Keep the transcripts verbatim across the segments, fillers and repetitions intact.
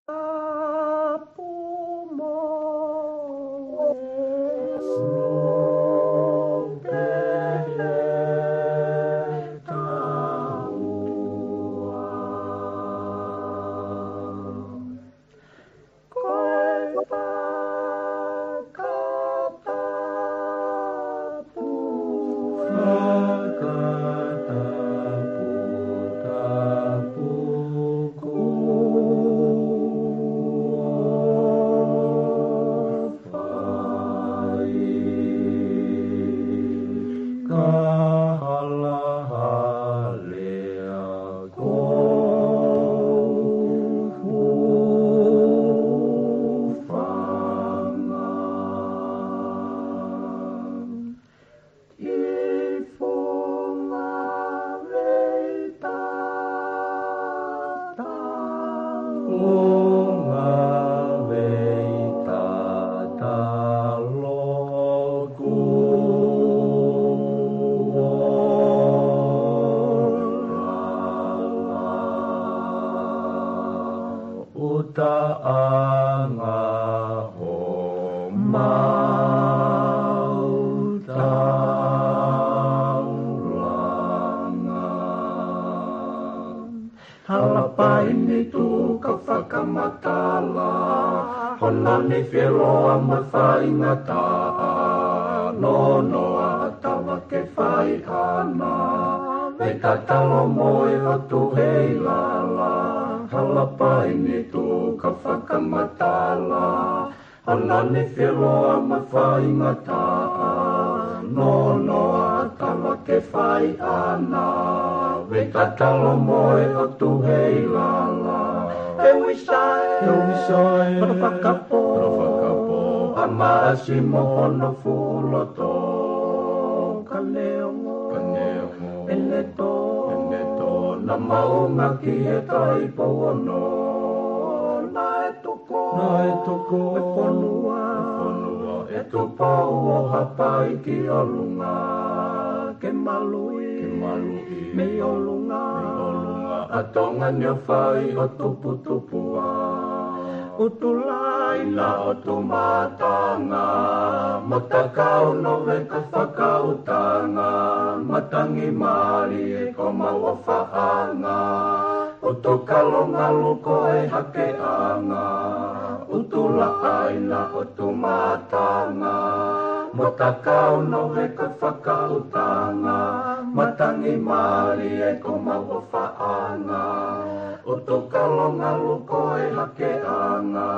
Tapu mo e taua. Ko e fakatapu, fakatapu, tapu kuo fai. Ka halahalea ko hūfanga. ʻI funga veitata, funga veitata loku ʻo lala. ʻUtaʻanga homau taulanga. Halapai ni tuʻu ka fakamatala, hono ni feloa mo e faingataʻa, nonoa ʻa Tava ke fai ʻana, veitata lomoʻi ʻo tuheilala. Halapai ni tuʻu ka fakamatala, hono ni feloa mo e faingataʻa, nonoa ʻa Tava ke fai ʻana, veitata lomoʻi ʻo tuheilala. He uisae, he uisae, hono fakapō, hono fakapō, ʻa Maʻasi mo hono fuʻu loto. Ka neongo, ka neongo, ʻene tō, ʻene tō, naʻa maunga ki he Taipou Ono. Naʻe tuku, naʻe tuku e fonua, e fonua ʻe Tupou ʻo Haʻapai ki ʻolunga, ke maluʻi, ke maluʻi mei ʻolunga, mei ʻolunga ʻa Tonga ni ʻo fai ʻo tuputupuʻa. ʻUtulai na ʻo Tumatanga, mo Takau Nove ka fakautanga, matangi mālie ko Mauʻofaʻanga, ʻUtukalongalu ko e hakeʻanga, ʻUtulaʻai na ʻo Tumatanga, mo Takau Nove ka fakautanga, matangi mālie ko Mauʻofaʻanga, ʻUtukalongalu ko e hakeʻanga.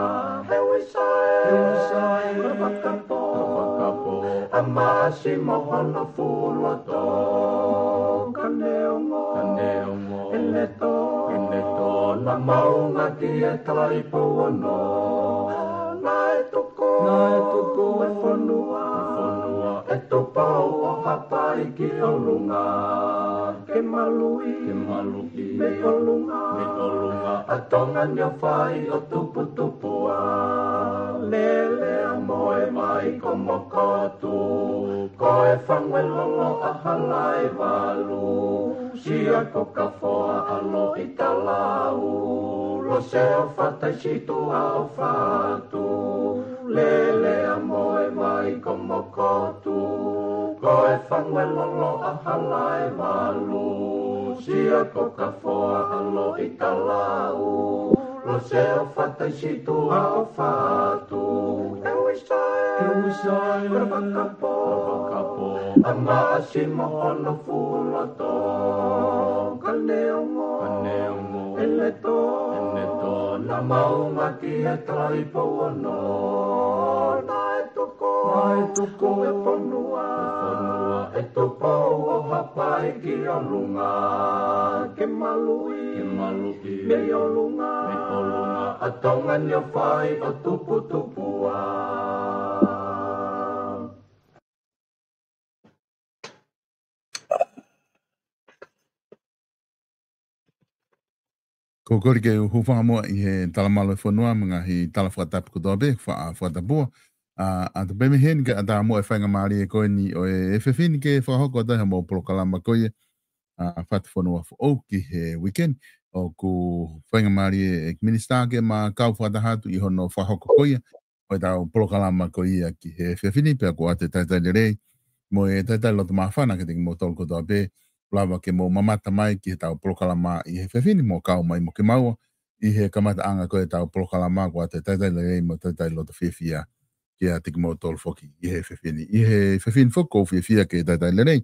He uisae, he uisae, hono fakapō, hono fakapō, ʻa Maʻasi mo hono fuʻu loto. Ka neongo, ka neongo, ʻene tō, ʻene tō, naʻa maunga ki he Taipou Ono. Naʻe tuku, naʻe tuku e fonua, e fonua ʻe Tupou ʻo Haʻapai ki ʻolunga, ke maluʻi, ke maluʻi mei ʻolunga, mei ʻolunga ʻa Tonga ni ʻo fai ʻo tuputupuʻa. Lele ʻa Moevaikomokotu, ko e fangue lolo ʻa Halaevalu, Sia ko Kafoa ʻa Loʻitalau, Lose ʻo Fataisituʻa ʻo Fatu, Lele ʻa Moevaikomokotu, ko e fangue lolo ʻa Halaevalu, Sia ko Kafoa ʻa Loʻitalau, Lose ʻo Fataisituʻa ʻo Fatu. He uisae, he uisae, hono fakapō, hono fakapō, ʻa Maʻasi mo hono fuʻu loto. Ka neongo, ka neongo, ʻene tō, ʻene tō, naʻa maunga ki he Taipou Ono. Naʻe tuku, naʻe tuku e fonua, e fonua ʻe Tupou ʻo Haʻapai ki ʻolunga, ke maluʻi, ke maluʻi mei ʻolunga, mei ʻolunga ʻa Tonga ni ʻo fai ʻo tuputupuʻa. Ko e kole ke u hūfanga muʻa ʻi he talamalu ʻo e fonua mo e ngaahi tala fakatapu kotoa pē, faʻa fakatapua. ʻA, ʻa tapu mei heni kae ʻatā muʻa e faingamālie ko eni ʻo e efiafi ni ke fakahoko atu ai haʻamau polokalama ko ia, ʻa, Fatufonua Foʻou ki he weekend. ʻOku faingamālie ʻEiki Minisitā ke ma kau fakataha atu ʻi hono fakahoko ko ia ʻo ʻetau polokalama ko ia ki he efiafi ni, pea ʻoku ʻoatu e talitali lelei mo e talitali loto māfana kiate kimoutolu kotoa pē, lava ke mou mamata mai ki heʻetau polokalama ʻi he efiafi ni mo kau mai mo kimaua ʻi he kamataʻanga ko ʻetau polokalama. ʻOku ʻoatu e talitali lelei mo e talitali loto fiefia kiate kimoutolu foki ʻi he efiafi ni. ʻI he efiafi ni foki ʻoku ou fiefia ke talitali lelei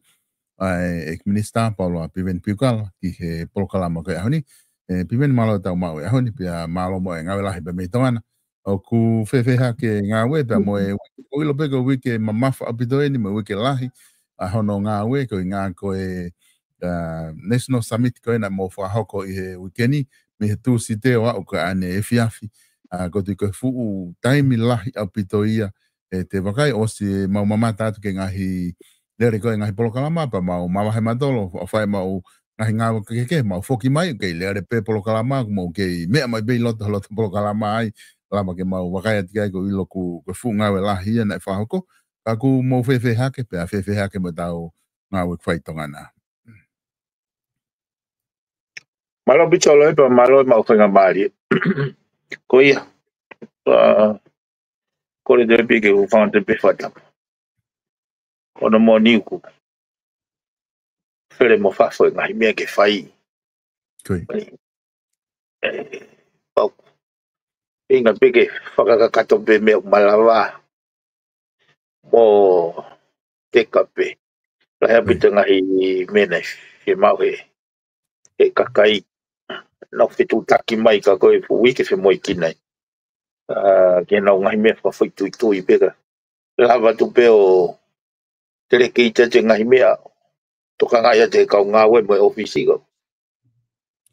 ʻa e ʻEiki Minisitā Paula Piveni Piukala ki he polokalama ko e ʻaho ni. ʻE Piveni, mālō e tau maʻu e ʻaho ni, pea mālō mo e ngāue lahi pē mei Tonga na. ʻOku fēfē hake e ngāue pea mo e uike, ʻoku ʻilo pē ko e uike mamafa ʻaupito eni mo e uike lahi ʻa hono ngāue, koeʻuhinga ko e, ʻa, National Summit ko ē naʻa mou fakahoko ʻi he uike ni, mei he Tūsite ʻo aʻu ko ē ʻaneefiafi. ʻA, ʻoku ou tui ko e fuʻu taimi lahi ʻaupito ia ʻete vakai, ʻosi mau mamata atu ki he ngaahi lele ko ē ngaahi polokalama, pea mau mavahe mautolu ʻo fai ʻemau ngaahi ngāue kehekehe, mau foki mai, kei lele pē polokalama, ʻoku mou kei meʻa mai pē ʻi loto, loto polokalama ai, lava ke mau vakai atu ki ai, ʻoku ʻilo ʻoku, ko e fuʻu ngāue lahi ia naʻe fakahoko. Ka ʻoku mou fēfē hake, pea fēfē hake mo ʻetau ngāue ʻoku fai ʻi Tonga na. Mālō ʻaupito Loe, pea mālō e maʻu faingamālie. Ko ia, ʻa, kole atu pē ke u hūfanga atu pē he fakatapu. Ko hono moʻoni ʻoku fele mo fafo e ngaahi meʻa ke fai. Ko ia. ʻE, pau. Feinga pē ke fakakakato pē meʻa ʻoku malava mo teka pē. Lahi ʻaupito e ngaahi meʻa naʻe fiemaʻu he, he kakai. Nau fetuʻutaki mai ka ko e fuʻu uike femoʻuekina ai. ʻA, ke nau ngaahi meʻa fakafoʻituitui pē ka lava atu pē ʻo telekeitia atu e ngaahi meʻa, tokangaʻi atu he kau ngāue mo e ʻōfisi ko.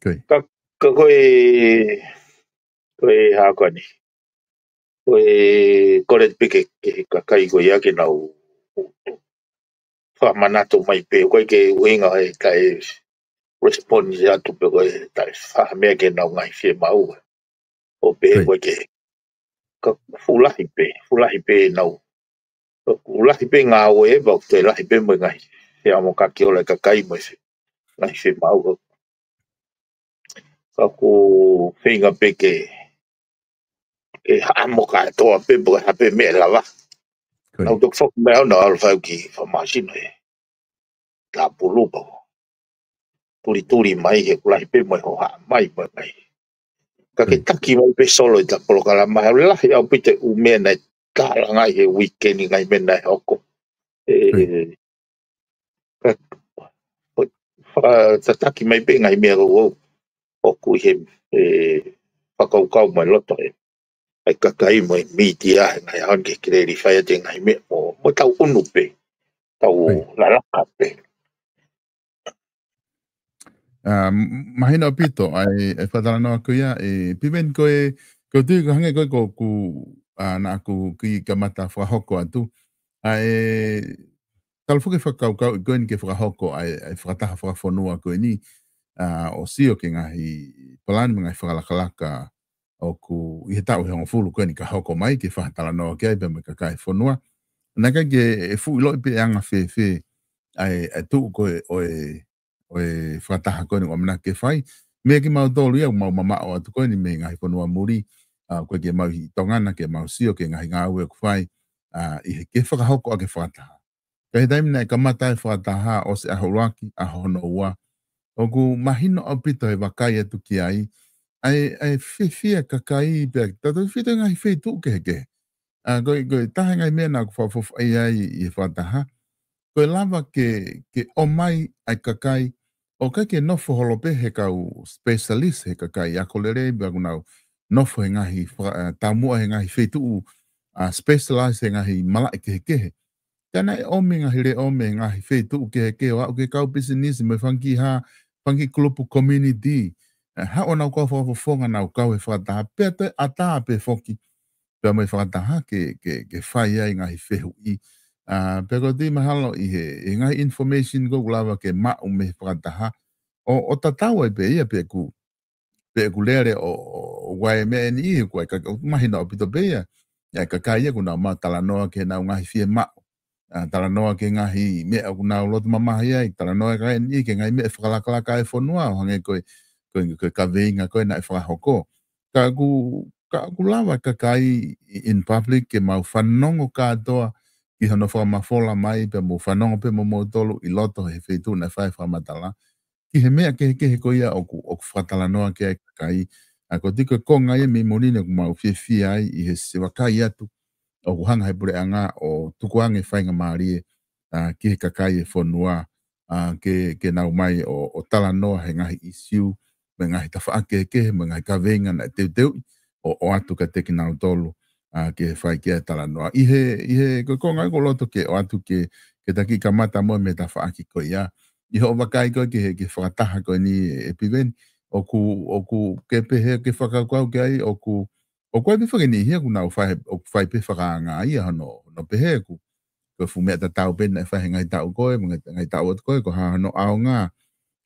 Ko ia. Ka, ka ko e, ko e hā ko eni. Ko e kole pē ki he, ki he kakai ko ia ke nau fakamanatu mai pē, ʻoku ʻikai ke ʻuhinga he taʻe respond atu pe ko e taʻe fai ha meʻa ki heʻenau ngaahi fiemaʻu. ʻO pehē ko ia ke, ka fuʻu lahi pē, fuʻu lahi pē ʻenau, fuʻu lahi pē ngāue, pea ʻoku toe lahi pē mo e ngaahi feʻamokaki ola e kakai mo e ngaahi fiemaʻu. Ka ʻoku feinga pē ke, ke haʻamo kātoa pē, pe ko e hā pē meʻa ʻe lava. Ko ia. Naʻa ku toki foki mai au naʻa ku ʻalu fai au ki fakamāsino he Tāpulu pea u tulituli mai he ʻoku lahi pē mo e hohaʻa mai mo e ngaahi. Ka ke taki mai pē Solo ʻi heʻeta polokalama he ʻoku lahi ʻaupito e ʻū meʻa naʻe tālangaʻi he uike ni, ngaahi meʻa naʻe hoko. ʻE, ka, ʻo, fakatataki mai pē ngaahi meʻa ʻoku, ʻoku ʻi he, ʻe, fakakaukau mo e loto ʻe, ʻa e kakai mo e mītia he ngaahi ʻaho ni ke clarify atu e ngaahi meʻa mo, mo tau ʻunu pē, tau lalaka pē. ʻA, m-, mahino ʻaupito ʻa e, ʻa e fakatalanoa ko ia, ʻe Piveni, ko e, ko e tui ko hangē ko e ko ʻeku, ʻa, naʻa ku kiʻi kamata fakahoko atu. ʻA e, talu foki e fakakaukau ʻi ko eni ke fakahoko ʻa e, ʻa e fakataha fakafonua ko eni, ʻa, ʻo sio ki he ngaahi palani mo e ngaahi fakalakalaka ʻoku ʻi he taʻu ʻe hongofulu ko eni ka hoko mai ke fakatalanoa ki ai pea mo e kakai e fonua. Naʻe ʻikai ke fuʻu ʻiloʻi pe ʻe anga fēfē ʻa e, ʻa e tuʻu ko ē ʻo e, ʻo e fakataha ko eni ʻoku ʻamanaki ke fai. Meʻa kimautolu ia ʻoku mau mamaʻo atu ko eni mei he ngaahi fonua muli, ʻa, ʻoku ʻikai ke mau ʻi Tonga na ke mau sio ki he ngaahi ngāue ʻoku fai, ʻa, ʻi he ke fakahoko ʻaki e fakataha. Ka ʻi he taimi naʻe kamata ai e fakataha, ʻosi e ʻaho ʻuluaki, ʻaho hono ua, ʻoku mahino ʻaupito he vakai atu ki ai ʻa e, ʻa e fiefia e kakai pea tautefito he ngaahi feituʻu kehekehe. ʻA, ko e, ko e taha e ngaahi meʻa naʻa ku fakaʻofoʻofa ai ʻi he fakataha, ko e lava ke, ke ʻomai ʻa e kakai ʻoku ʻikai ke nofo holo pē he kau specialist he kakai ako lelei, pea ʻoku nau nofo he ngaahi faka-, ʻa, taumuʻa he ngaahi feituʻu, ʻa, specialist he ngaahi malaʻe kehekehe. Ka naʻe ʻomi e ngaahi leʻo mei he ngaahi feituʻu kehekehe ʻo aʻu ki he kau pisinisi mo e fanga kiʻi hā, fanga kiʻi kulupu community. ʻE, haʻu honau kau fakafofonga nau kau he fakataha, pea toe ʻatā pē foki pea mo e fakataha ke, ke, ke fai ai e ngaahi fehuʻi. ʻA, pea ʻoku ou tui mahalo ʻi he, he ngaahi information ʻoku lava ke maʻu mei he fakataha, ʻo, ʻo tatau ai pē ia pe ʻoku, pe ʻoku lele ʻo, ʻo, ʻo ʻai e meʻa ʻe niʻihi, ʻoku ʻikai, ʻoku mahino ʻaupito pē ia. ʻA e kakai ia ʻoku nau maʻu talanoa ki heʻenau ngaahi fiemaʻu. ʻA, talanoa ki he ngaahi meʻa ʻoku nau loto mamahi ai, talanoa e kakai ʻe niʻihi ki he ngaahi meʻa fakalakalaka e fonua, ʻo hangē ko e ko e, ko e kaveinga ko ē naʻe fakahoko. Ka ʻoku, ka ʻoku lava kakai in public ke mau fanongo kātoa ki hono fakamafola mai, pea mau fanongo pē mo moutolu ʻi loto he feituʻu naʻe fai fakamatala ki he meʻa kehekehe ko ia ʻoku, ʻoku fakatalanoa ki ai kakai. ʻA ko e tiko e konga ia mei muli ni ʻoku mau fiefia ai ʻi he siʻi vakai atu ʻoku hanga he puleʻanga ʻo tukuange faingamālie, ʻa, ki he kakai e fonua, ʻa, ke, ke nau mai ʻo, ʻo talanoa he ngaahi ʻisiū, mo e ngaahi tafaʻaki kehekehe, mo e ngaahi kaveinga naʻe teuteuʻi ʻo, ʻoatu kiate kinautolu, ʻa, ke fai ki ai e talanoa. ʻI he, ʻi he ko e konga ʻoku ou loto ke ʻoatu ke, ke ta kiʻi kamata mo e meʻa tafaʻaki ko ia. ʻI hoʻo vakai ko ē ki he, ki he fakataha ko eni ē Piveni, ʻoku, ʻoku ke pehē ke fakakaukau ki ai, ʻoku, ʻoku ʻi ai pē foki e niʻihi ʻoku nau fai, ʻoku fai pē fakaanga ia hono, hono pehē ʻoku ko e fuʻu meʻa tatau pē naʻe fai he ngaahi taʻu ko ē, mo e ngaahi, ngaahi taʻu atu ko ē, ko e hā hono ʻaonga,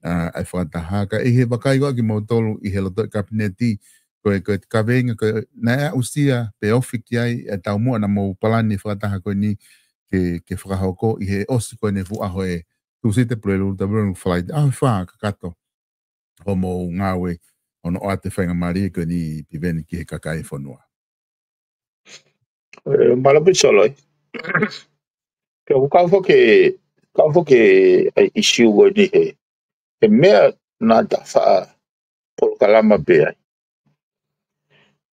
ʻa, ʻa e fakataha ka ʻi he vakai ko ē kimoutolu ʻi he loto e kapineti, ko e, ko e kaveinga ko ē naʻe aʻusia pe ofi ki ai e taumuʻa naʻa mou palani e fakataha ko eni ke, ke fakahoko ʻi he ʻosi ko eni e fuʻu ʻaho e Tūsite, Pulelulu, Taulelulu, Falaite, ʻaho ʻe fā kakato hoʻomou ngāue hono ʻoatu e faingamālie ko eni Piveni ki he kakai e fonua. Ē, mālō pē Solo ē. Pea ʻoku kau foki, kau foki ʻa e ʻisiū ko eni he, he meʻa naʻa ta faʻa polokalama pē ai.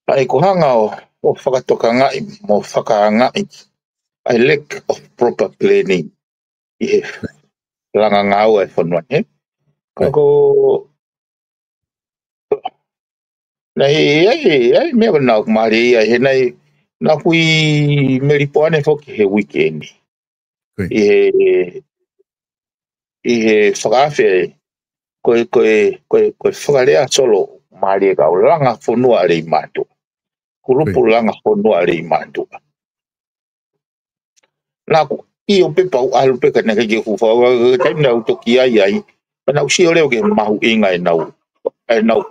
ʻA e ko e hanga ʻo, ʻo fakatokangaʻi, mo fakaangaʻi ʻa e lack of proper planning ʻi he langa ngāue e fonua, ē? Ka ko, naʻe ʻi ai, ʻi ai e meʻa ko ē naʻa ku mālie ai, he naʻe, naʻa ku ʻi Melipoane foki he uike ni. ʻI he, ʻi he fakaafe, ko e, ko e, ko e, ko e fakalea Solo, mālie ka ʻo langa fonua ʻa Leimātuʻa. Kulupu langa fonua ʻa Leimātuʻa. Naʻa ku ʻio pē pea u ʻalu pē ka naʻe ʻikai ke u fuʻu fakakaukau, ka taimi naʻa ku toki ʻi ai ai, pea naʻa ku sio leva ki he mahuʻinga ʻenau, ʻenau,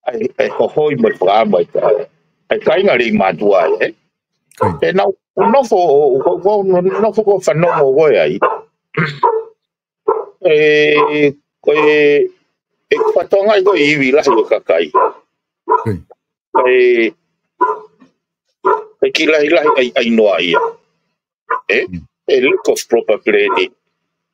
ʻa e, ʻa e hohoi mo e fakaʻamu ʻa e, ʻa e kāinga Leimātuʻa ē. ʻE naʻa ku nofo, ʻo, ʻo, ʻo, ʻo, nofo ko e fanongo ko ē ai. ʻE, ko e, ʻe fatongia ko e ivi lahi ʻo e kakai. ʻE, ʻe kiʻi lahilahi ʻa e, ʻa e noa ia. ʻE, ʻe lack of proper planning.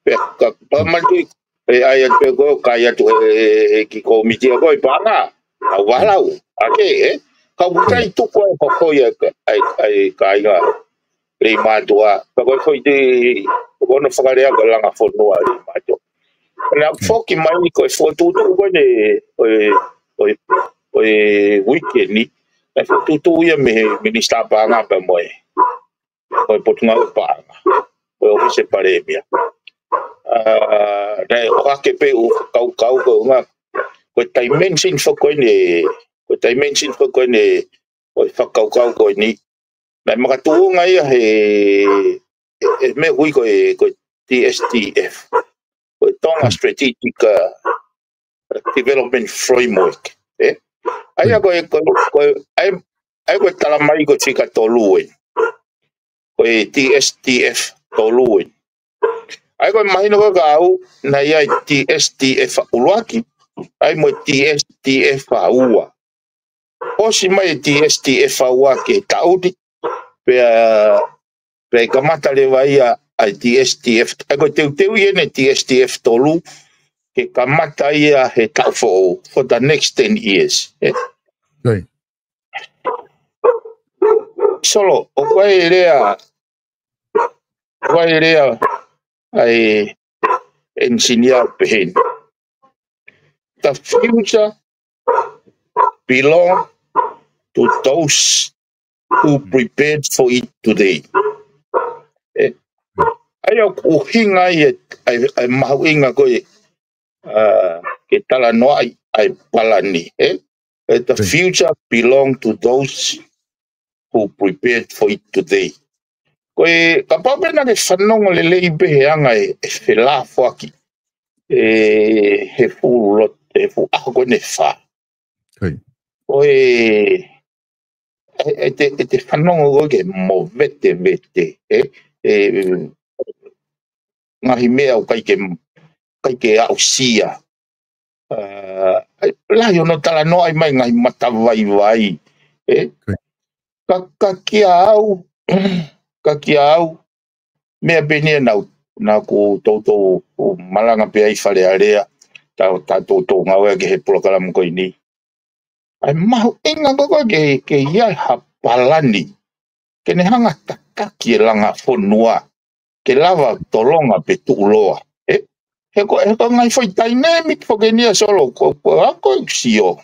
Pea ka, pea manatuʻi, ʻe ʻai atu pē ko e, kai atu ʻe, ʻe, ʻe kiʻi kōmiti ko ē paʻanga. ʻA e valau. ʻA ke, ʻe. Ka ʻoku ʻikai tuku ai e hohoi ʻa e, ʻa e, ʻa e kāinga Leimātuʻa. Pea ko e foʻi te, ko hono fakalea ko e langa fonua ʻa Leimātuʻa. Naʻa ku foki mai ko e fokotuʻutuʻu ko eni, ʻo e, ʻo e, ʻo e uike ni. Naʻe fokotuʻutuʻu ia mei he Minisitā Paʻanga pea mo e, mo e Potungāue Paʻanga. Mo e ʻŌfisi Palēmia. ʻA, naʻe ʻohake pē ʻeku kaukau ko e ʻuhinga, ko e dimension foki ko eni, ko e dimension foki ko eni, ʻo e fakakaukau ko eni. Naʻe makatuʻunga ia he, he, he meʻa hui ko e, ko e T S D F. Ko e Tonga Strategic, uh, Development Framework. ʻE? ʻA ia ko e, ko e, ko e, ʻa e, ʻa e ko e tala mai ko e fika tolu ē. Ko e T S D F tolu ē. ʻA ia ko e mahino ko ē kia au, naʻe ʻi ai e T S D F ʻuluaki, ʻa ia mo e T S D F ua. ʻOsi mai e T S D F ua ki he taʻu ni, pea, pea ʻe kamata leva ia ʻa e T S D F, ʻa ia ko e teuteu ia ʻene T S D F tolu, ke kamata ia he taʻu foʻou, for the next ten years. ʻE? Solo, ʻoku ʻi ai e lea, ʻoku ʻi ai e lea ʻa e ʻenisinia ʻo pehē ni. The future belong to those who prepared for it today. ʻE, ʻa ia ʻoku ʻuhinga ai e, ʻa e, ʻa e mahuʻinga ko ē, uh, ke talanoaʻi ʻa e palani, ʻe? ʻE, the future belong to those who prepared for it today. Ko e, kapau pē naʻa ke fanongo lelei pē he anga e, e felāfoaki, ʻe, he fuʻu lot-, he fuʻu ʻaho ko eni ʻe fā. Ko e, ʻe, ʻe te, ʻe te fanongo ko ē ke movetevete, ʻe, ʻe, ngaahi meʻa ʻoku ʻikai ke, ʻikai ke aʻusia, uh, ʻa e lahi hono talanoaʻi mai ngaahi matavaivai. Ē? Ka, ka kia au, ka kia au, meʻa pē eni ia naʻa ku, naʻa ku toutou malanga pē ai Fale Alea, ta, ta toutou ngāue ki he polokalama ko eni. ʻA e mahuʻinga ko ē ke, ke ʻi ai ha palani, ke ne hanga tataki e langa fonua, ke lava tolonga pe tuʻuloa. Ē? He ko, he ko e ngaahi foʻi dynamic foki eni ia Solo, ko, ko, a ko e sio.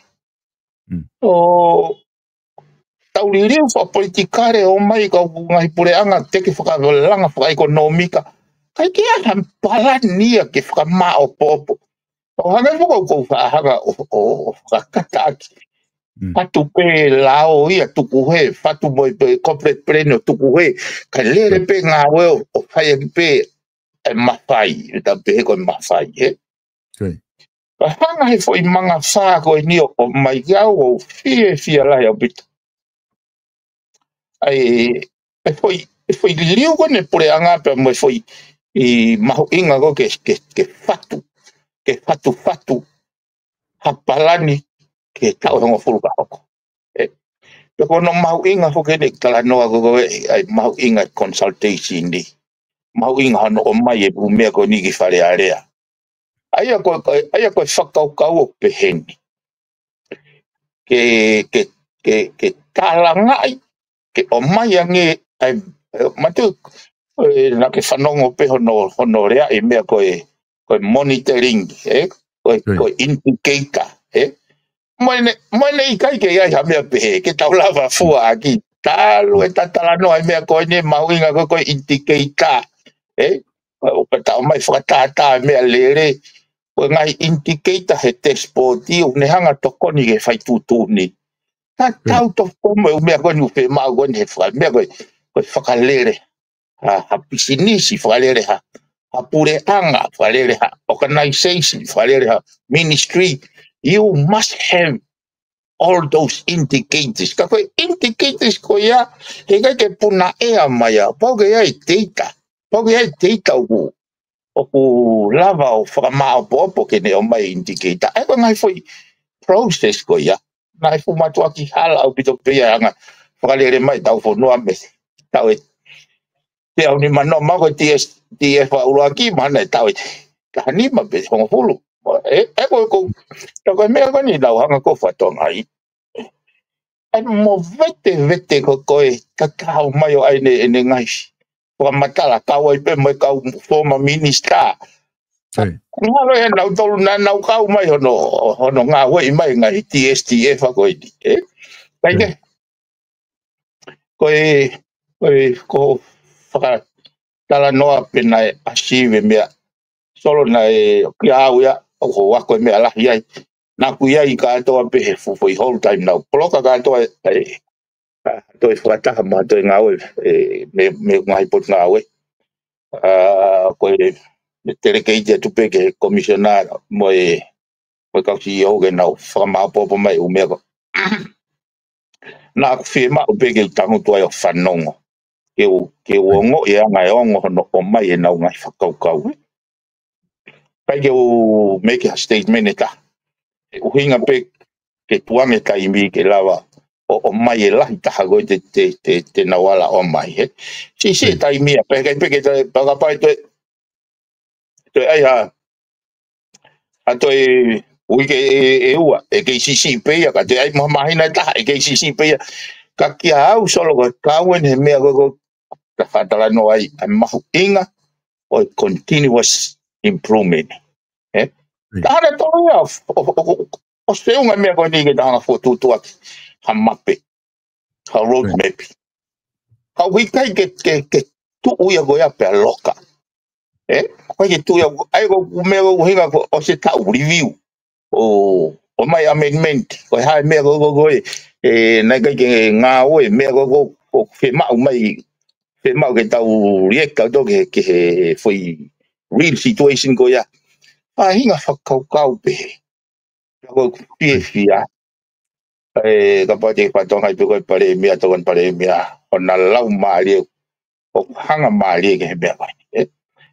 Mm. ʻO tau liliu fakapolitikale ʻo mai ka ʻoku ngaahi puleʻanga teke fakalanga fakaʻekonōmika. ʻIkai ke ʻi ai ha palani ia ke fakamāʻopoʻopo. ʻO hangē foki ʻoku ou faʻa hanga ʻo, ʻo, ʻo fakakataʻaki. Mm. Fatu pē lao ia tuku hē, fatu mo e pē corporate plan ʻo tuku hē, kae lele pē ngāue ʻo, ʻo fai ʻaki pē e mafai, ʻe ta pehē ko e mafai, ē? Ka hanga he foʻi mangafā ko eni ʻo, ʻo mai ki au ʻoku ou fiefia lahi ʻaupito. ʻA e, e foʻi, e foʻi liliu ko eni puleʻanga pea mo e foʻi ʻi mahuʻinga ko ē ke, ke, ke fatu, ke fatufatu ha palani ke taʻu ʻe hongofulu ka hoko. Ē, pea ko hono mahuʻinga foki eni talanoa ko ē, ʻa e mahuʻinga consultation ni. Mahuʻinga hono ʻomai e ʻū meʻa ko eni ki Fale Alea. ʻA ia ko, ʻa ia ko e fakakaukau ʻoku pehē ni. Ke, ke, ke, ke talangaʻi, ke ʻomai ange, ʻa e, ʻe, matu, ʻe, naʻa ke fanongo pē hono, hono lea e meʻa ko e, ko e monitoring, ē? Ko e, ko e indicator, ē? Mo ʻene, mo ʻene ʻikai ke ʻi ai ha meʻa pehē, ke tau lava fua ʻaki, talu e ta talanoa e meʻa ko eni mahuʻinga ko e, ko e indicator, ē? ʻO pea ta ʻomai fakatātā e meʻalele, ko e ngaahi indicator he dashboard ʻoku ne hanga tokoni ke fai tuʻutuʻuni. Tatau tofu mo e ʻū meʻa ko eni ʻoku fiemaʻu ko eni he faka, meʻa ko e, ko e fakalele ha, ha pisinisi, fakalele ha, ha puleʻanga, fakalele ha organization, fakalele ha ministry. You must have all those indicators. Ka ko e indicators ko ia, heʻikai ke puna ʻea mai ia, pau ke ʻi ai e data. Pau ke ʻi ai e data ʻoku, ʻoku lava ʻo fakamāʻopoʻopo ke ne ʻomai e indicator. ʻA e ko e ngaahi foʻi process ko ia. Naʻe fuʻu mātuʻaki hala ʻaupito pē ia ʻa e anga fakalele mai taʻu fonua mei he taʻu ʻe teau nima noa, ma ko e T S T F ʻuluaki, mahalo naʻe taʻu ʻe taha nima pe hongofulu. ʻE, ʻe ko, ko, tā ko e meʻa ko eni naʻa ku hanga ʻo fakatokangaʻi. ʻA e movetevete ko ē, ko e kakau mai ʻo ʻai ʻene, ʻene ngaahi fakamatala kau ai pē mo e kau former minister. Mahalo ʻe nautolu naʻa nau kau mai hono, hono ngāueʻi mai ngaahi T S T F ko eni, ē? ʻIkai ke, ko e, ko e, ko e fakatalanoa pē naʻe ʻasi e meʻa Solo naʻe kia au ia, ʻoku ou ako e meʻa lahi ai. Naʻa ku ʻi ai kātoa pē he fuʻu foʻi whole time naʻa ku poloka kātoa e, e, toe fakataha mo toe ngāue, e, mei, mei he ngaahi potungāue. ʻA, ko e, me teleketi atu pē ki he commissioner mo e, mo e kau C E O ke nau fakamāʻopoʻopo mai e ʻū meʻa ko. Naʻa ku fiemaʻu pē ke u tangutu ai ʻo fanongo. Ke u, ke u ongoʻi e anga e ongo hono ʻomai ʻenau ngaahi fakakaukau. ʻIkai ke u make a statement ʻe taha. ʻE ʻuhinga pē ke tuʻu ange taimi ke lava ʻo, ʻomai e lahi taha ko ē te, te, te, te nau ala ʻomai, ē. Siʻisiʻi e taimi ia, pea ʻikai pē ke toe, pea kapau ʻe toe, toe ʻai ha, ha toe uike ʻe, ʻe ua, ʻe kei siʻisiʻi pē ia, ka toe ʻai mo ha māhina ʻe taha, ʻe kei siʻisiʻi pē ia. Ka kia au Solo ko e kau eni he meʻa ko ē ʻoku ta fakatalanoa ai, ʻa e mahuʻinga ʻo e continuous improvement. Ē? Ka hana tau ia, ʻo, ʻo, ʻo, ʻo, ʻo feʻunga e meʻa ko eni ke ta hanga ʻo fokotuʻutuʻu ʻaki ha mape, ha road map. Ka ʻoku ʻikai ke, ke, ke tuʻu ia ko ia pea loka. Ē? ʻIkai ke tuʻu ia, ʻa e ko e meʻa ko e ʻuhinga ko e ʻosi e taʻu review. ʻO, ʻomai amendment. Ko e hā e meʻa ko, ko, ko e, ē, naʻe ʻikai ke ngāue, meʻa ko, ko, ko fiemaʻu mai, fiemaʻu ke tau react tautolu ki he, ki he foʻi real situation ko ia. Faʻahinga fakakaukau pē. Pea ko e fiefia. Ē, kapau te ke fakatokangaʻi pē ko e palēmia, tokoni palēmia, ʻo na lau mālie, ʻo hanga mālie ki he meʻa ko ē. Ē,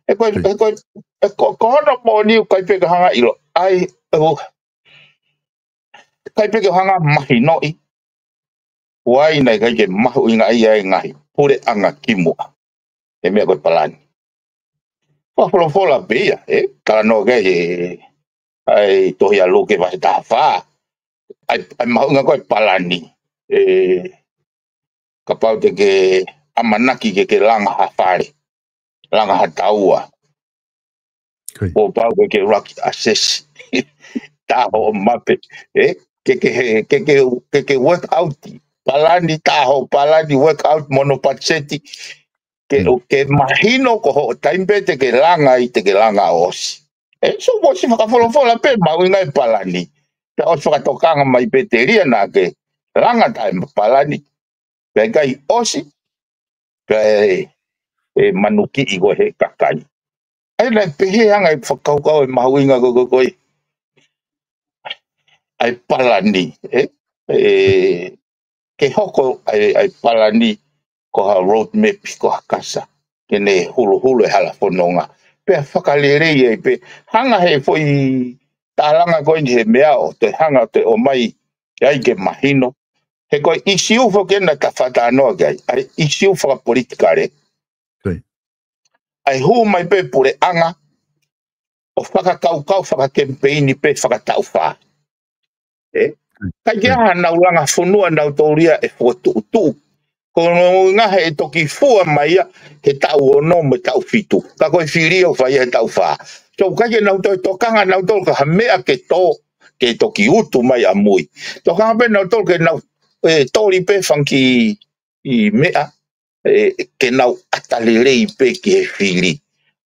ē ko e, ē ko e, ē ko, ko hono moʻoni ʻoku ʻikai pē ke hanga ʻilo. ʻAi, ē, ʻo, ʻikai pē ke hanga mahinoʻi ʻa e ʻuhinga ʻikai ke mahuʻingaʻia ai e ngaahi puleʻanga kimuʻa he meʻa ko e palani. Fakafolofola pē ia, ē, talanoa ki ai ʻa e tohi ʻa Luke vahe taha fā. ʻA e, ʻa e mahuʻinga ko e palani. Ē, kapau te ke ʻamanaki ke ke langa ha fale, langa ha taua. Kuo pau ke ke ʻuluaki assess. Taho ʻo mape. Ē, ke ke, ke ke, ke ke work out. Palani taho, palani work out mo hono patiseti. Ke, ke mahino ko hoʻo taimi pē te ke langa ai, te ke langa ʻosi. Ē, so ʻosi fakafolofola pē mahuʻinga e palani. Pea ʻosi fakatokanga mai pē telia naʻa ke langa taʻe palani. Pea ʻikai ʻosi, pea ʻe, ʻe manukiʻi koe he kakai. ʻA ia naʻe pehē anga e fakakaukau e mahuʻinga ko, ko, ko e, ʻa e palani, ē? Ē, ke hoko ʻa e, ʻa e palani ko ha roadmap, ko ha kasa, ke ne huluhulu e hala fononga. Pea fakalelei ai pē, hanga he foʻi tālanga ko eni he meʻa ʻo toe hanga ʻo toe ʻomai ai ke mahino. He ko e ʻisiū foki ena ta faʻa talanoa ki ai, ʻa e ʻisiū fakapolitikale. ʻA e hū mai pē puleʻanga, ʻo fakakaukau fakakemipeini pē fakataʻu fā. Ē? ʻIkai ke ʻi ai hanau langa fonua nautolu ia ʻe fokotuʻutuʻu. Ko hono ʻuhinga he ʻe toki fua mai ia he taʻu ono mo e taʻu fitu. Ka ko e fili ʻoku fai ia he taʻu fā. So ʻikai ke nau toe tokanga nautolu ki ha meʻa ke tō, ke toki utu mai ʻamui. Tokanga pē nautolu ke nau, ē, toli pē fanga kiʻi meʻa, ē, ke nau ʻata lelei pē ki he fili.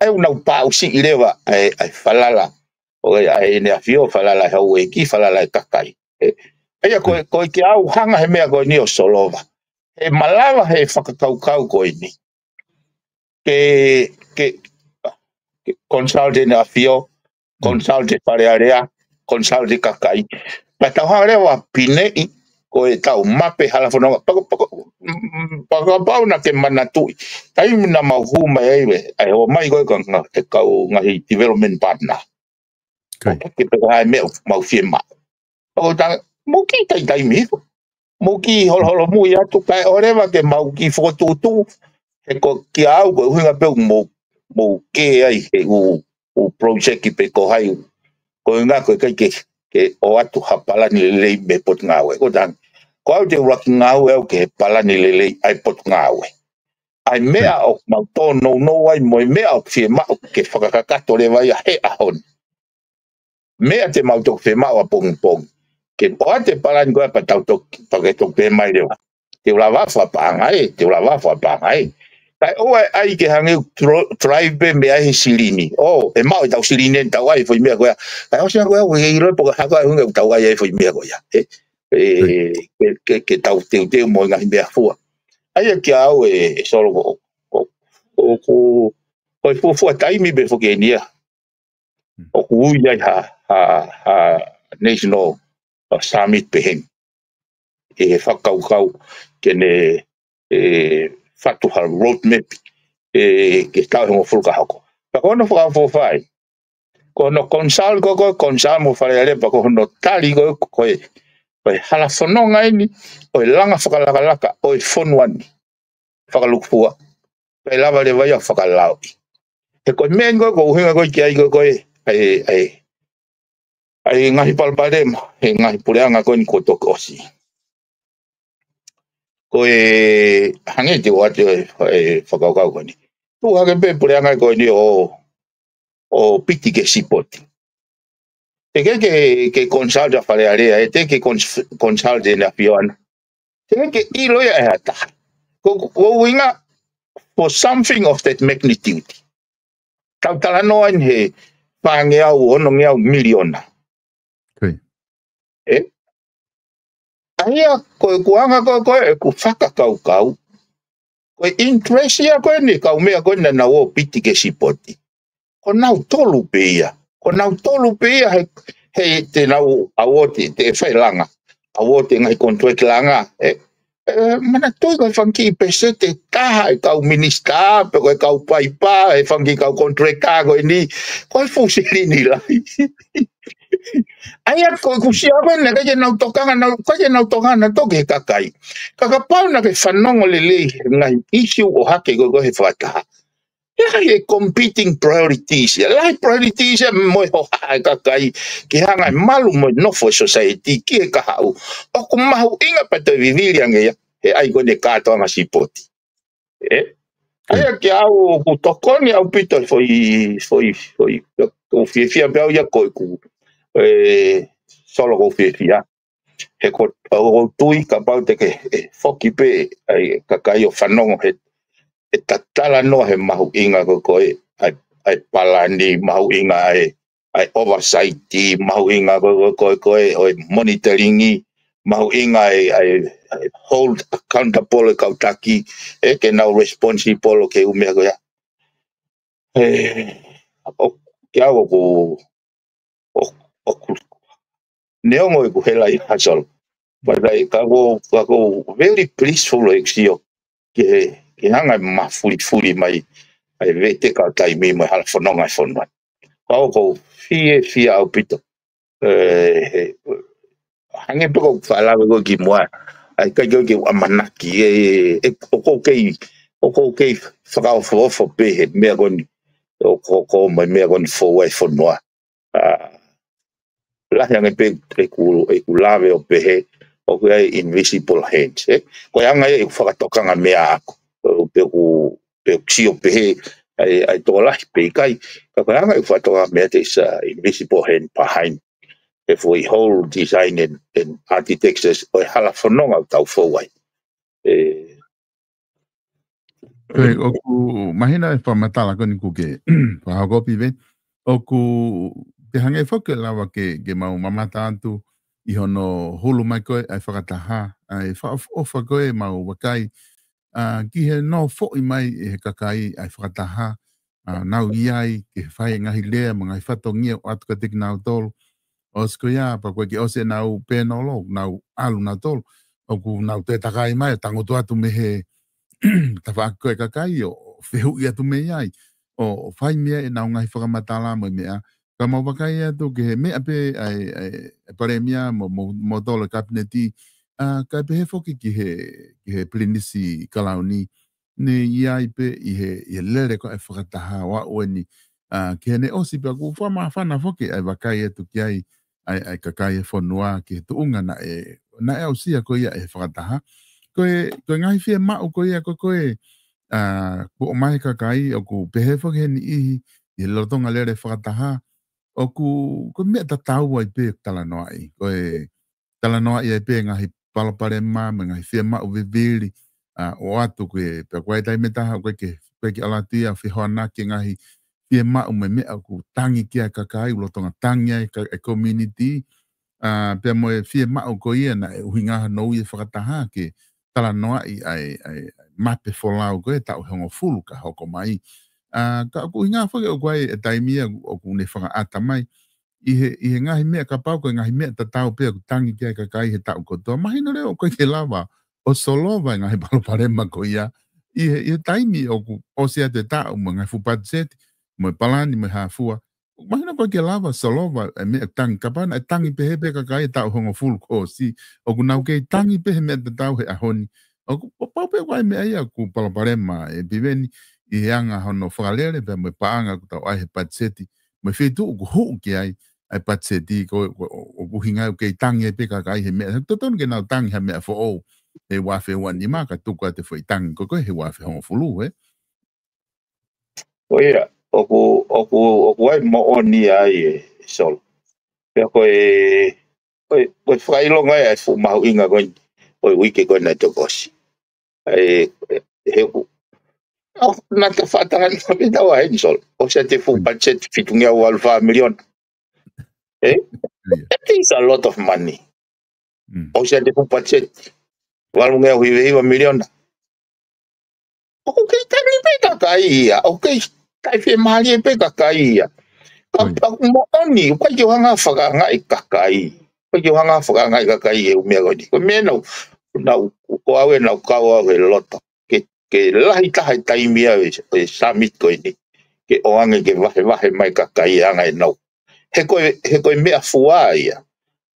ʻA ia ʻoku nau paʻusiʻi leva ʻa e, ʻa e falala ʻo e, ʻa ʻEne ʻAfio, falala ʻe he houʻeiki, falala ʻe he kakai. Ē, ʻa ia ko e, ko e kiate au hanga he meʻa ko eni ʻo solova. He malava he fakakaukau ko eni ke, ke, ke consult ʻEne ʻAfio, consult e Fale Alea, consult e kakai. Pea tau hanga leva ʻo pineʻi ko e tau mape hala fononga. Pako, pako, mm, pako pau naʻa ke manatuʻi. Taimi naʻa mau hū mai ai ē, ʻa e ō mai ko e ka nga-, e kau ngaahi development partner. Ke pehē ʻa e meʻa ʻoku mau fiemaʻu. ʻO tanga, mou kiʻi taimi hifo. Mou kiʻi holoholomui atu kae ʻoua leva ke mau kiʻi fokotuʻutuʻu. He ko kiate au ko e ʻuhinga pē ʻoku mou, mou kē ai he ʻū, ʻū project pē ko hai. Ko e ʻuhinga ko e ʻikai ke, ke ʻoatu ha palani lelei mei he Potungāue. Ko tanga, ko au te u ʻuluaki ngāue au ki he palani lelei ʻa e Potungāue. ʻA e meʻa ʻoku mau tōnounou ai mo e meʻa ʻoku fiemaʻu ke fakakakato leva ia he ʻaho ni. Meʻa te mau toki fiemaʻu ʻapongipongi. Ke ʻoatu e palani ko ia pea tau toki, pea ke toki pehē mai leva, te u lava fakapaʻanga ē, te u lava fakapaʻanga ē. Kae ʻoua ʻe ʻai ke hangē ʻoku dro-, drive pē meʻa he silini. ʻŌ, ʻe maʻu ʻetau silini ʻi heʻetau ʻai e foʻi meʻa ko ia. Kae ʻosi ange ko ia, ʻoku ʻikai ʻilo pe ko e hā koā e ʻuhinga ʻoku tau ʻai ai e foʻi meʻa ko ia. Ē, ē, ke, ke, ke tau teuteu mo e ngaahi meʻa fua. ʻA ia kiate au ē, ē Solo, ko, ko, ko, ko, ko e fuofua taimi pē foki eni ia ʻoku ui ai ha, ha, ha national, ha summit pehē ni. ʻE fakakaukau ke ne, ē, fatu ha roadmap, ē, ke tau he ngofulu ka hoko. Pea ko hono fakaʻofoʻofa ē, ko hono consult ko, ko e consult mo Fale Alea pea ko hono tali ko, ko e, ko e hala fononga eni ʻo e langa fakalakalaka ʻo e fonua ni. Fakalūkufua. Kae lava leva ia ʻo fakalauʻi. He ko e meʻa eni ko e, ko e ʻuhinga ko e ki ai ko e, ko e, ʻa e, ʻa e, ʻa e ngaahi palopalema he ngaahi puleʻanga ko eni kuo toki ʻosi. Ko e hangē te u ʻoatu e, e fakakaukau ko eni. Tuʻu hake pē puleʻanga ko eni ʻo, ʻo piti ke sipoti. Teʻeki ke, ke consult ʻa Fale Alea, ē, teʻeki ke cons-, consult ʻEne ʻAfio ʻana. Teʻeki ke ʻilo ia ʻe ha taha. Ko, ko e ʻuhinga for something of that magnitude. Tau talanoa eni he fāngeau, onongeau miliona. Ē? ʻA ia, ko e kuanga ko, ko e, ʻeku fakakaukau. Ko e interest ia ko eni, kau meʻa ko eni naʻa nau ō piti ke sipoti. Ko nautolu pē ia. Ko nautolu pē ia he, he te nau ʻauote, te fai langa. ʻAuote ngaahi contract langa, ē. ē, manatuʻi ko e fanga kiʻi peseti ʻe taha ʻe kau minisitā, pe ko e kau paipa, ʻe fanga kiʻi kau contractor ko eni, ko e fuʻu silini lahi. ʻA ia ko e kusia ko ē naʻe ʻikai ke nau tokanga, nau, ʻikai ke nau tokanga nautolu ki he kakai. Ka kapau naʻa ke fanongo lelei he ngaahi issue ʻo hake ko ē ko ē he fakataha. ʻE lahi e competing priorities. ʻE lahi priorities ia mo e hohaʻa e kakai ke hanga ʻe malu mo e nofo e society ki he kahaʻu. ʻOku mahuʻinga pea toe vivili ange ia he ʻai ko ē ne kātoanga sipoti. ʻE? ʻA ia ke au ʻoku tokoni ʻaupito foʻi, foʻi, foʻi, ʻoku fiefia pē au ia ko ʻeku, ē, Solo ʻoku fiefia. He ko, ʻoku ou tui kapau te ke, ē, foki pē, ʻai, kakai ʻo fanongo he, ʻe tatala noa he mahuʻinga ko ē ko ē, ʻai, ʻai palani mahuʻinga ʻai, ʻai oversight mahuʻinga ko ē ko ē ko ē, ʻo e monitoring mahuʻinga ʻai, ʻai, ʻai hold accountable e kau taki, ē ke nau responsible ke ʻū meʻa ko ia. Ē, ʻo, ke au ʻoku, ʻo, ʻoku, neongo ʻeku hela ʻi Hasolo. But I, ka ko, ka ko very blissful ʻeku sio ke, ke hanga ʻe mafulifuli mai ʻai veteka ʻo taimi mo e hala fononga e fonua. Ka ʻoku ou fiefia ʻaupito. Ē, he, hangē pē ko e fakalave ko ē kimuʻa. ʻAi ʻikai ke u ke ʻamanaki. Ē, ē, ʻoku ou kei, ʻoku ou kei fakaʻofoʻofa pē he meʻa ko eni. ʻOku, ʻoku mo e meʻa ko eni foʻou ʻa e fonua. ʻA, lahi ange pē ʻeku, ʻeku lave ʻo pehē, ʻoku ʻi ai invisible hands, ē? Ko e anga ia ʻeku fakatokanga meʻa ʻaʻaku. Pe ʻoku, pe ʻoku sio pehē, ʻai, ʻai tokolahi pe ʻikai. Ka ko e anga ʻeku fakatokanga meʻa te isa invisible hand behind. E foʻi whole design and, and architectures, ʻo e hala fononga ʻoku tau fou ai. Ē, Ko e, ʻoku mahino e fakamatala ko eni kuo ke fakahoko Pive. ʻOku ke hangē foki ʻe lava ke, ke mau mamata atu ʻi hono hulu mai ko ē ʻa e fakataha, ʻa e fakaʻofoʻofa ko ē mau vakai, ʻa, ki he nofoʻi mai ʻe he kakai ʻa e fakataha, ʻa, nau ʻi ai ke fai e ngaahi lea mo e ngaahi fatongia ʻo ʻatu kiate kinautolu. ʻOsi ko ia, pea ko e ke ʻosi ʻenau panel, nau ʻalu nautolu. ʻOku nau toe takai mai, tangutu atu mei he tafaʻaki ko ē kakai ʻo fehuʻi atu mei ai. ʻO, ʻo fai mei ai ʻenau ngaahi fakamatala mo e meʻa. Ka mau vakai atu ki he meʻa pē ʻa e, ʻa e, ʻa e Palēmia mo, mo, mo tolo e Kapineti. ʻA, kae pehē foki ki he, ki he Pilinisi Kalauni. Ne ʻi ai pē ʻi he, ʻi he lele ko ē fakataha ʻo aʻu eni. ʻA, ki heʻene ʻosi pea ʻoku fakamāfana foki ʻa e vakai atu ki ai, ʻa e, ʻa e kakai e fonua ki he tuʻunga naʻe, naʻe aʻusia ko ia ʻe he fakataha. Ko e, ko e ngaahi fiemaʻu ko ia ko ē ko ē, ʻa, kuo ʻomai ʻe he kakai ʻoku pehē foki he niʻihi ʻi he lolotonga lele fakataha. ʻOku, ko e meʻa tatau ai pē talanoaʻi. Ko e, talanoaʻi ai pē ngaahi palopalema mo e ngaahi fiemaʻu vivili, ʻa, ʻo ʻatu ko ē, pea ko e taimi ʻe taha ʻoku ʻikai ke, ʻikai ke ʻalu atu ia ʻo fehoanaki e ngaahi fiemaʻu mo e meʻa ʻoku tangi ki ai e kakai, ʻoku lolotonga tangi ai e ka-, e community, ʻa, pea mo e fiemaʻu ko ia naʻe ʻuhinga hono ui e fakataha ke talanoaʻi ʻa e, ʻa e, ʻa e mape folau ko ē taʻu ʻe hongofulu ka hoko mai. ʻA, ka ʻoku ʻuhinga foki ʻoku ʻi ai e taimi ia ʻoku ne fakaʻata mai, ʻi he, ʻi he ngaahi meʻa kapau ko e ngaahi meʻa tatau pē ʻoku tangi ki ai e kakai he taʻu kotoa. Mahino leva ʻoku ʻikai ke lava ʻo solova e ngaahi palopalema ko ia. ʻI he, ʻi he taimi ʻoku ʻosi atu e taʻu mo e ngaahi fuʻu patiseti, mo e palani, mo e hā fua. Mahino ʻoku ʻikai ke lava ʻo solova e meʻa tangi kapau naʻe tangi pehē pē kakai he taʻu ʻe hongofulu kuo ʻosi. ʻOku nau kei tangi pē he meʻa tatau he ʻaho ni. ʻOku pau pē ʻoku ʻi ai e meʻa ia ʻoku palopalema ʻe Piveni ʻi he anga hono fakalele pea mo e paʻanga ʻoku tau ʻai he patiseti. Mo e feituʻu ʻoku huʻu ki ai ʻa e patiseti ko, ko, ʻoku ʻuhinga ʻoku kei tangi ai pē kakai he meʻa. Totonu ke nau tangi ha meʻa foʻou he ua afe ua nima ka tuku atu e foʻi tangi ko ē ko ē he ua afe hongofulu, ē? ʻO ia, ʻoku, ʻoku, ʻoku ʻi ai moʻoni ai ē, Solo. Pea ko e, ko e, ko e fakaʻilonga ia e fuʻu mahuʻinga ko eni ʻo e uike ko ē naʻe toki ʻosi. ʻE, ʻe, he ʻoku, ʻo, naʻa ta fakatanga ni ka me tau ai ni Solo. ʻOsi atu e fuʻu patiseti fitungeau valu fā miliona. Ē? Ia. It is a lot of money. Mm. ʻOsi atu e fuʻu patiseti valungeau hivahiva miliona. ʻOku kei tangi pē kakai ia, ʻoku kei taʻefiemālie pē kakai ia. Ka ʻOi. ʻOku moʻoni, ʻoku ʻikai ke u hanga ʻo fakaangaʻi kakai. ʻOku ʻikai ke u hanga ʻo fakaangaʻi kakai he ʻū meʻa ko eni. Ko e meʻa naʻa ku nau, ko au ē naʻa ku kau au he loto. Ke, ke lahi taha e taimi ʻa e, e summit ko eni. Ke ʻoange ke vahevahe mai kakai anga ʻenau. He ko e, he ko e meʻa fua ia.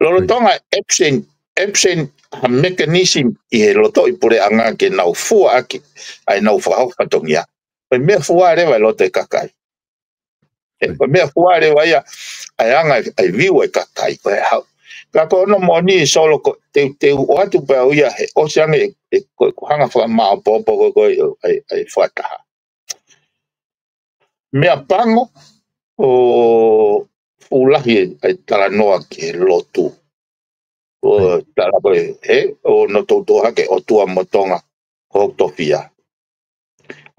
Lolotonga absent, absent ha mechanism ʻi he loto ʻi puleʻanga ke nau fua ʻaki ʻa ʻenau fakahohatongia. Ko e meʻa fua leva e loto e kakai. He ko e meʻa fua leva ia, ʻa e anga ʻa e view e kakai, ko e hau. Ka ko hono moʻoni Solo ko teuteu ʻoatu pē au ia he ʻosi ange e, e ko, ko hanga fakamaopoopo ko, ko e, ʻa e, ʻa e fakataha. Meʻa pango ʻo fuʻu lahi e, ʻa e talanoa ki he lotu. ʻO tala ko e, he, ʻo no toutou hake ʻOtua mo Tonga, ko hoku tofiʻa.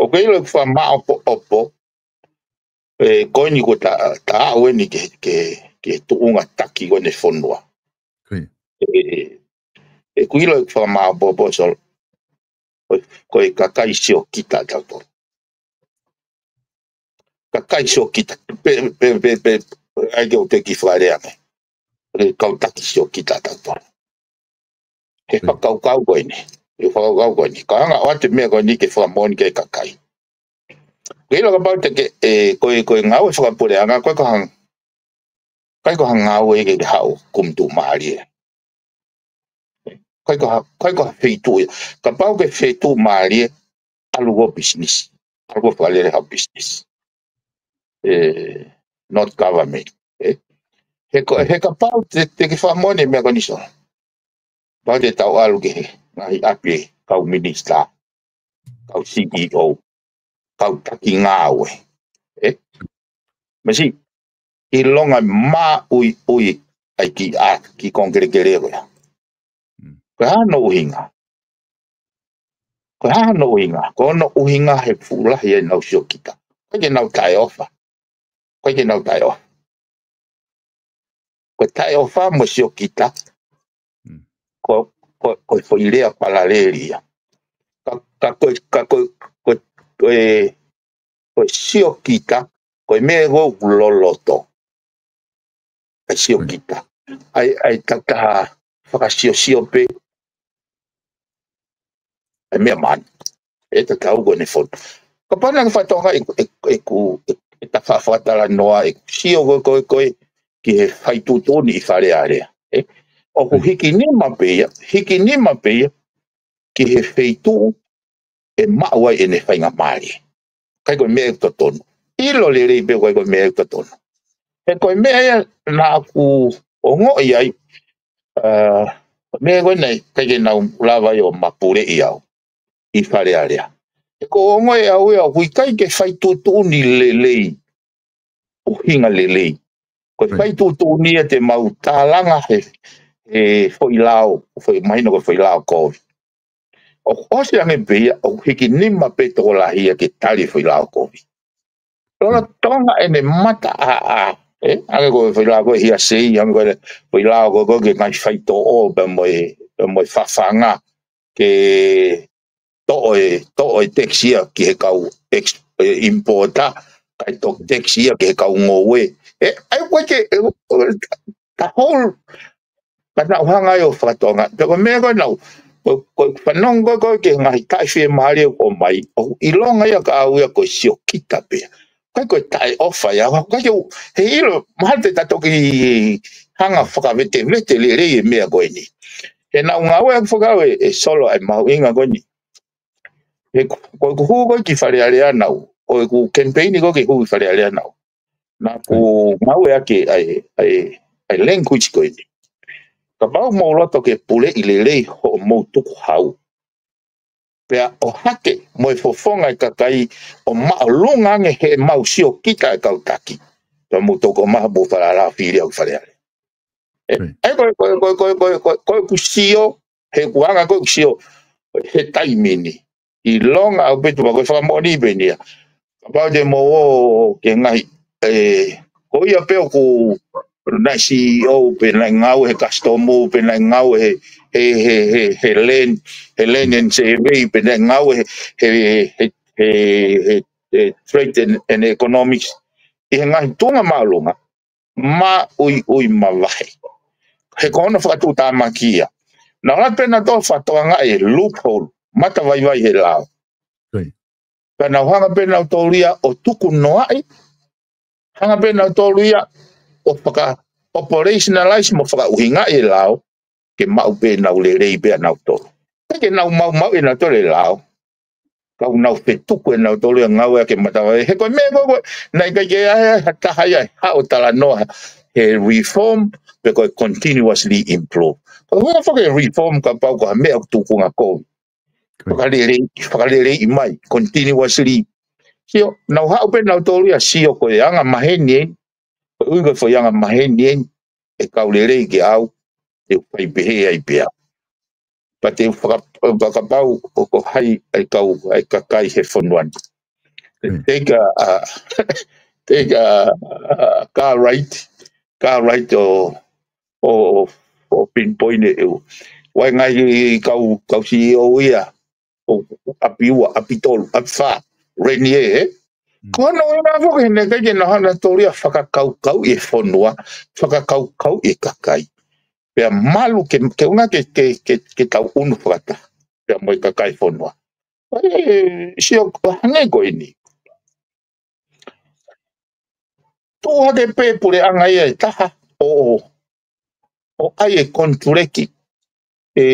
ʻOku ke ʻilo ʻeku fakamaopoopo, e, ko eni ko ta, ta aʻu eni ke, ke, ke tuʻunga taki ko eni fonua. Ko ia. E, e, ʻeku ʻilo ʻeku fakamaopoopo Solo. Ko, ko e kakai siokita tautolu. Kakai siokita. Pe, pe, pe, pe, ʻai ke u teki fakalea ange. Ko e kau taki siokita tautolu. He fakakaukau ko eni. He fakakaukau ko eni. Ka anga ʻoatu e meʻa ko eni ke fakamoʻoni ki he kakai. Ke ʻilo kapau te ke, e, ko e, ko e ngāue fakapuleʻanga, ko e ko ha, ko e ko ha ngāue ke, ke haʻu kumi tuʻumālie. Ko e ko ha, ko e ko ha feituʻu ia. Kapau ke feituʻumālie, ʻalu ko business. ʻAlu ko fakalele ha business. E, not government. E. He ko, he kapau te, te ke fakamoʻoni e meʻa ko eni Solo. Pau te tau ʻalu ki he ngaahi ʻapi e kau minisitā, kau C E O, kau taki ngāue. E? Masi, ʻilonga maʻuiʻui ʻa e kiʻi ʻapi, kiʻi kongkelekele ko ia. Ko e hā hono ʻuhinga? Ko e hā hono ʻuhinga? Ko hono ʻuhinga he fuʻu lahi ʻenau siokita. Ko e ke nau taʻeʻofa. Ko e ke nau taʻeʻofa. Ko e taʻeʻofa mo e siokita. Ko, ko, ko e foʻi lea palaleli ia. Ka, ka ko e, ka ko e, ko e, ko e, ko e siokita, ko e meʻa ʻoku loloto. ʻA e siokita. ʻA e, ʻa e tataha fakasiosio pē. ʻA e meʻa mani. E tatau ko eni fonua. Kapau naʻa ke fakatonga e, e, e ku, e, e ta fa, fakatalanoa, e sio ko e, ko e, ko e, ki he fai tuʻutuʻuni ʻi Fale Alea. E, ʻoku hiki nima pē ia, hiki nima pē ia, ki he feituʻu ʻe maʻu ai ʻene faingamālie. ʻIkai ko e meʻa ʻoku totonu. ʻIlo lelei pē ʻoku ʻikai ko e meʻa ʻoku totonu. He ko e meʻa ia naʻa ku ongoʻi ai, a, meʻa ko eni, ʻikai ke nau lava ai ʻo mapuleʻi au ʻi Fale Alea. He ko e ongoʻi ʻaʻaku ia ʻoku ʻikai ke fai tuʻutuʻuni lelei, ʻuhinga lelei. Ko e fai tuʻutuʻuni ia te mau tālanga he, he foʻi lao, foʻi mahino ko e foʻi lao kovi. ʻOku ʻosi ange pē ia, ʻoku hiki nima pē tokolahi ia ke tali foʻi lao kovi. Lolotonga ʻene mataʻāʻā, e, ange ko e foʻi lao ko e hiasei, ange ko e foʻi lao ko e, ko e ke ngai faitoʻo, pea mo e, pea mo e fafanga, ke toʻo e, toʻo e tax ia ki he kau ex, e, importer, kae toʻo tax ia ki he kau ngoue. E, ʻai ko e ke, e, e, the whole, ka naʻa ku hanga ai ʻo fakatonga. Pea ko e meʻa ko ē naʻa ku, ko, ko e fanongo ko ē ki he ngaahi taʻefiemālie ʻoku ʻomai, ʻoku ʻilonga ia ka au ia ko e siokita pē. ʻIkai ko e taʻeʻofa ia, ʻikai ke u, he ʻilo, mahalo te ta toki hanga fakavetevete lelei e meʻa ko eni. He naʻa ku ngāue ʻaku fakau e, e Solo ʻa e mahuʻinga ko eni. He ko, ko ʻeku hū ko ē ki Fale Alea naʻa ku, ko ʻeku campaign ko ē ke hū ki Fale Alea naʻa ku. Naʻa ku ngāueʻaki ʻa e, ʻa e, ʻa e language ko eni. Kapau mou loto ke puleʻi lelei hoʻomou tukuhau. Pea ʻohake mo e fofonga e kakai ʻo māʻolunga ange heʻemau siokita e kau taki. Pea mou toki ʻomai haʻamou falala fili ʻaku Fale Alea. E, ʻai ko e, ko e, ko e, ko e, ko e, ko e, ko ʻeku sio, he ʻoku anga ko ʻeku sio, he taimi ni. ʻIlonga ʻaupito pea ko e fakamoʻoni pē eni ia. Kapau te mou ō ki he ngaahi, e, ko ia pē ʻoku naʻe C E O, pe naʻe ngāue he customs, pe naʻe ngāue he, he, he, he, he land, he land and survey, pe naʻe ngāue he, he, he, he, he, he trade and, and economics. ʻI he ngaahi tuʻunga māʻolunga, maʻuiʻui mavahe. He ko hono fakatuʻutāmaki ia. Nau ō atu pē nautolu ʻo fakatokangaʻi e loophole, mata vaivai he lao. Pea nau hanga pē nautolu ia ʻo tukunoaʻi, hanga pē nautolu ia ʻo faka-operationalize mo fakaʻuhingaʻi e lao, ke maʻu pē ʻenau lelei pē ʻanautolu. ʻIkai ke nau maumauʻi ʻe nautolu e lao, ka ʻoku nau fetuku ʻe nautolu ia ngāue ʻaki e mata vaivai. He ko e meʻa ko ē, naʻe ʻikai ke ʻi ai ha taha ia ʻe haʻu ʻo talanoa he reform, pe ko e continuously improve. Ko e ʻuhinga foki e reform kapau ko ha meʻa ʻoku tukunga kovi. Fakaleleiʻi, fakaleleiʻi mai, continuously. Sio, nau haʻu pē nautolu ia ʻo sio ko e anga maheni eni, ko e ʻuhi ko e foʻi anga maheni eni, ʻe kau lelei ke au, te u fai pehē ai pē au. Pea te u faka-, fakapau ʻoku ʻi ai e kau, ʻa e kakai he fonua ni. Take a, a, take a, a, car ride, car ride ʻo, ʻo, ʻo pinpoint ʻe au. ʻA e ngaahi kau, kau C E O ia, ʻo ʻapi ua, ʻapi tolu, ʻapi fā, Renier, ē? Ko hono ʻuhinga foki he naʻe ʻikai ke nau hanga nautolu ia ʻo fakakaukauʻi e fonua, fakakaukauʻi e kakai. Pea malu ke, ke ʻuhinga ke, ke, ke, ke tau ʻunu fakataha pea mo e kakai fonua. ʻE, sio, hangē ko eni. Tuʻu hake pē puleʻanga ia ʻe taha ʻo, ʻo ʻai e konituleki ʻe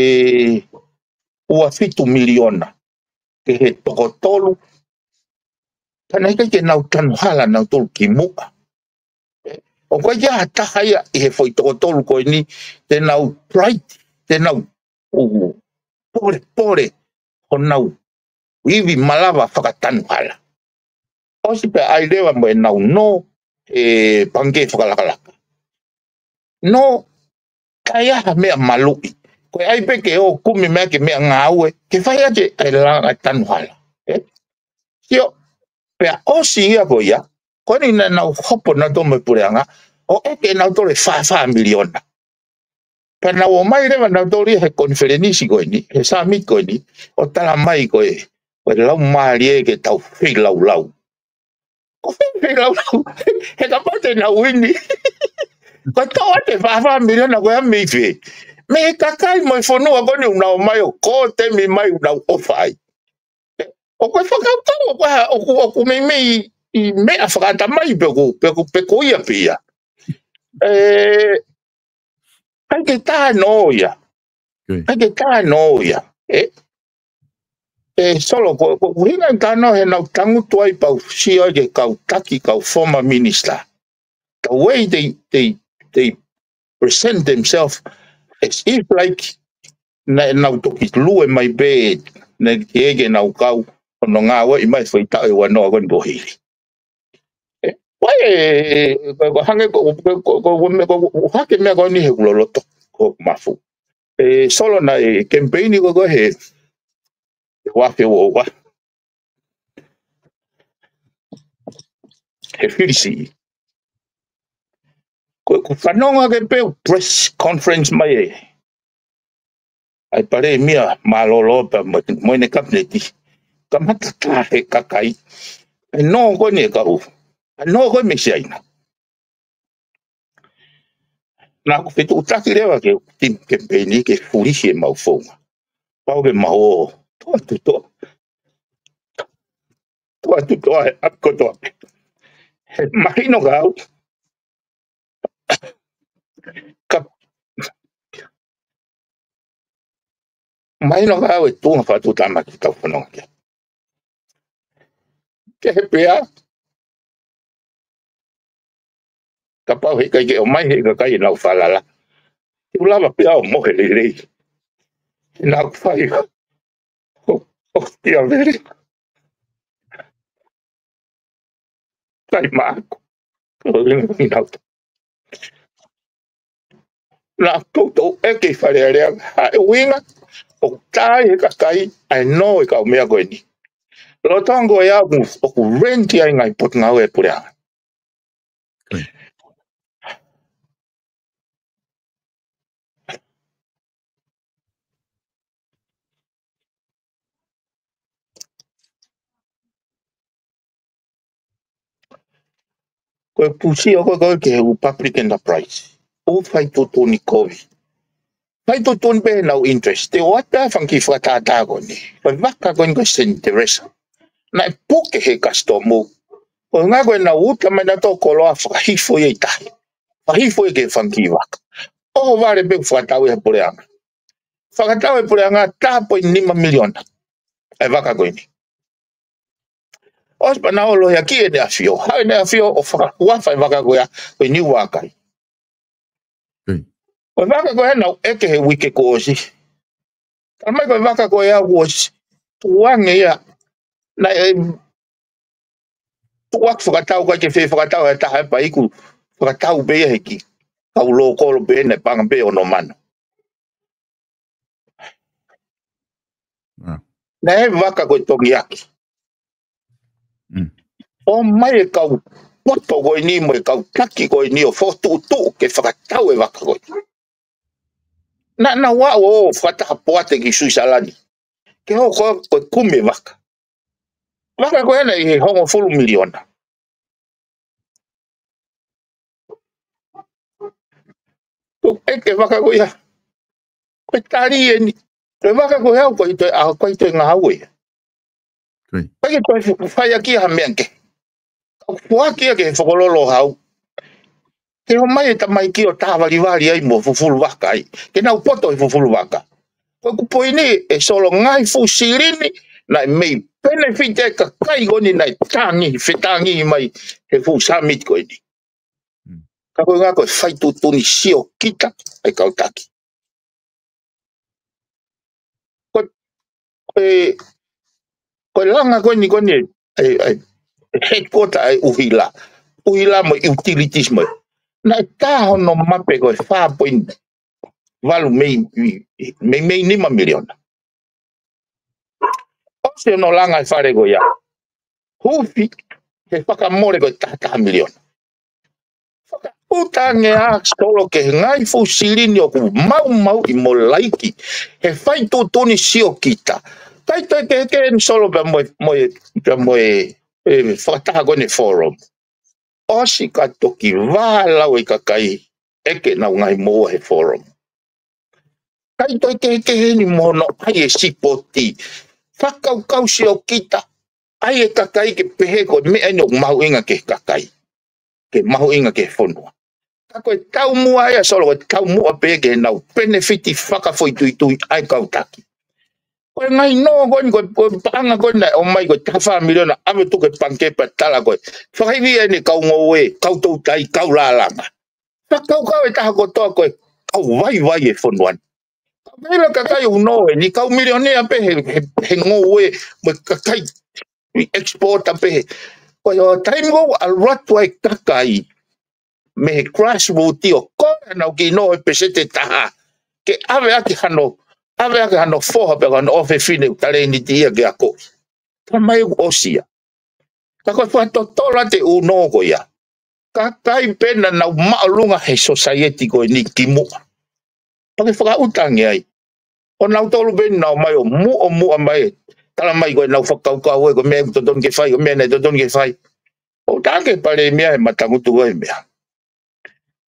ua fitu miliona ki he toko tolu. Ka naʻe ʻikai ke nau tanu hala nautolu kimuʻa. ʻOku ʻikai ha taha ia ʻi he foʻi toko tolu ko eni te nau bright, te nau, ʻū, polepole honau ivi malava fakatanu hala. ʻOsi pea ʻai leva mo ʻenau nō e pangikē fakalakalaka. Nō, ʻikai ha meʻa maluʻi. Ko e ʻai pē ke ō kumi meʻa ke meʻangāue, ke fai ʻaki e langa tanu hala. Ē? Sio, pea ʻosi ia ko ia, ko eni naʻa nau hopo nautolu mo e puleʻanga, ʻo ʻeke nautolu e fā fā miliona. Pea nau ō mai leva nautolu ia he konifelenisi ko eni, he summit ko eni, ʻo tala mai ko e, ko e laumālie ke tau feilaulau. Ko e feilaulau, he kapau te nau ʻuini. Ko e toʻo atu e fā fā miliona ko ia mei fē? Mei he kakai mo e fonua ko eni ʻoku nau ō mai ʻo kōtemi mai ʻoku nau ʻofa ai. ʻOku ou fakakaukau, ʻoku, ʻoku, ʻoku meimei ʻi meʻa fakaʻatamai pe ʻoku, pe ʻoku, pe ko ia pē ia. ʻE, ʻikai ke tā noa ia. ʻIkai ke tā noa ia. ʻE, ʻe Solo, ko, ko, ko e ʻuhinga e tā noa he naʻa ku tangutu ai pea u sio ai ki he kau taki, kau former minister. The way they, they, they present themselves as if like naʻa nau toki lue mai pē, naʻe ʻikai ke nau kau, ʻo nau ngāueʻi mai foʻi taʻu ʻe ua noa ko eni ʻo hili. ʻE, ʻa ia, ʻe, ʻe, ko, ko hangē ko, ko, ko, ko, ko, me, ko, ko, hake meʻa ko eni he ʻoku loloto, ko mafu. ʻE, Solo naʻe kemipeini ko, ko he, he ua afe ua ua. He fili siʻi. Ko, ko e fanongo ke pē ʻoku press conference mai ē. ʻA e palēmia mālōlō pea mo, mo ʻene kapineti. Kamata tā he kakai. ʻA e nō ko eni ʻa e kau. ʻA e nō ko eni mei Siaina. Naʻa ku fetuʻutaki leva ki he timi kemipeini ke fulisi ʻemau founga. Pau ke mau ō. Toʻa tu toʻa. Toʻa tu toʻa he ʻapi kotoa. He mahino kiate au. Ka, mahino kiate au e tuʻunga fakatuʻutāmaki ʻoku tau fononga ki ai. Kehe pē ia, kapau he ʻikai ke ō mai he kakai ʻenau falala, te u lava pē au ʻo mohe lelei. Naʻa ku fai ʻo, ʻo, ʻo tia vele. Kai maku. Ko e ʻuhinga naʻa ku toutou ʻeke ʻi Fale Alea, ʻa e ʻuhinga ʻoku tā ai he kakai ʻa e nō e kau meʻa ko eni. Lolotonga ko ia ʻoku, ʻoku rent ai ngaahi potungāue ʻa e puleʻanga. Ko e pusi ʻo ko, ko e ke he ʻū public enterprise. ʻOku fai tuʻutuʻuni kovi. Fai tuʻutuʻuni pē ʻenau interest. Te u ʻoatu ʻa e fanga kiʻi fakatātā ko eni. Ko e vaka ko eni ko e Saint Teresa. Naʻe puke he customs. Ko e ʻuhinga ko ʻenau uta mai nautolu e koloa fakahifo ia ʻi tahi. Fakahifo ia ki he fanga kiʻi vaka. ʻOhovale pē ʻo fakatau ʻe he puleʻanga. Fakatau ʻe he puleʻanga taha poini nima miliona ʻa e vaka ko eni. ʻOsi pea nau ō ʻo lohiakiʻi ʻEne ʻAfio. Haʻu ʻEne ʻAfio ʻo fakahuafa e vaka ko ia ko e Niu Vākai. Ko e vaka ko ē naʻa nau ʻeke he uike kuo ʻosi. Talamai ko e vaka ko ē kuo ʻosi tuʻu ange ia. Naʻe tuʻu ʻaki fakatau, ʻikai ke fie fakatau ʻe ha taha, pea ʻikai, fakatau pē ia he kiʻi kau lōkolo pē naʻe paʻanga pē ʻe ono mano. Naʻe vaka ko e Tongiaki. ʻOmai e kau poto ko eni mo e kau taki ko eni ʻo fokotuʻutuʻu ke fakatau e vaka ko eni. Naʻa nau ō ʻo fakataha poate ki Suisalani ke hoko ko e kumi e vaka. Vaka ko ena ʻi he hongofulu miliona. Ko e ʻeke vaka ko ia. Ko e tali eni. Ko e vaka ko ia ʻoku ʻikai toe, ʻoku ʻikai toe ngāue ia. ʻIkai ke toe fu-, fai ʻaki ha meʻa kehe. Ka ʻoku foaki ia ke fokololo hau. Ke ō mai e tamaiki ʻo tāvalivali ai mo fufulu vaka ai. Ke nau poto he fufulu vaka. Ko ʻeku poini ē Solo, ngaahi fuʻu silini naʻe mei benefit e kakai ko eni naʻe tangi, fetangi mai he fuʻu summit ko eni. Ka ko e ʻuhinga ko e fai tuʻutuʻuni siokita ʻa e kau taki. Ko, ko e, ko e langa ko eni, ko eni, ʻa e, ʻa e headquarter ʻa e ʻuhila. ʻUhila mo e utilities mo e. Naʻe tā hono mape ko e fā poini valu mei, mei, mei nima miliona. ʻOsi hono langa e fale ko ia. Huufi he fakamole ko e taha taha miliona. Fakauta ange ā Solo ki he ngaahi fuʻu silini ʻoku maumauʻi mo laiki he fai tuʻutuʻuni siokita. ʻIkai toe kehekehe eni Solo pea mo e, mo e, pea mo e, e fakataha ko eni Forum. ʻOsi ka toki vālau e kakai ʻeke ʻenau ngaahi moua he Forum. ʻIkai toe kehekehe eni mo hono ʻai e sipoti. Fakakaukau siokita, ʻai e kakai ke pehē ko e meʻa eni ʻoku mahuʻinga ki he kakai, ke mahuʻinga ki he fonua. Ka ko e taumuʻa ia Solo, ko e taumuʻa pē ke nau penefiti fakafoʻituitui ʻa e kau taki. Ko e ngaahi nō ko eni, ko e, ko e paʻanga ko eni naʻe ʻomai ko e taha fā miliona, ʻave tuku he pangikē pea tala ko e fakaivia eni kau ngoue, kau toutai, kau lālanga. Fakakaukau e taha kotoa ko e kau vaivai e fonua ni. Kau vaivai e kakai ʻoku nō eni, kau milionea pē he, he, he ngoue, mo e kakai exporter pē he. Ko e ʻo taimi ko ē ʻalu atu ai e kakai mei he grassroot ʻo ko ē naʻa nau kiʻi nō he peseti ʻe taha, ke ʻave ʻaki hano, ʻave ʻaki hano foha pe hano ʻofefine ʻoku talēniti ia ke ako. Talamai ʻoku ʻosi ia. Ka ko e fakatotolo atu e ʻū nō ko ia, kakai pē naʻa nau māʻolunga he sōsaieti ko eni kimuʻa. Pea ke fakauta ange ai. ʻO nautolu pē naʻa nau ō mai ʻo muʻomuʻa mai, talamai ko ʻenau fakakaukau ē, ko e meʻa ʻoku totonu ke fai, ko e meʻa naʻe totonu ke fai. ʻO tā ki he palēmia he matangutu ko e meʻa.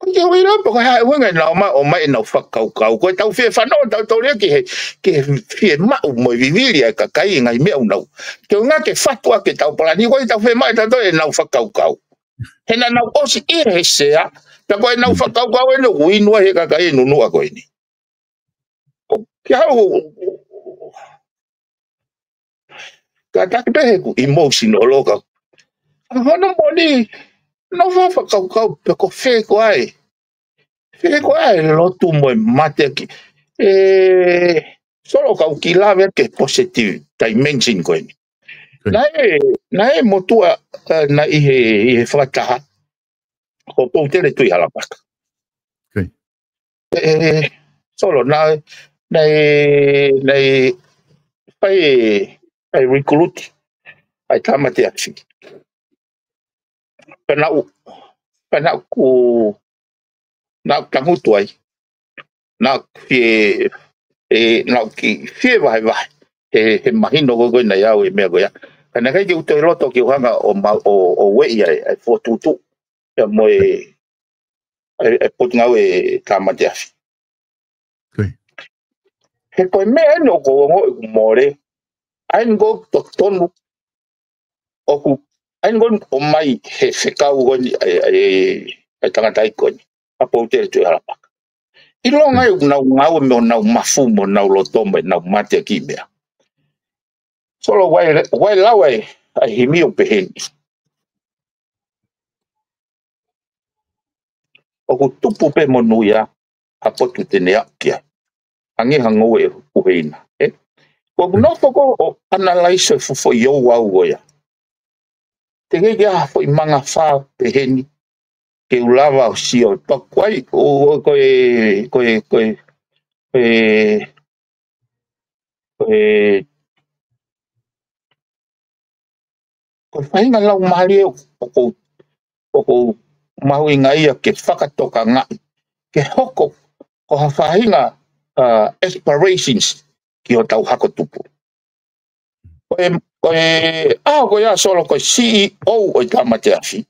Ko e ʻuhinga pē ko e hā e ʻuhinga naʻa nau ō mai ʻo ʻomai ʻenau fakakaukau. Ko ʻetau fie fanongo tautolu ia ki he, ki he fiemaʻu mo e vivili ʻa e kakai he ngaahi meʻa ʻoku nau. Ko e ʻuhinga ke fatu ʻaki ʻetau palani, ko ʻetau fiemaʻu ʻe tautolu ʻenau fakakaukau. He naʻa nau ʻosi ʻi he sea, pea ko ʻenau fakakaukau eni ʻoku inu ai he kakai e nunuʻa ko eni. Ko kiate au, kātaki pē heʻeku emotional ka. ʻA hono moʻoni, naʻa ku fakakaukau pē ko fē ko ē. Fē ko ē lotu mo e mate ki. E, Solo, kau kiʻi lave ki he positive dimension ko eni. Naʻe, naʻe motuʻa, ē, naʻe ʻi he, ʻi he fakataha ko Poutele Tuʻihalamaka. E, Solo, naʻe, naʻe, naʻe fai e, ʻa e recruit ʻa e Tāmate Afi. Pea naʻa ku, pea naʻa ku, naʻa ku tangutu ai. Naʻa ku fie, e, naʻa ku kiʻi fie vahevahe he, he mahino ko ē naʻe ʻi ai e meʻa ko ia. Ka naʻe ʻikai ke u toe loto ke u hanga ʻo ma-, ʻo, ʻo ueʻi ai ʻa e fokotuʻutuʻu ia mo e, ʻa e, ʻa e Potungāue Tāmate Afi. He ko e meʻa eni ʻoku ou ongoʻi ʻoku mole, ʻa eni ʻoku totonu, ʻoku, ʻa eni ʻoku ʻomai he fekau ko eni ʻa e, ʻa e, ʻa e tangataʻeiki ko eni, ʻa Poutele Tuʻihalamaka. ʻIlonga ʻoku nau ngāue mei honau mafu mo honau loto mo ʻenau mateakiʻi meʻa. Solo, ʻoku ou lau ʻa e, ʻa e himi ʻo pehē ni. ʻOku tupu pē monūʻia ha potu te ne aʻu ki ai. Hangē ha ngoue ʻe huheina. ʻE? ʻOku ou nofo ʻo analyze e fuʻu foʻi ouau ko ia. Teʻeki ke ʻi ai ha foʻi manga fā pehē ni ke u lava ʻo sio. Pea ko e, ʻo, ʻo, ko e, ko e, ko e, ko e, ko e, ko e faʻahinga laumālie ʻoku, ʻoku ou mahuʻingaʻia ke fakatokangaʻi, ke hoko ko ha faʻahinga, uh, aspirations ki hotau hako tupu. Ko e, ko e, ʻa, ko ia Solo, ko e C E O ʻo e Tāmate Afi,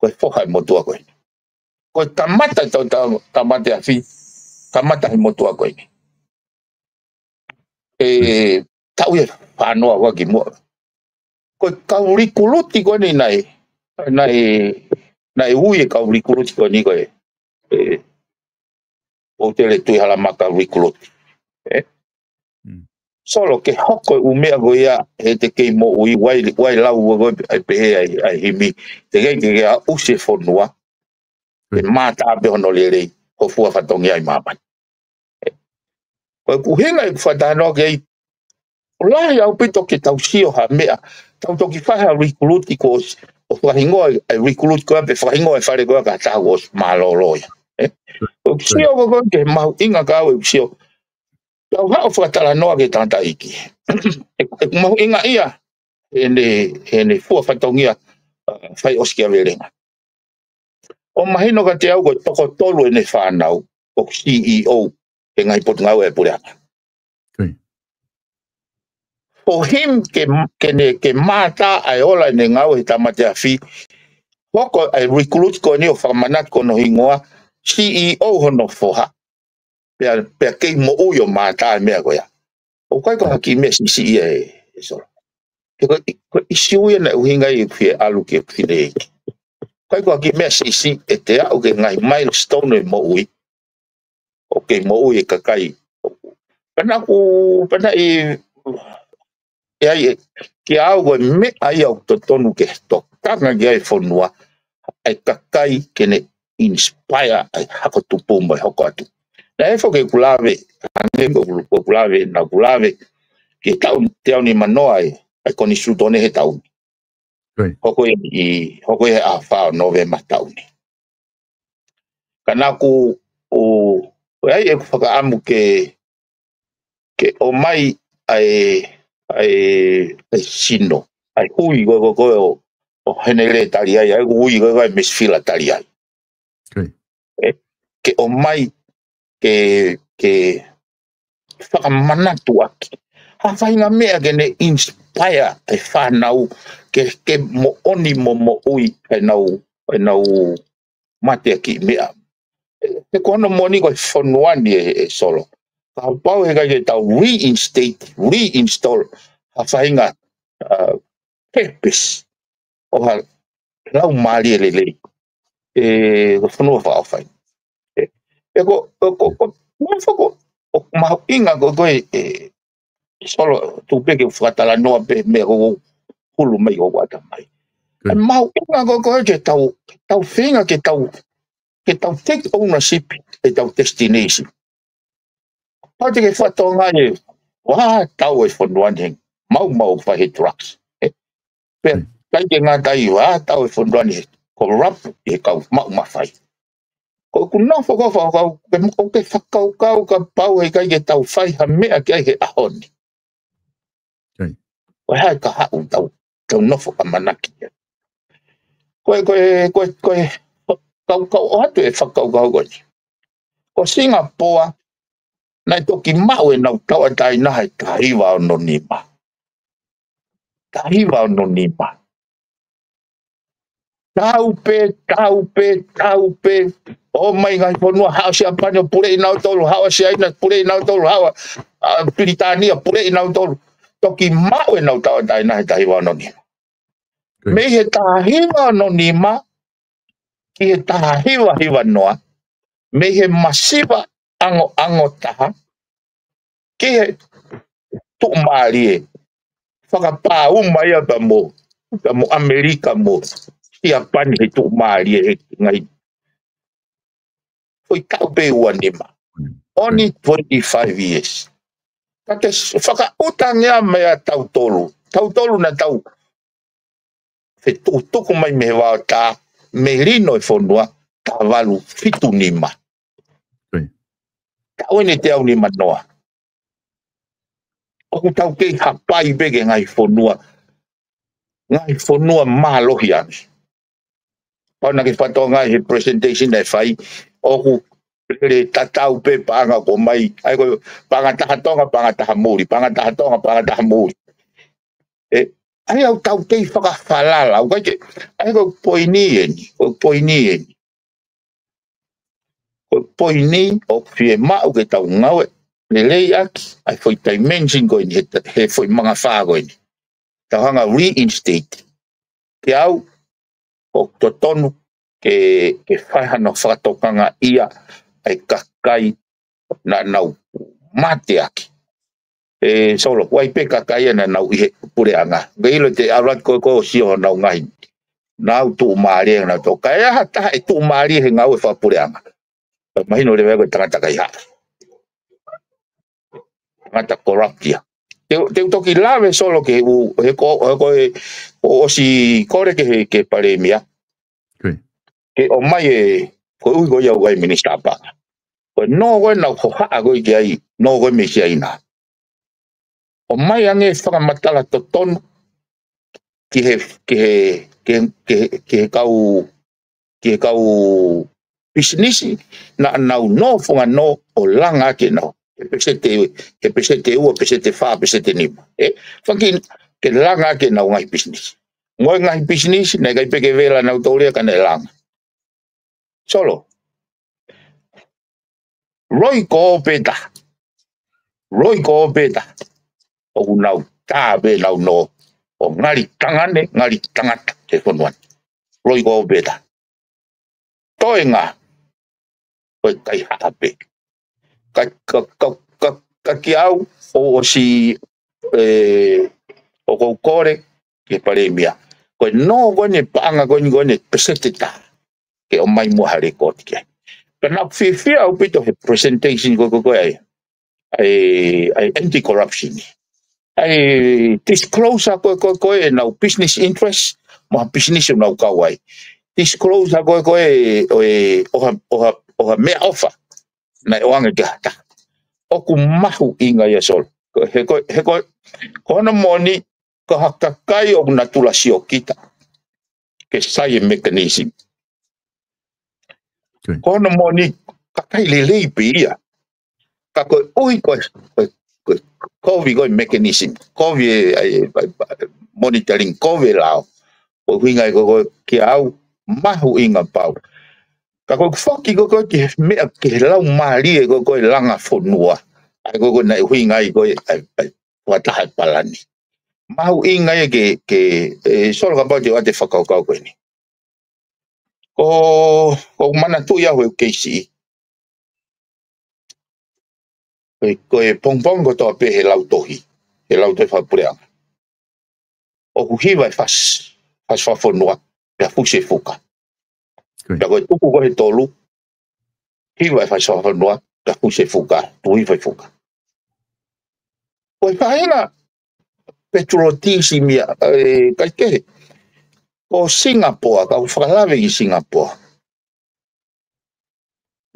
ko e foha ʻo e motuʻa ko eni. Ko e kamata ʻetau tā-, Tāmate Afi, kamata he motuʻa ko eni. ʻE, taʻu ʻe fāngofulu ua kimuʻa. Ko e kau likuluti ko eni naʻe, naʻe, naʻe ui e kau likuluti ko eni ko e, ʻe, Poutele Tuʻihalamaka likuluti. ʻE? Solo, ke hoko e ʻū meʻa ko ia, he te kei moʻui, ʻoku ou, ʻoku ou lau ʻa e pehē ʻa e, ʻa e himi, teʻeki ke, ke aʻusia e fonua, ʻe mātā pē hono lelei ho fua fatongia ʻi māmani. Ko e ʻuhinga ʻeku fakatalanoa ki ai, ʻoku lahi ʻaupito ke tau sio ha meʻa, tau toki fai ha likuluti ko ē, ʻo fakahingoa e likuluti ko ē pe fakahingoa e fale ko ē ki ha taha kuo ʻosi mālōlō ia. ʻE? ʻOku ou sio ko ē ki he mahuʻinga ka ʻoku ou sio, tau haʻu ʻo fakatalanoa ki he tangataʻeiki. ʻE, ʻe mahuʻinga ia, ʻene, ʻene fua fatongia, uh, fai ʻosikiavelenga. ʻOku mahino kiate au ko e toko tolu ʻene fānau ʻoku C E O he ngaahi potungāue ʻa e puleʻanga. For him ke, ke ne, ke mātā ʻa e ola ʻene ngāue he Tāmate Afi, hoko ʻa e likuluti ko eni ʻo fakamanatu ko hono hingoa, C E O hono foha. Pea, pea kei moʻui ʻo mātā e meʻa ko ia. ʻOku ʻikai ko ha kiʻi meʻa siʻisiʻi ia ʻe, ʻe Solo. He ko e, ko e ʻisiū ia naʻe ʻuhinga ai ʻeku fie ʻalu ki he fineʻeiki. ʻIkai ko ha kiʻi meʻa siʻisiʻi ʻe te aʻu ki he ngaahi milestone ʻo e moʻui. ʻO kei moʻui e kakai. Pea naʻá ku, pea naʻe ʻi ai ʻe, kiate au ko e meʻa ia ʻoku totonu ke tokanga ki ai e fonua, ʻa e kakai ke ne inspire ʻa e hako tupu mo e hoko atu. Naʻe foki ʻeku lave, hangē ko ʻeku, ko ʻeku lave, naʻá ku lave ki he taʻu, teau nimanoa ʻa e, ʻa e konisitūtone he taʻu ni. Hoko ia ʻi, hoko ia he ʻaho fā ʻo Nōvema taʻu ni. Ka naʻá ku, ʻo, ʻi ai ʻeku fakaʻamu ke, ke ʻomai ʻa e, ʻa e, ʻa e sino, ʻa e hui ko ē, ko ē, ko ē ʻo, ʻo Henele Taliai, ʻa e hui ko ē, ko ē ʻo Mesifila Taliai. ʻE, ke ʻomai, ke, ke fakamanatu ʻaki ha faʻahinga meʻa ke ne inspire e fānau ke, ke moʻoni mo moʻui ʻenau, ʻenau mateakiʻi meʻa. He ko hono moʻoni ko e fonua ni ʻe, ʻe Solo, kapau heʻikai ke tau reinstate, reinstall ha faʻahinga, uh, purpose ʻo ha laumālie lelei, ʻe, ko e fonua fakaʻofa ia. ʻE, ʻe ko, ko, ko, ko, ko, ko, ʻoku mahuʻinga ko ē, ko ē, ʻe, Solo, tuku pē ke u fakatalanoa pē meʻa ko ē ʻoku hulu mai ʻi hoku ʻatamai. ʻE mahuʻinga ko ē, ko ē ke tau, tau feinga ke tau, ke tau take ownership ʻetau destination. Pau te ke fakatokangaʻi ʻe, ʻoua ʻe tau e fonua ni he maumau fai he drugs. ʻE, pea, ʻikai ke ngata ai, ʻoua ʻe tau e fonua ni he corrupt ʻe he kau maʻu mafai. Ko ʻeku nofo ko ē ʻoku ou, ke, ʻoku ou fakakaukau kapau heʻikai ke tau fai ha meʻa ki ai he ʻaho ni. Ko e hā e kahaʻu ʻoku tau, tau nofo ʻamanaki ai. Ko e, ko e, ko e, ko e, kau, kau ʻoatu e fakakaukau ko eni. Ko Singapoa, naʻe toki maʻu ʻenau tauʻatāina he taha hiva ono nima. Taha hiva ono nima. Tau pē, tau pē, tau pē, ʻOmai ngaahi fonua, haʻu ʻa Siapani ʻo puleʻi nautolu, haʻu ʻa Siaina puleʻi nautolu, haʻu ʻa, ʻa Pilitānia puleʻi nautolu. Toki maʻu ʻenau tauʻatāina he taha hiva ono nima. Mei he taha hiva ono nima ki he taha hiva hiva noa, mei he masiva ʻangoʻango taha ki he tuʻumālie fakapāuma ia pea mo, pea mo ʻAmelika mo Siapani he tuʻumālie he ngaahi foʻi taʻu pē ua nima. Only twenty-five years. Ka ke s-, fakaʻuta ange ʻa meʻa tautolu. Tautolu naʻa tau fetukutuku mai mei he vaotā, melino e fonua, taha valu fitu nima. Taʻu eni teau nima noa. ʻOku tau kei hapai pē ki he ngaahi fonua, ngaahi fonua mālohi ange. Pau naʻa ke fakatokangaʻi he presentation naʻe fai, ʻoku lele tatau pē paʻanga ʻoku ʻomai, ʻa ia ko e paʻanga taha Tonga, paʻanga taha muli, paʻanga taha Tonga, paʻanga taha muli. ʻE, ʻa ia ʻoku tau kei fakafalala, ʻoku ʻikai ke, ʻa ia ko e poini eni, ko e poini eni. Ko e poini ʻoku fiemaʻu ke tau ngāue lelei ʻaki, ʻa e foʻi dimension ko eni, he, he foʻi mangafā ko eni. Tau hanga reinstate. Kiate au, ʻoku totonu ke, ke fai hano fakatokangaʻi ʻa e kakai naʻa nau mateaki. ʻE Solo, ʻoku ʻi ai pē kakai ia naʻa nau ʻi he puleʻanga. Ke ʻilo te alat ko ko sio nau ngaahi. Nau tuʻumālie nautolu. Ka ʻi ai ha taha ʻe tuʻumālie he ngāue fakapuleʻanga, mahino leva ko e tangata kaihaʻa. Tangata corrupt ia. Te, te u toki lave Solo ke u, he ko, he ko e, ʻosi kole ke he, ke palēmia. Ke ʻomai e, ko e ui ko ia ʻa e minisitā paʻanga. Ko e nō ko ē naʻa ku hohaʻa ko ē ki ai, nō ko ē mei Siaina. ʻOmai ange fakamatala totonu ki he, ki he, ki he, ki he, ki he kau, ki he kau pisinisi, naʻa nau nō fonga nō ʻo langa ake nau. He peseti, he peseti ua, peseti fā, peseti nima. ʻE, faki ke langa ake nau ngaahi pisinisi. Ngoi ngaahi pisinisi, naʻe ʻikai pē ke vela nautolu ia ka naʻe langa. Solo. Loi ko pē taha. Loi ko pē taha. ʻOku nau tā pē nau nō. ʻO ngali tangane, ngali tangata he fonua ni. Loi ko pē taha. Toenga. Ko e kaihaʻa pē. Ka, ka, ka, ka, ka kiate au ʻoku ʻosi, ʻe, ʻoku ou kole ki he palēmia. Ko e nō ko eni paʻanga ko eni ko eni peseti taha. Ke ʻomai muʻa ha lēkooti ki ai. Ka naʻa ku fiefia ʻaupito he presentation ko, ko, ko ē ʻa e, ʻa e, ʻa e anti-corruption. ʻA e disclosure ko, ko, ko ē ʻenau business interest, mo ha business ʻoku nau kau ai. Disclosure ko, ko ē, ʻo e, ʻo ha, ʻo ha, ʻo ha meʻaʻofa naʻe ʻoange ki ha taha. ʻOku mahuʻinga ia Solo. Ko, he ko, he ko, ko hono moʻoni, ko ha kakai ʻoku natula siokita ke sai e mechanism. Ko hono moʻoni, kakai lelei pē ia. Ka koeʻuhi ko e, ko e, ko e kovi ko e mechanism, kovi e, e, e, e monitoring, kovi e lao. Ko e ʻuhinga ia ko, ko kiate au, mahuʻinga pau. Ka ko e foki ko, ko ki he meʻa, ki he laumālie ko, ko e langa fonua. ʻA ia ko, ko naʻe ʻuhinga ia ko e, ʻa e, ʻa e, fakataha e palani. Mahuʻinga ia ke, ke, ʻe Solo kapau te u ʻoatu e fakakaukau ko eni. Ko, ko e manatuʻi au he keisi. Ko e, ko e pongipongi kotoa pē he lautohi. He lautohi fakapuleʻanga. ʻOku hiva e fasi, fasi fakafonua, pea fusi e fuka. Pea ko e tuku ko ē he tolu, hiva e fasi fakafonua, pea fusi e fuka, tuku hifo e fuka. Ko e faʻahinga patriotism ia, ʻe, kaikehe. Ko Singapoa, ka u fakalave ki Singapoa.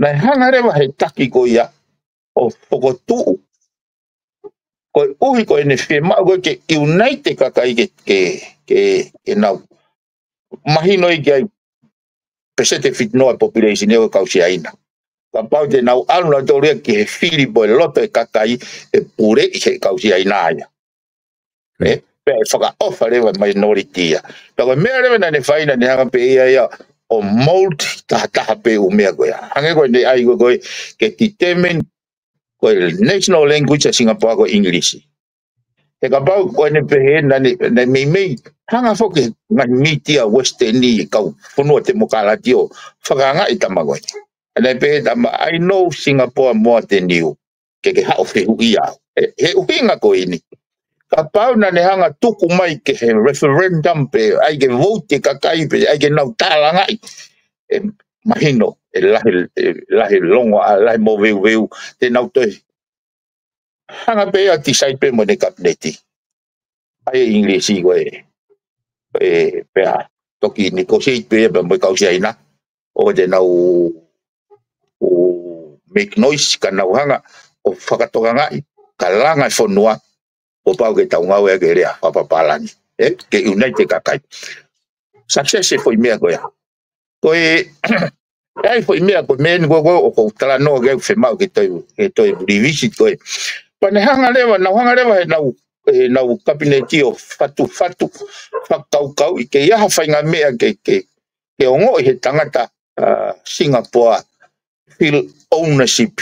Naʻe hanga leva he taki ko ia ʻo fokotuʻu. Koeʻuhi ko ʻene fiemaʻu ko ē ke unite e kakai ke, ke, ke, ke nau mahino ia ki ai peseti fitinoa e population ʻo e kau Siaina. Kapau te nau ʻalu nautolu ia ki he fili mo e loto e kakai ʻe puleʻi he kau Siaina ia. ʻE, pea ʻe fakaʻofa leva e minority ia. Pea ko e meʻa leva naʻa ne fai naʻa ne hanga pē ia ia ʻo mold tahataha pē ʻū meʻa ko ia. Hangē ko ʻene ʻai ko ē ke determine ko e national language ʻa Singapore ko e English. He kapau ko ʻene pehē naʻa ne, naʻe meimei hanga foki ngaahi mītia Western ʻi he kau fonua temokalati ʻo fakaangaʻi tama ko ē. Naʻe pehē tama, "I know Singapore more than you." Ke ke haʻu fehuʻia au. He, he ʻuhinga ko eni. Kapau naʻa ne hanga tuku mai ke he referendum pe, ʻai ke vote e kakai pe, ʻai ke nau tālangaʻi. ʻE mahino, ʻe lahi, ʻe lahi longo, ʻa lahi moveuveu, te nau toe hanga pē ʻo decide pē mo ʻene kapineti. ʻAi e English ko ē, ʻe pea toki negotiate pē pea mo e kau Siaina. ʻO te nau ʻo make noise ka nau hanga ʻo fakatokangaʻi, ka langa e fonua, ʻo pau ke tau ngāueʻaki e lea fakapapālangi. ʻE, ke unite e kakai. Success e foʻi meʻa ko ia. Ko e, ʻai foʻi meʻa ko e meʻa ni ko ē, ko ē, ʻoku ou talanoa ki ai ʻoku fiemaʻu ke toe, ke toe revisit ko ē. Pea ne hanga leva, nau hanga leva he nau, he nau kapineti ʻo fatufatu, fakakaukauʻi ke ʻi ai ha faʻahinga meʻa ke, ke, ke ongoʻi he tangata, ʻa, Singapore feel ownership.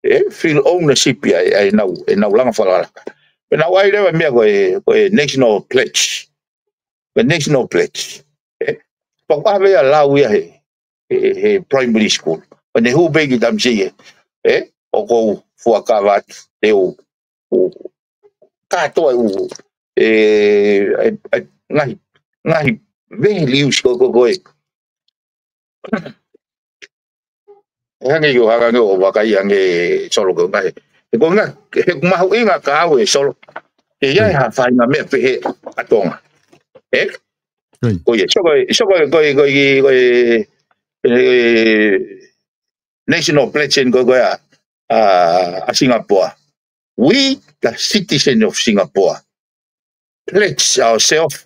ʻE, feel ownership ia, ʻe, ʻe nau, ʻe nau langa fakalakalaka. Pea nau ʻai leva meʻa ko e, ko e national pledge. Ko e national pledge. ʻE, pea ʻoku ʻave ia lau ia he, he, he primary school. Pea ne hū pē ki Tamsī ē. ʻE, ʻoku ou fuakava atu, te u, u, kātoa u, ʻe, ʻe, ʻe, ngaahi, ngaahi values ko, ko, ko ē. ʻE hangē ko hangē ʻo vakai ange Solo ko ngaahi. He ko ngaahi, he ʻoku mahuʻinga ka au ē Solo. ʻE ʻi ai ha faʻahinga meʻa pehē ʻa Tonga. ʻE? Ko ia, so ko e, so ko e, ko e, ko e, ko e, e, national pledge ko, ko ia, ʻa, ʻa Singapore. We, the citizen of Singapore, pledge ourselves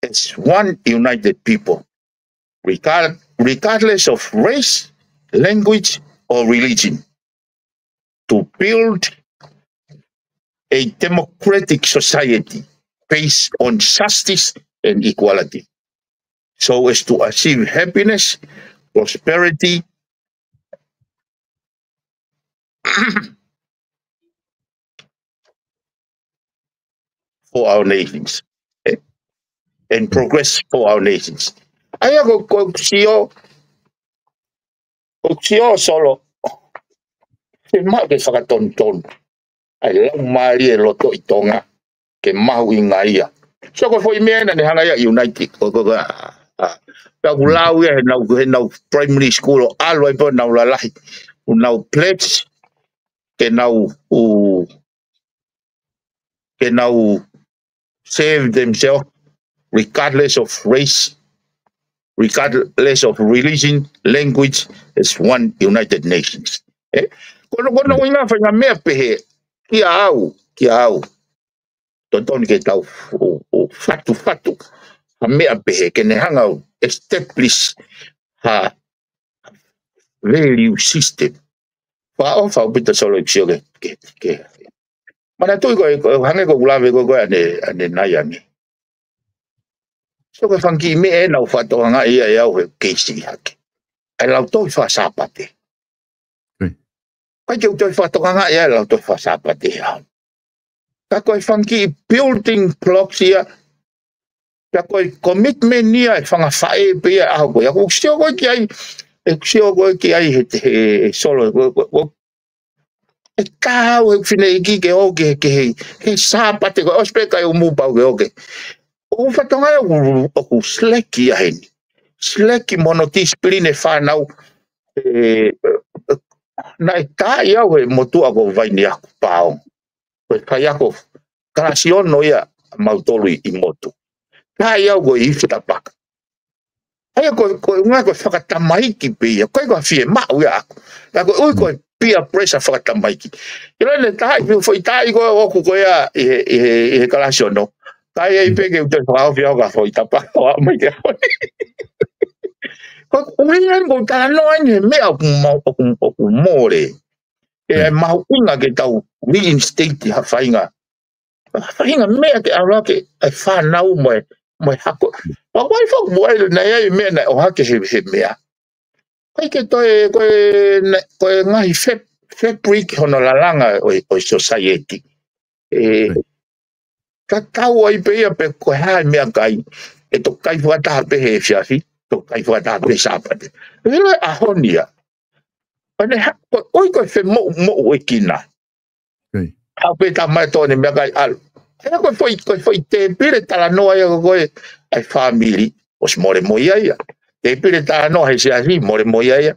as one united people, regard-, regardless of race, language, or religion, to build a democratic society based on justice and equality, so as to achieve happiness, prosperity, for our nations, eh, and progress for our nations. ʻA ia ko, ko sio, ko sio Solo, ke maʻu ke fakatonutonu ʻa e laumālie loto ʻi Tonga, ke mahuʻinga ia. So ko e foʻi meʻa naʻa ne hanga ia unite, ko, ko, ko, ʻa, ʻa, pea ʻoku lau ia he nau, he nau primary school ʻo ʻalu ai pē ʻo nau lalahi. ʻO nau pledge, ke nau, ʻo, ke nau serve themselves regardless of race, regardless of religion, language, as one United Nations. Eh? Ko hono, ko hono ʻuhinga faʻahinga meʻa pehē, kia au, kia au. Totonu ke tau ʻo, ʻo fatufatu ha meʻa pehē, ke ne hanga ʻo establish ha value system. Fakaʻofa ʻaupito Solo ʻeku sio ke, ke, ke. Manatuʻi ko e, ko e hangē ko ʻeku lave ko ē ko ē ʻanenai, ʻanenai ange. So ko e fanga kiʻi meʻa ē naʻa ku fakatokangaʻi ia ʻe au he keisi hake. ʻA e lau tohi fakasāpate. ʻIkai ke u toe fakatokangaʻi ʻa e lau tohi fakasāpate ʻe au. Ka ko e fanga kiʻi building blocks ia, ka ko e commitment ia ʻa e fanga faʻē pē ia ʻaho ko ia. ʻOku sio ko ē ki ai, ʻoku sio ko ē ki ai he, he, he Solo, ko, ko, ko, ʻe kau he fineʻeiki ke ō ke, ke he, he Sāpate ko ē, ʻosi pē kai ʻo mou pau ke ō ke. ʻOku fatongia ʻoku, ʻoku slack ia heni. Slack mo hono discipline e fānau, ē, naʻe taaʻi au he motuʻa ko Vainiaku Pao. Ko e faiako kalasi ono ia ʻamautolu ʻi, ʻi motu. Taaʻi au ko e ifi tapaka. ʻA ia ko, ko e ʻuhinga ko e fakatamaiki pē ia, ʻikai ko ha fiemaʻu ia ʻaʻaku. Ka ko e ʻuhi ko e peer pressure fakatamaiki. Ke lele taaʻi, foʻi taaʻi ko ē ʻoku ko ia ʻi he, ʻi he, ʻi he kalasi ono. Ka ʻi ai pē ke u toe fakaofi au ka foʻi tapaka ʻo aʻu mai ke au. Ko e ʻuhinga eni ʻoku ou talanoa eni he meʻa ʻoku mau, ʻoku, ʻoku mole. ʻE, ʻe mahuʻinga ke tau reinstate ha faʻahinga, ha faʻahinga meʻa ke ʻalu ake ʻa e fānau mo e, mo e hako. Pea ʻoku ʻi ai foki, ʻoku ʻi ai, naʻe ʻi ai e meʻa naʻe ʻohake he, he meʻa. ʻIkai ke toe, ko e, naʻe, ko e ngaahi fab-, fabric hono lalanga ʻo e, ʻo e society. ʻE, Right. Tatau ai pē ia pe ko e hā e meʻakai, ʻe toki kai fakataha pē he efiafi, toki kai fakataha pē he Sāpate. He ʻilo e ʻaho ni ia. ʻA ē ha, ko, ʻoi ko e femoʻumoʻuekina. Okay. Haʻu pē tamai tō ʻene meʻakai ʻalu. He ko e foʻi, ko e foʻi tēpile talanoa ia ko ē ʻa e fāmili, ʻosi mole mo ia ia. Tēpile talanoa he siasi, mole mo ia ia.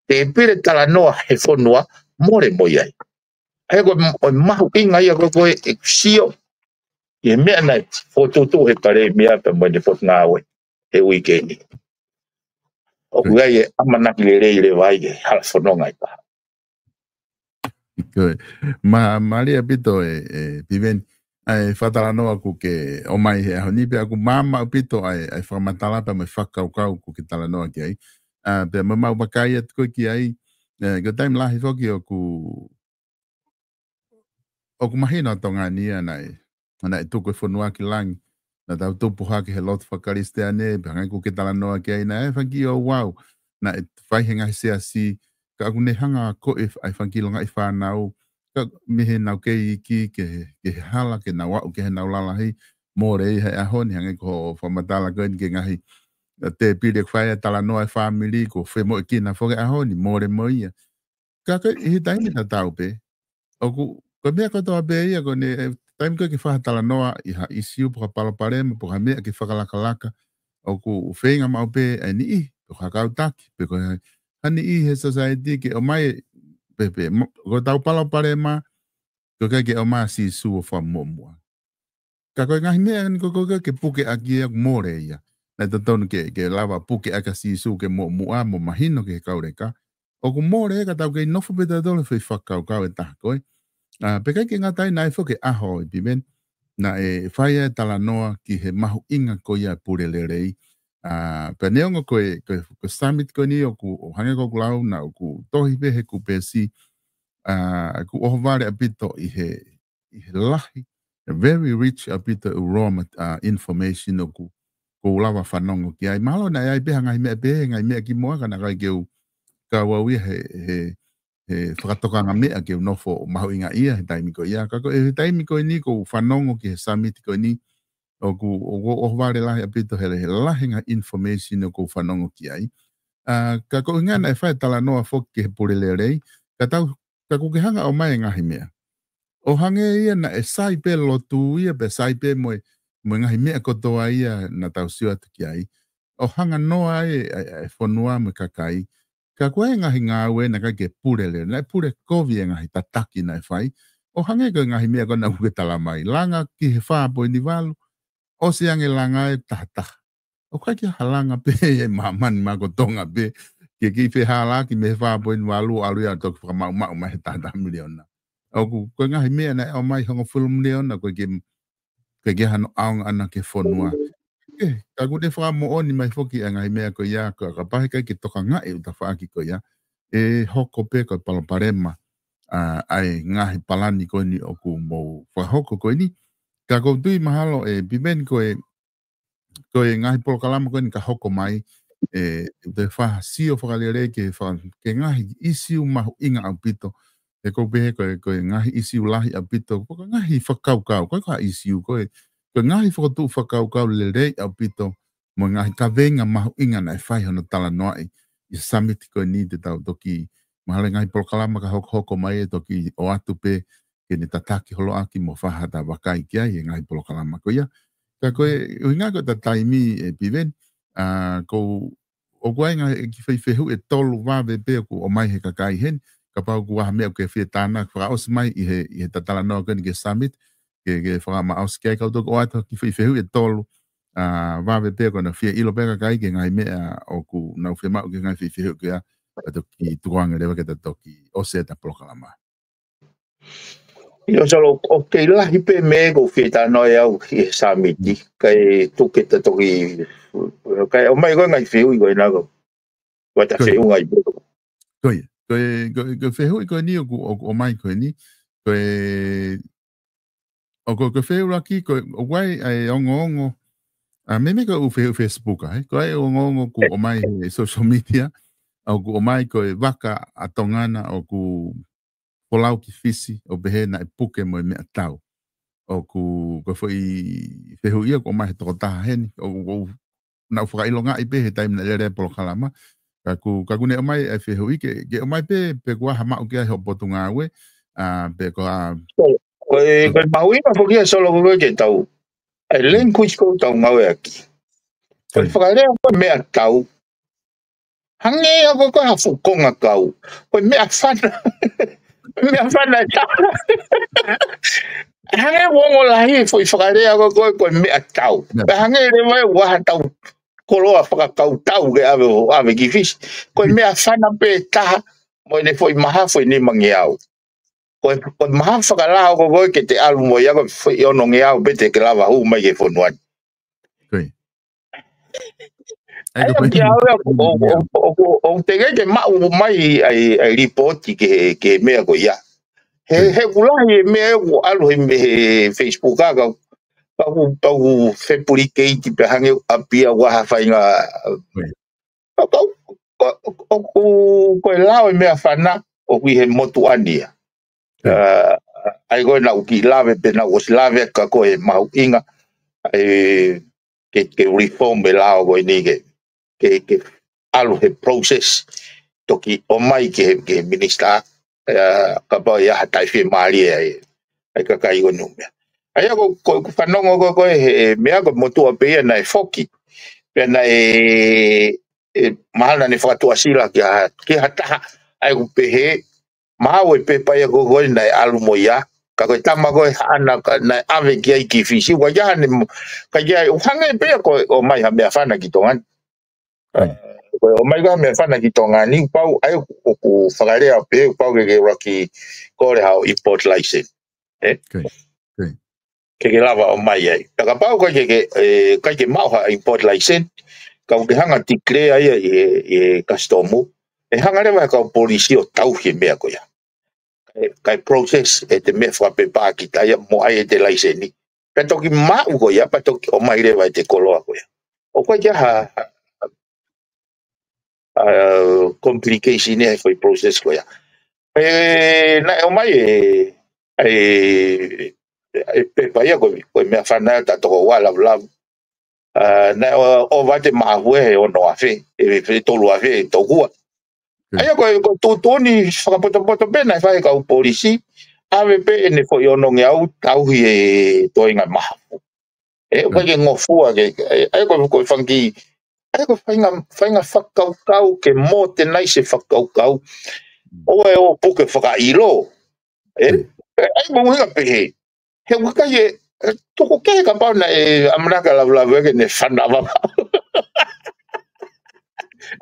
Tēpile talanoa he fonua, mole mo ia ia. He ko e m-, ʻo e mahuʻinga ia ko ē ʻeku sio ʻi he meʻa naʻe fokotuʻutuʻu he Palēmia pea mo ʻene potungāue he uike ni. ʻOku ʻi ai e ʻamanaki lelei leva ai ke hala fononga ʻi taha. Ko e, mā, mālie ʻaupito e, e Piveni, ʻa e fakatalanoa ʻoku ke ʻomai he ʻaho ni, pea ʻoku māmā ʻaupito ʻa e, ʻa e fakamatala pea mo e fakakaukau ʻoku ke talanoa ki ai. ʻA, pea mo e mau vakai atu ko ē ki ai, e, ko e taimi lahi foki ʻoku, ʻoku mahino ʻa Tonga ni ia naʻe, naʻe tuku e fonua ki langi. Naʻa tau tupu hake he lotu faka-Kalisitiane, pea hangē ʻoku ke talanoa ki ai naʻe faki ʻo wau. Naʻe fai he ngaahi siasi, ka ʻoku ne hanga ko ē ʻa e faki longaʻi fānau, ka mei he nau kei iiki ke, ke he hala, ke nau aʻu ke he nau lalahi, mole ia he ʻaho ni hangē ko hoʻo fakamatala ko eni ki he ngaahi, e, tēpile ʻoku fai ai e talanoa e fāmili, ko e femoʻuekina foki he ʻaho ni, mole mo ia. Ka ko e, ʻi he taimi tatau pē, ʻoku, ko e meʻa kotoa pē ia ko eni, e, taimi ko ē ke fai ha talanoa ʻi ha ʻisiū pe ko ha palopalema, pe ko ha meʻa ke fakalakalaka, ʻoku feinga maʻu pē ʻa e niʻihi, pe ko ha kau taki, pe ko ha, ha niʻihi he society ke ʻomai, pē, pē, mo-, ko ʻetau palopalema, ko e ʻikai ke ʻomai ʻa Sīsū ʻo fakamuʻomuʻa. Ka ko e ngaahi meʻa ni ko ē ʻoku ke pukeʻaki ia ʻoku mole ia. Naʻe totonu ke, ke lava pukeʻaki ʻa Sīsū ke muʻomuʻa mo mahino ki he kau leka. ʻOku mole ia ka tau kei nofo pē tautolu he foʻi fakakaukau ʻe taha ko ē. ʻA, pea ʻikai ke ngata ai naʻe foki e ʻaho ʻi Piveni, naʻe fai ai e talanoa ki he mahuʻinga ko ia e pule lelei. ʻA, pea neongo ko e, ko e, ko e summit ko eni ʻoku, ʻo hangē ko ʻeku lau naʻa ʻoku tohi pē he kupesi, ʻa, ʻoku ʻohovale ʻaupito ʻi he, ʻi he lahi, very rich ʻaupito e raw mat-, ʻa, information ʻoku, ʻoku ou lava fanongo ki ai. Mahalo naʻe ʻi ai pē ha ngaahi meʻa pē, ngaahi meʻa kimuʻa ka naʻe ʻikai ke u kau au ia he, he, he fakatokanga meʻa ke u nofo mahuʻingaʻia he taimi ko ia. Ka ko e, he taimi ko eni ʻoku ou fanongo ki he summit ko eni, ʻoku, ʻoku, ʻohovale lahi ʻaupito he, he lahi e ngaahi information ʻoku ou fanongo ki ai. ʻA, ka ko e ʻuhinga naʻe fai e talanoa foki ki he pule lelei, ka tau, ka ʻoku ke hanga ʻo ʻomai e ngaahi meʻa. ʻO hangē ia naʻe sai pē lotu ia, pea sai pē mo e, mo e ngaahi meʻa kotoa ia naʻa tau sio atu ki ai. ʻO hanga noa ai e, e, e fonua mo e kakai. Ka ko e ngaahi ngāue naʻe ʻikai ke pule lelei, naʻe pule kovi e ngaahi tataki naʻe fai. ʻO hangē ko e ngaahi meʻa ko ena ʻoku ke talamai. Langa ki he fā poini valu, ʻosi ange langa e taha taha. ʻOku ʻikai ke ʻi ai ha langa pē ʻi māmani mā ko Tonga pē, ke kei fehālaaki mei he fā poini valu ʻo ʻalu ia ʻo toki fakamaʻumaʻu mai he taha taha miliona. ʻOku, ko e ngaahi meʻa naʻe ʻomai hongofulu miliona, ʻoku ʻikai ke, ʻikai ke ʻi ai hano ʻaonga ʻana ki he fonua. Ke, ka ʻoku ne fakamoʻoni mai foki e ngaahi meʻa ko ia, ka, kapau he ʻikai ke tokangaʻi e ʻū tafaʻaki ko ia, ʻe hoko pē ko e palopalema, ʻa, ʻa e ngaahi palani ko eni ʻoku mou fakahoko ko eni. Ka ʻoku ou tui mahalo ʻe Piveni ko e, ko e ngaahi polokalama ko eni ka hoko mai, ʻe, te fai ha sio fakalelei ki he fa-, ki he ngaahi ʻisiū mahuʻinga ʻaupito. He ʻoku ou pehē ko e, ko e ngaahi ʻisiū lahi ʻaupito, ko e ngaahi fakakaukau, ʻikai ko ha ʻisiū ko e, ko e ngaahi fokotuʻu fakakaukau lelei ʻaupito, mo e ngaahi kaveinga mahuʻinga naʻe fai hono talanoaʻi ʻi he summit ko eni te tau toki, mahalo e ngaahi polokalama ka hokohoko mai ʻe toki ʻoatu pē ke ne tataki holoʻaki mo fai haʻata vakai ki ai he ngaahi polokalama ko ia. Ka ko e ʻuhinga ko ʻeta taimi ʻe Piveni, ʻa, ʻoku, ʻoku ʻi ai e ngaahi kiʻi fehuʻi ʻe tolu vave pē ʻoku ʻomai he kakai heni, kapau ʻoku ʻi ai ha meʻa ʻoku ke fie tānaki fakaʻosi mai ʻi he, ʻi heʻeta talanoa ko eni ki he summit, ke, ke fakamaʻosi ki ai, ka u toki ʻoatu ha kiʻi fehuʻi ʻe tolu, ʻa, vave pē ko ʻena fie ʻilo pē kakai ki he ngaahi meʻa ʻoku nau fiemaʻu ki he ngaahi fehuʻi ko ia, ka toki tukuange leva ke ta toki ʻosi ʻeta polokalama. ʻIo, Solo, ʻoku kei lahi pē meʻa ʻoku ou fie talanoa ai au ki he summit, kae tuku ke ta toki, kae ʻomai ko e ngaahi fehuʻi ko ena ko, ʻoua te ta feʻunga ai pē. Ko ia, ko e, ko e, ko e fehuʻi ko eni ʻoku, ʻoku ʻomai ko eni, ko e, ʻoku, ko e fehuʻi ʻuluaki, ko e, ʻoku ʻi ai e ongoongo, A me me ka u fe-, Facebook ai. Ko ai o ngongo ku o mai he social media. Au ku o mai ko e vaka a Tongana o ku folau ki Fisi o pehe na e puke mo e meʻa tau. O ku ko foʻi fehuʻia ko mai he tokotaha heni. O ku na u fakaʻilonga i pehe taimi na lele polokalama. Ka ku, ka ku ne o mai e fehuʻi ke, ke o mai pe, pe kua ha maʻu ki ai ho potu ngāue. A, pe ko a Ko e, ko e mahuʻinga foki ia Solo ko e ke tau. E language ko tau ngāue aki. Ko e fakalea ko e meʻa tau. Hangē ia ko e ko ha fuʻu konga kau. Ko e meʻa fana. Meʻa fana e tau. Hangē ia ko e ongo lahi foʻi fakalea ko e ko e meʻa tau. Pea hangē leva ia ua ha tau koloa fakakautau ke ʻave, ʻave ki Fisi. Ko e meʻa fana pē taha mo ʻene foʻi mahafu ʻe nima ngeau. Ko e, ko e mahafu fakalao ko e ko e ke te ʻalu mo ia ko e foʻi ono ngeau pē te ke lava hū mai ki he fonua ni. Ko e. Ai, ʻo, ʻo, ʻo, ʻo, ʻo te ke, ke maʻu mai ai, ai lipooti ke, ke meʻa ko ia. He, he kulahi e meʻa ʻoku ʻalu he, he Facebook a ka, ka ku, ka ku fepulikeiti pe hangē ʻapi a ua ha fainga. Ko, ko, ko, ko, ko, ko e lao e meʻa fana ʻoku ʻi he motuʻa ni ia. Ai ko e naʻu ki lave pe naʻu ʻosi lave ka ko e mahuʻinga. Ai ke, ke reform e lao ko eni ke, ke, ke ʻalu he process. Toki o mai ke, ke minister. Ea, kapau ia ha tai fie mālie ai. Ai kakai ko nu mea. Ai ko, ko, ko fanongo ko, ko e, he, meʻa ko motuʻa pē ia naʻe foki. Pea naʻe, e, mahana ne fakatuʻasila ki ha, ki ha taha. Ai ku pehe, maʻu e pepa ia ko, ko e naʻe ʻalu mo ia. Ka ko e tama ko e haʻana ka, naʻe ʻave ki ai ki Fisi. Ua ia ne, ka ia, ʻo hangē pē ia ko e, o mai ha meʻa fana ki Tonga ni. Ko e o mai ka meʻa fana ki Tonga ni, pau, ai ʻoku fakalea pē, pau ke ke raki ko le hao import license. E? Ke ke lava o mai ai. Pea kapau kai ke, ke, e, kai ke maʻu ha import license, ka ʻoku ke hanga declare ia ʻi he, ʻi he kasitomu, ʻe hanga leva he kau polisi ʻo tauhi e meʻa ko ia. Kai, kai process e te meʻa fakapepa ki taia mo ai e te license. Pea toki maʻu ko ia, pea toki o mai leva e te koloa ko ia. ʻO kai ke ha, ha, ha complication e foʻi process ko ia. E, naʻe o mai e, e, e pepa ia ko, ko e meʻa fana ta toko ua lavulavu. A, naʻe o, o vate mahu e he ono afe, e, e tolu afe, e tokua. Ai ko, ko tu, tu ni fakapotopoto pē naʻe fai kau polisi, ʻave pē ʻene foʻi ono ngeau tauhi e toenga mahafu. E, ʻo kai ke ngofua ke, ai, ai ko, ko fangi, ai ko fainga, fainga fakakaukau ke mo te nai se fakakaukau. ʻO e ʻo puke fakaʻilo. E, e, ai mo hinga pē he. He ua kai e, e, tuku ke kapau naʻe ʻamanaki lavulavu ke ne fana vava.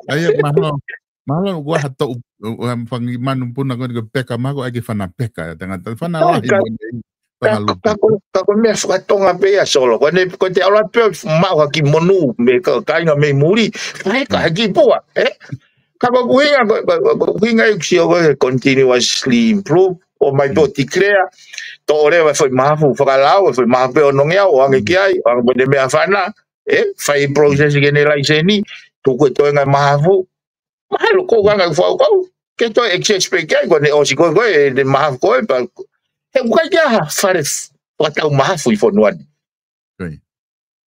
Ai, e, mahalo, mahalo ua ha toʻu, ua fangi manu puna ko ni ko peka mako ai ke fana peka, tangata fana lahi ka, mo ne, ka, ka ko, ka ko meʻa fakatonga pē ia Solo, ko ne, ko te aula pē maʻu haki monu, me ka, kainga mei muli, fai ka haki pua, e? Ka ko kuhinga, ko, ko, ko, ko kuhinga i kusio ko he continuously improve, ʻo mai pē ʻo declare, toʻo leva e foʻi mahafu fakalao, e foʻi mahafu pē ono ngeau, ʻo ange ki ai, ʻo ange mo ne meʻa fana, e, fai process ke ne license, tuku e toenga mahafu, mahalo ko anga fau kau, ke toe excess pē ki ai, ko ne ʻosi ko, ko e, ne mahafu ko e, pa, he ʻoku kai ke ha fale fakatau mahafu ʻi fonua ni.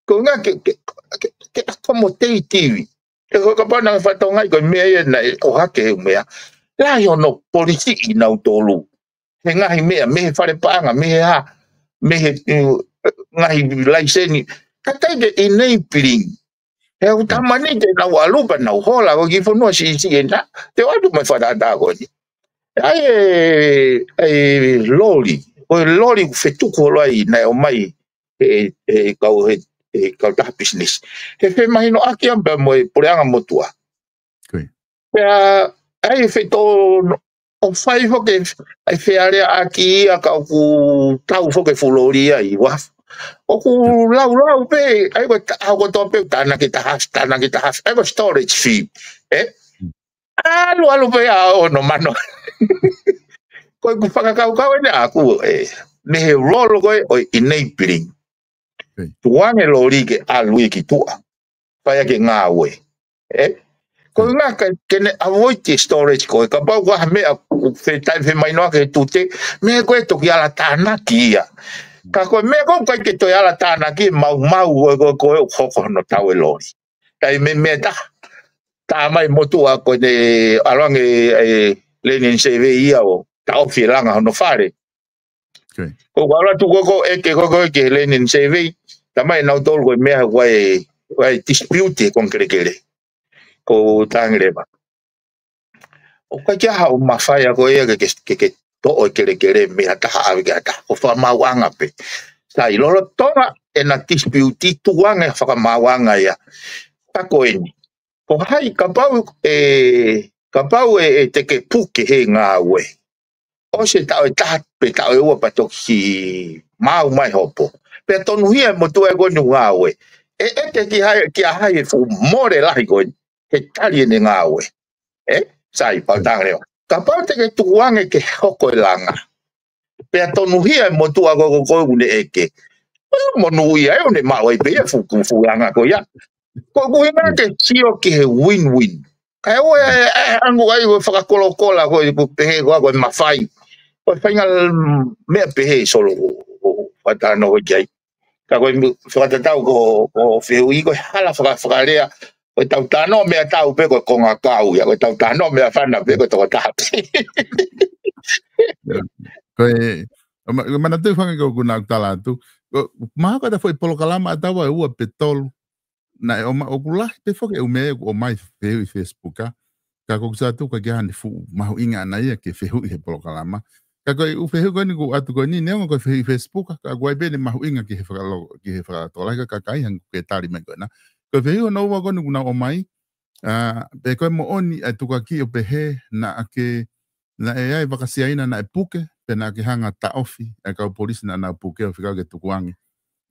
Ko nga ke, ke, ke, ke accommodate ivi. Ke ko kapau naʻe fatonga i ko e meʻa ia naʻe ʻohake he meʻa. Lahi hono polisi ʻi nautolu. He ngaahi meʻa, mei he fale paʻanga, mei he ha, mei he, uh, ngaahi laiseni. Ka kai ke enabling. He ʻoku tamani te nau ʻalu pea nau hola, ko ki fonua siʻisiʻi ena. Te ʻoatu mai fakatātā ko eni. Ai e, e loli. Ko e loli ʻoku fetuku holo ai naʻe o mai e, e kau he, e kau taha business. He femahinoʻaki ia pea mo e puleʻanga motuʻa. Pea, ai e fetō ʻo fai foki, ai fealeaʻaki ia ka ʻoku tau foki e fuʻu loli ia ʻi uafu. ʻOku laulau pē, ai ko e ta-, au ko toa pē, tānaki taha afe, tānaki taha afe, ai ko e storage fee. E? ʻAlu, ʻalu pē ia ʻo ono mano. Ko e ku fakakaukau eni ʻaku, e, mei he role ko e ʻo e enabling. Tukuange loli ke ʻalu ia ki tuʻa. Fai ʻaki e ngāue. Ē? Ko e ngā ka ke ne avoid e storage ko e kapau ko ha meʻa ʻoku fetaʻi femainoa ke tute, meʻa ko e toki ala tānaki ia. Ka ko e meʻa ko e ʻikai ke toe ala tānaki, maumau ko e, ko e, ko e hoko hono tau e loli. Tai me meʻa taha. Tā mai motuʻa ko ʻene ʻalu ange e Land and Survey ia ʻo taʻofi e langa hono fale. Ko ʻeku ʻalu atu ko ē ʻo ʻeke ko ē ki he Land and Survey, tā mai nautolu ko e meʻa ko e, ko e dispute ko e kelekele. Ko Tangi Leva. ʻOku ʻikai ke ʻi ai haʻo mafai ʻa koe ia ke, ke, ke, ke toʻo e kelekele mei ha taha ʻave ki ha taha. Ko e fakamaauʻanga pē. Sai, lolotonga ʻena dispute tukuange fakamaauʻanga ia. Ka ko eni. Ko hai kapau ʻe, kapau ʻe, ʻe te ke puke he ngāue. ʻOsi e taʻu ʻe taha pe taʻu ʻe ua pea toki maau mai hopo. Pea tonuhia e motuʻa ko eni ʻoku ngāue. ʻE, ʻe te ki hai, ki ha hai e fuʻu mole lahi ko eni. He tali ʻene ngāue. Ē? Sai, pau Tangi Leva. Kapau te ke tukuange ke hoko e langa. Pea tonuhia e motuʻa ko ē ko ē ʻoku ne ʻeke. Ko e monūʻia ē ʻoku ne maʻu ai pē ia fuʻu, fuʻu langa ko ia. Ko ʻeku ʻuhinga ke sio ki he win-win. Kae ʻoua ʻe, ʻe, ʻe angu ai ko e fakakolokola ko e ʻoku pehē ko ā ko e mafai. Ko e faʻahinga meʻa pehē Solo ʻoku, ʻoku, ʻoku faʻa talanoa ki ai. Ka ko e fakatatau ko, ko e fehuʻi ko e hala faka, fakalea. Ko e tau talanoa meʻatau pē ko e konga kau ia. Ko e tau talanoa meʻafana pē ko e tokotaha pē. Ko e, ma, manatu fanga ko ʻeku nau tala atu. Ko, mahalo ko e ta foʻi polokalama ʻa taua ʻe ua pe tolu. Naʻe ʻomai ʻoku lahi pē foki e ʻū meʻa ʻoku ʻomai fehuʻi Facebook ā. Ka ko ʻeku sio atu ʻoku ʻikai ke ʻi ai hano fuʻu mahuʻinga ʻana ia ke fehuʻi he polokalama. Ka ko e ʻū fehuʻi ko eni ʻoku ʻatu ko eni neongo ko e fehuʻi Facebook ā, ka ʻoku ʻi ai pē ʻene mahuʻinga ki he fakalo-, ki he fakatokolahi ka ʻikai hano ke tali mai ko ena. Ko e fehuʻi hono ua ko eni ʻoku nau ʻomai, ā, pe ko e moʻoni ʻa e tukuakiʻi ʻo pehē naʻa ke, naʻe ʻi ai e vaka Siaina naʻe puke, pe naʻa ke hanga ʻo taʻofi ʻa e kau polisi naʻa nau puke ʻo fekau ke tukuange.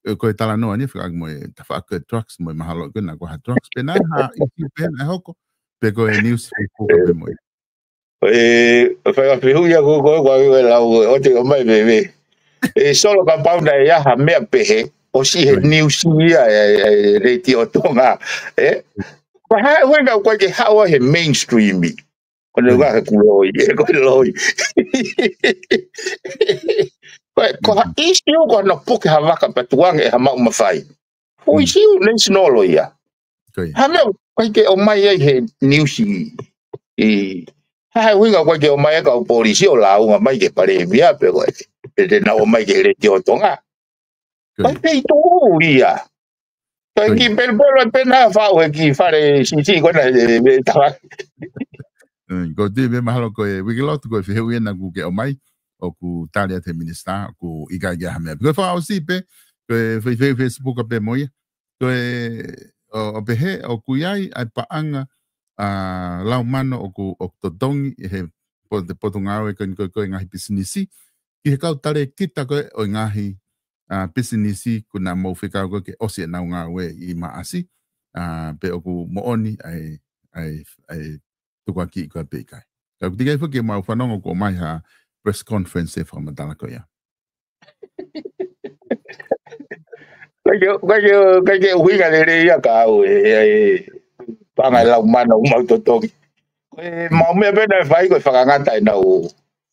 Ē, ko e talanoa ni fekau mo e tafaʻaki e drugs, mo e mahalo ko ena ko ha drugs. Pe naʻe ʻi ai ha ʻīsiu pehē naʻe hoko, pe ko e news Facebook pē mo ia. Ē, fai ʻa e fehuʻi ia ko, ko, ko e lau, ʻoua te ʻomai veve. Ē, Solo kapau naʻe ʻi ai ha meʻa pehē, ʻosi he news ia, ē, ē, Letiō Tonga. Ē? Ko hai ʻuhinga ʻoku ʻikai ke haʻu ai he mainstream ʻi. Ko ʻene ngaahi he kuo loi, ē, ko e loi. Ko e, ko ha ʻīsiu ko hono puke ha vaka pea tukuange ʻe ha maʻu mafai. Ko e ʻīsiu national ia. Ha meʻa ʻoku ʻikai ke ʻomai ai he news ʻi, ʻi, ha ʻuhinga ʻoku ʻikai ke ʻomai ai e kau polisi ʻo lāunga mai ki he palēmia pe ko e, pe te nau ō mai ki he Letiō Tonga. Ko e pei tuʻu ia. Ko e kiʻi pelopelo pē naʻa faʻu he kiʻi fale siʻisiʻi ko ena he, he, he taha. Ko e tui pē mahalo ko e uike lotu ko e fehuʻi ena ʻoku ke ʻomai, ʻoku tali atu he minisitā, ʻoku ʻikai ke ʻi ai ha meʻa. Ko e fakaʻosi pē, ko e fai, fai Facebook pē mo ia. Ko e, ʻo, ʻo pehē, ʻoku ʻi ai ʻa e paʻanga, ā, lau mano ʻoku, ʻoku totongi he po-, te potungāue ko eni ko e, ko e ngaahi pisinisi. Ki he kau talēkita ko ē ʻo e ngaahi, ā, pisinisi kuo nau mou fekau ko ē ke ʻosi ʻenau ngāue ʻi Maʻasi, ā, pe ʻoku moʻoni ʻa e, ʻa e, ʻa e tukuakiʻi ko ē pe ʻikai. Ka ʻoku teʻeki ai foki ke mau fanongo kuo ʻomai ha press conference ʻe fakamatala ko ia. ʻIkai ke, ʻikai ke, ʻikai ke ʻuhinga lelei ia ka au ē, ē, ē, paʻanga e lau mano ʻoku mau totongi. Ko e mau meʻa pē naʻe fai ko e fakangata ʻenau,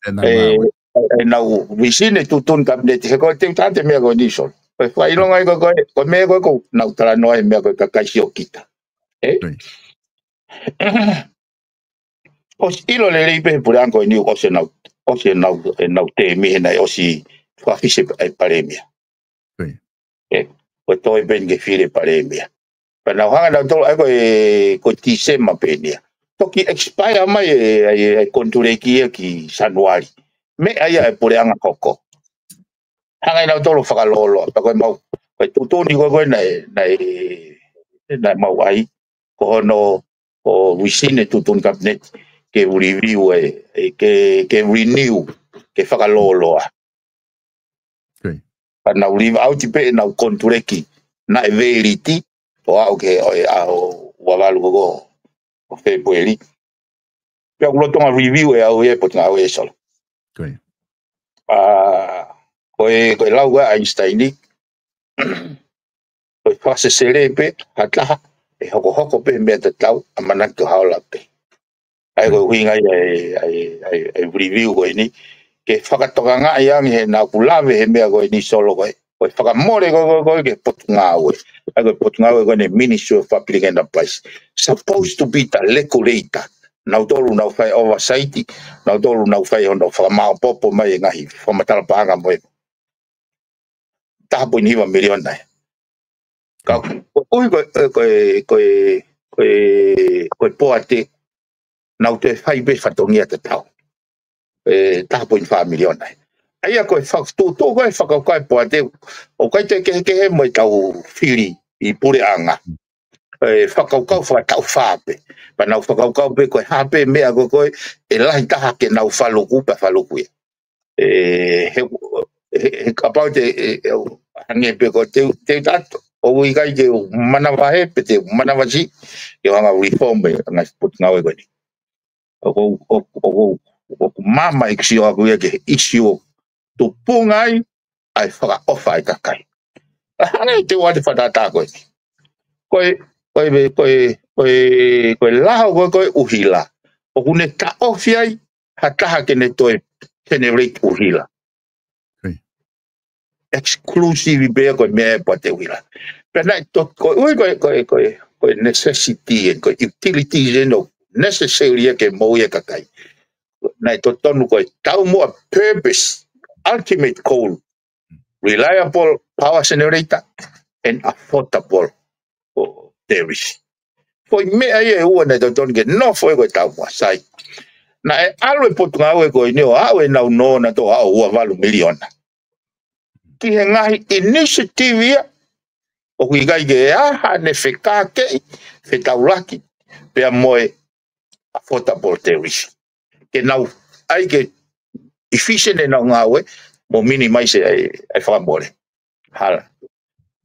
ʻenau ē, ngāue. ʻEnau visine tuʻutuʻuni kapineti he ko e te u tala atu e meʻa ko eni Solo. Ko e fakaʻilonga ia ko e, ko e meʻa ko ē ʻoku nau talanoa he meʻa ko e kakai siokita. Ē? ʻOsi ʻilo lelei pē he puleʻanga ko eni ʻosi ʻenau, ʻosi ʻenau, ʻenau tēmi he naʻe ʻosi fakafisi e palēmia. Ē, ko e toe pē eni ke fili e palēmia. Pea nau hanga nautolu ʻai ko e, ko e Tīsema pē eni ia. Toki expire mai e, e, e konituleki ia ki Sānuali. Meʻa ia e puleʻanga hoko. Hanga nautolu fakalōloa. Pea ko e mau, ko e tuʻutuʻuni ko ē ko ē naʻe, naʻe, naʻe mau ʻai. Ko hono, ko visine tuʻutuʻuni kapineti. Ke review e, e, ke, ke renew. Ke fakalōloa. Pea nau leave out pē ʻenau konituleki naʻe valid ʻo aʻu ki he ʻaho ua valu ko ē ʻo Fēpueli. Pea ʻoku lolotonga review ʻe au ʻe he potungāue ʻe Solo. ʻA, ko e, ko e lau ʻa Einstein ni. ko e fakasesele pē ha taha, ʻe hokohoko pē meʻa tatau, ʻamanaki ko ha ola pē. ʻA ia ko e ʻuhinga ia ʻa e, ʻa e, ʻa e, ʻa e review ko eni, ke fakatokangaʻi ange he naʻa ku lave he meʻa ko eni Solo ko e, ko e fakamole ko, ko, ko e ki he Potungāue. ʻA ia ko e Potungāue ko eni Ministry of Public Enterprise. Supposed to be the regulator. Nautolu naʻa nau fai oversight, nautolu naʻa nau fai hono fakamaopoopo mai e ngaahi fakamatala paʻanga mo e taha poini hiva miliona ē. Ka, ko, ko, ko, ko, ko, ko e poate, naʻa nau toe fai pē fatongia tatau. E, taha poini fā miliona ē. ʻA ia ko e fakatuʻutuʻu ko e fakakaukau e poate, ʻoku ʻikai toe kehekehe mo e tau fili ʻi puleʻanga. E, fakakaukau fakataʻu fā pē. Pea nau fakakaukau pē ko e hā pē meʻa ko, ko e, ʻe lahi taha ke nau faluku pea faluku ia. E, he, he, he kapau te, e, e, hangē pē ko te, te tato, ʻoku ʻikai ke u manavahē, pe te u manavasiʻi, ke u hanga ʻo reform e ngaahi Potungāue ko eni. ʻOku, ʻoku, ʻoku, ʻoku māmā ʻeku sio ʻaʻaku ia ki he ʻisiū ʻoku tupunga ai, ʻa e fakaʻofa ʻa e kakai. Hangē te u ʻoatu e fakatātā ko eni. Ko e, ko e, ko e, ko e, ko e laho ko e, ko e ʻuhila. ʻOku ne taʻofi ai, ha taha ke ne toe generate ʻuhila. Exclusive pē ko e meʻa e poate ʻuhila. Pea naʻe to-, ko e ʻuhi ko e, ko e, ko e, ko e necessity ē, ko e utilities ē ʻoku necessary ia ke moʻui e kakai. Naʻe totonu ko e taumuʻa purpose, ultimate goal, reliable power generator and affordable for tariff. Foʻi meʻa ia ʻe ua naʻe totonu ke nofo ai ko e taumuʻa, sai. Naʻe ʻalu e Potungāue ko eni ʻo aʻu ʻenau nō naʻe toko ua valu miliona ki he ngaahi initiative ia ʻoku ʻikai ke ʻi ai haʻane fekākeʻi, fetaulaki pea mo e affordable tariff. Ke nau, ʻai ke efficient ʻenau ngāue, mo minimize ʻa e, ʻa e fakamole. Hala.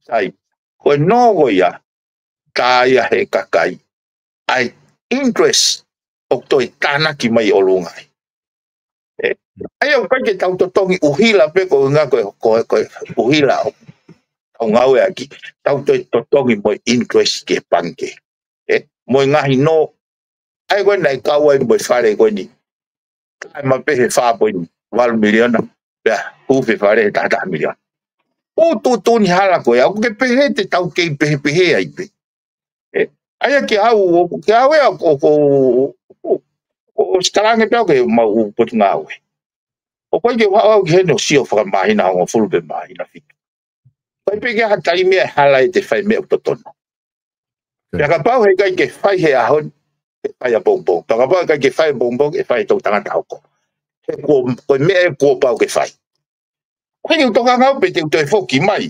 Sai. Ko e nō ko ia, tā ia he kakai ʻa e interest ʻoku toe tānaki mai ʻolunga ai. E, ʻa ia ʻoku ʻikai ke tau totongi ʻuhila pē ko e ʻuhinga ko e, ko e, ko e ʻuhila ʻoku tau ngāueʻaki. Tau toe totongi mo e interest ki he pangikē. E, mo e ngaahi nō, ʻa ia ko e naʻe kau ai mo e fale ko eni. Kae ma pē he fā poini valu miliona, pea hū pē fale he taha taha miliona. ʻOku tuʻutuʻuni hala ko ia, ʻoku ke pehē te tau kei pehepehē ai pē. E, ʻa ia ke au, ke au ē, ʻoku, ʻoku, ʻoku, ʻoku ʻosi talange pē au ke mau Potungāue. ʻOku ʻikai ke u haʻu au ki heni ʻo sio fakamāhina hongofulu pe māhina fitu. ʻIkai pē ke ʻi ai ha taimi ʻe hala ʻete fai meʻa ʻoku totonu. Pea kapau he ʻikai ke fai he ʻaho ni, ʻe fai ʻapongipongi. Pea kapau he ʻikai ke fai ʻapongipongi, ʻe fai ʻe he toʻutangata hoko. He kuo, ko e meʻa ē kuo pau ke fai. Ko e ʻuhinga ʻoku tokanga au pē te u toe foki mai.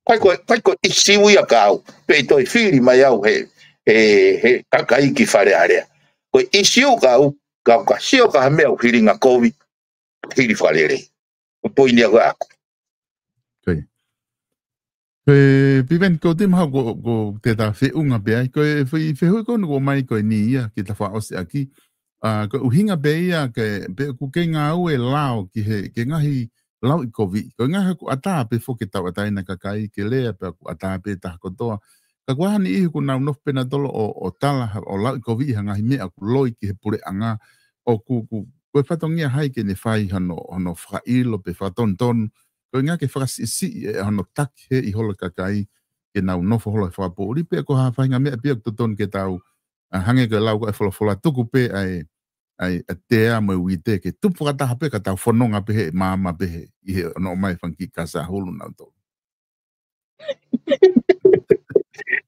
Ko e, ko e, ko e, ko e ʻisiū ia kia au, pe ʻe toe fili mai au he, he, he kakai ki Fale Alea. Ko e ʻisiū kia au, ka u ka sio ki ha meʻa ʻoku hilinga kovi, hili fakalelei. Ko e poini ia ko ē ʻaʻaku. Ko e, ko e Piveni, ko e timi hau ko, ko te ta feʻunga pē ai, ko e fe-, fehuʻi ko eni ʻoku ʻomai ko eni ia, ke ta fakaʻosi ʻaki. ʻA, ko e ʻuhinga pē ia, ke, pe ʻoku ke ngāue lao ki he, ki he ngaahi lauʻikoviʻi. Ko e ngaahi ʻoku ʻatā pē foki ke tauʻatāina e kakai, ke lea pē ʻoku ʻatā pē taha kotoa. Ka ko e hā e niʻihi ʻoku nau nofo pē nautolu ʻo, ʻo tala, ʻo lauʻikoviʻi ha ngaahi meʻa ʻoku loi ki he puleʻanga, ʻoku, ʻoku, ko e fatongia ʻa hai ke ne fai hano, hano fakaʻilo pe fakatonutonu, ko e ʻuhinga ke fakasiʻisiʻi ʻe hono taki hē ʻi holo e kakai ke nau nofo holo he fakapoʻuli pe ko ha faʻahinga meʻa pē ʻoku totonu ke tau, ʻa, hangē ko e lau ko ē ʻa e folofola tuku pē ʻa e, ʻa e, ʻa e tea mo e uite ke tupu fakataha pē ka tau fononga pē he maama pē he, ʻi he ono mai fanga kiʻi kasa hulu nautolu.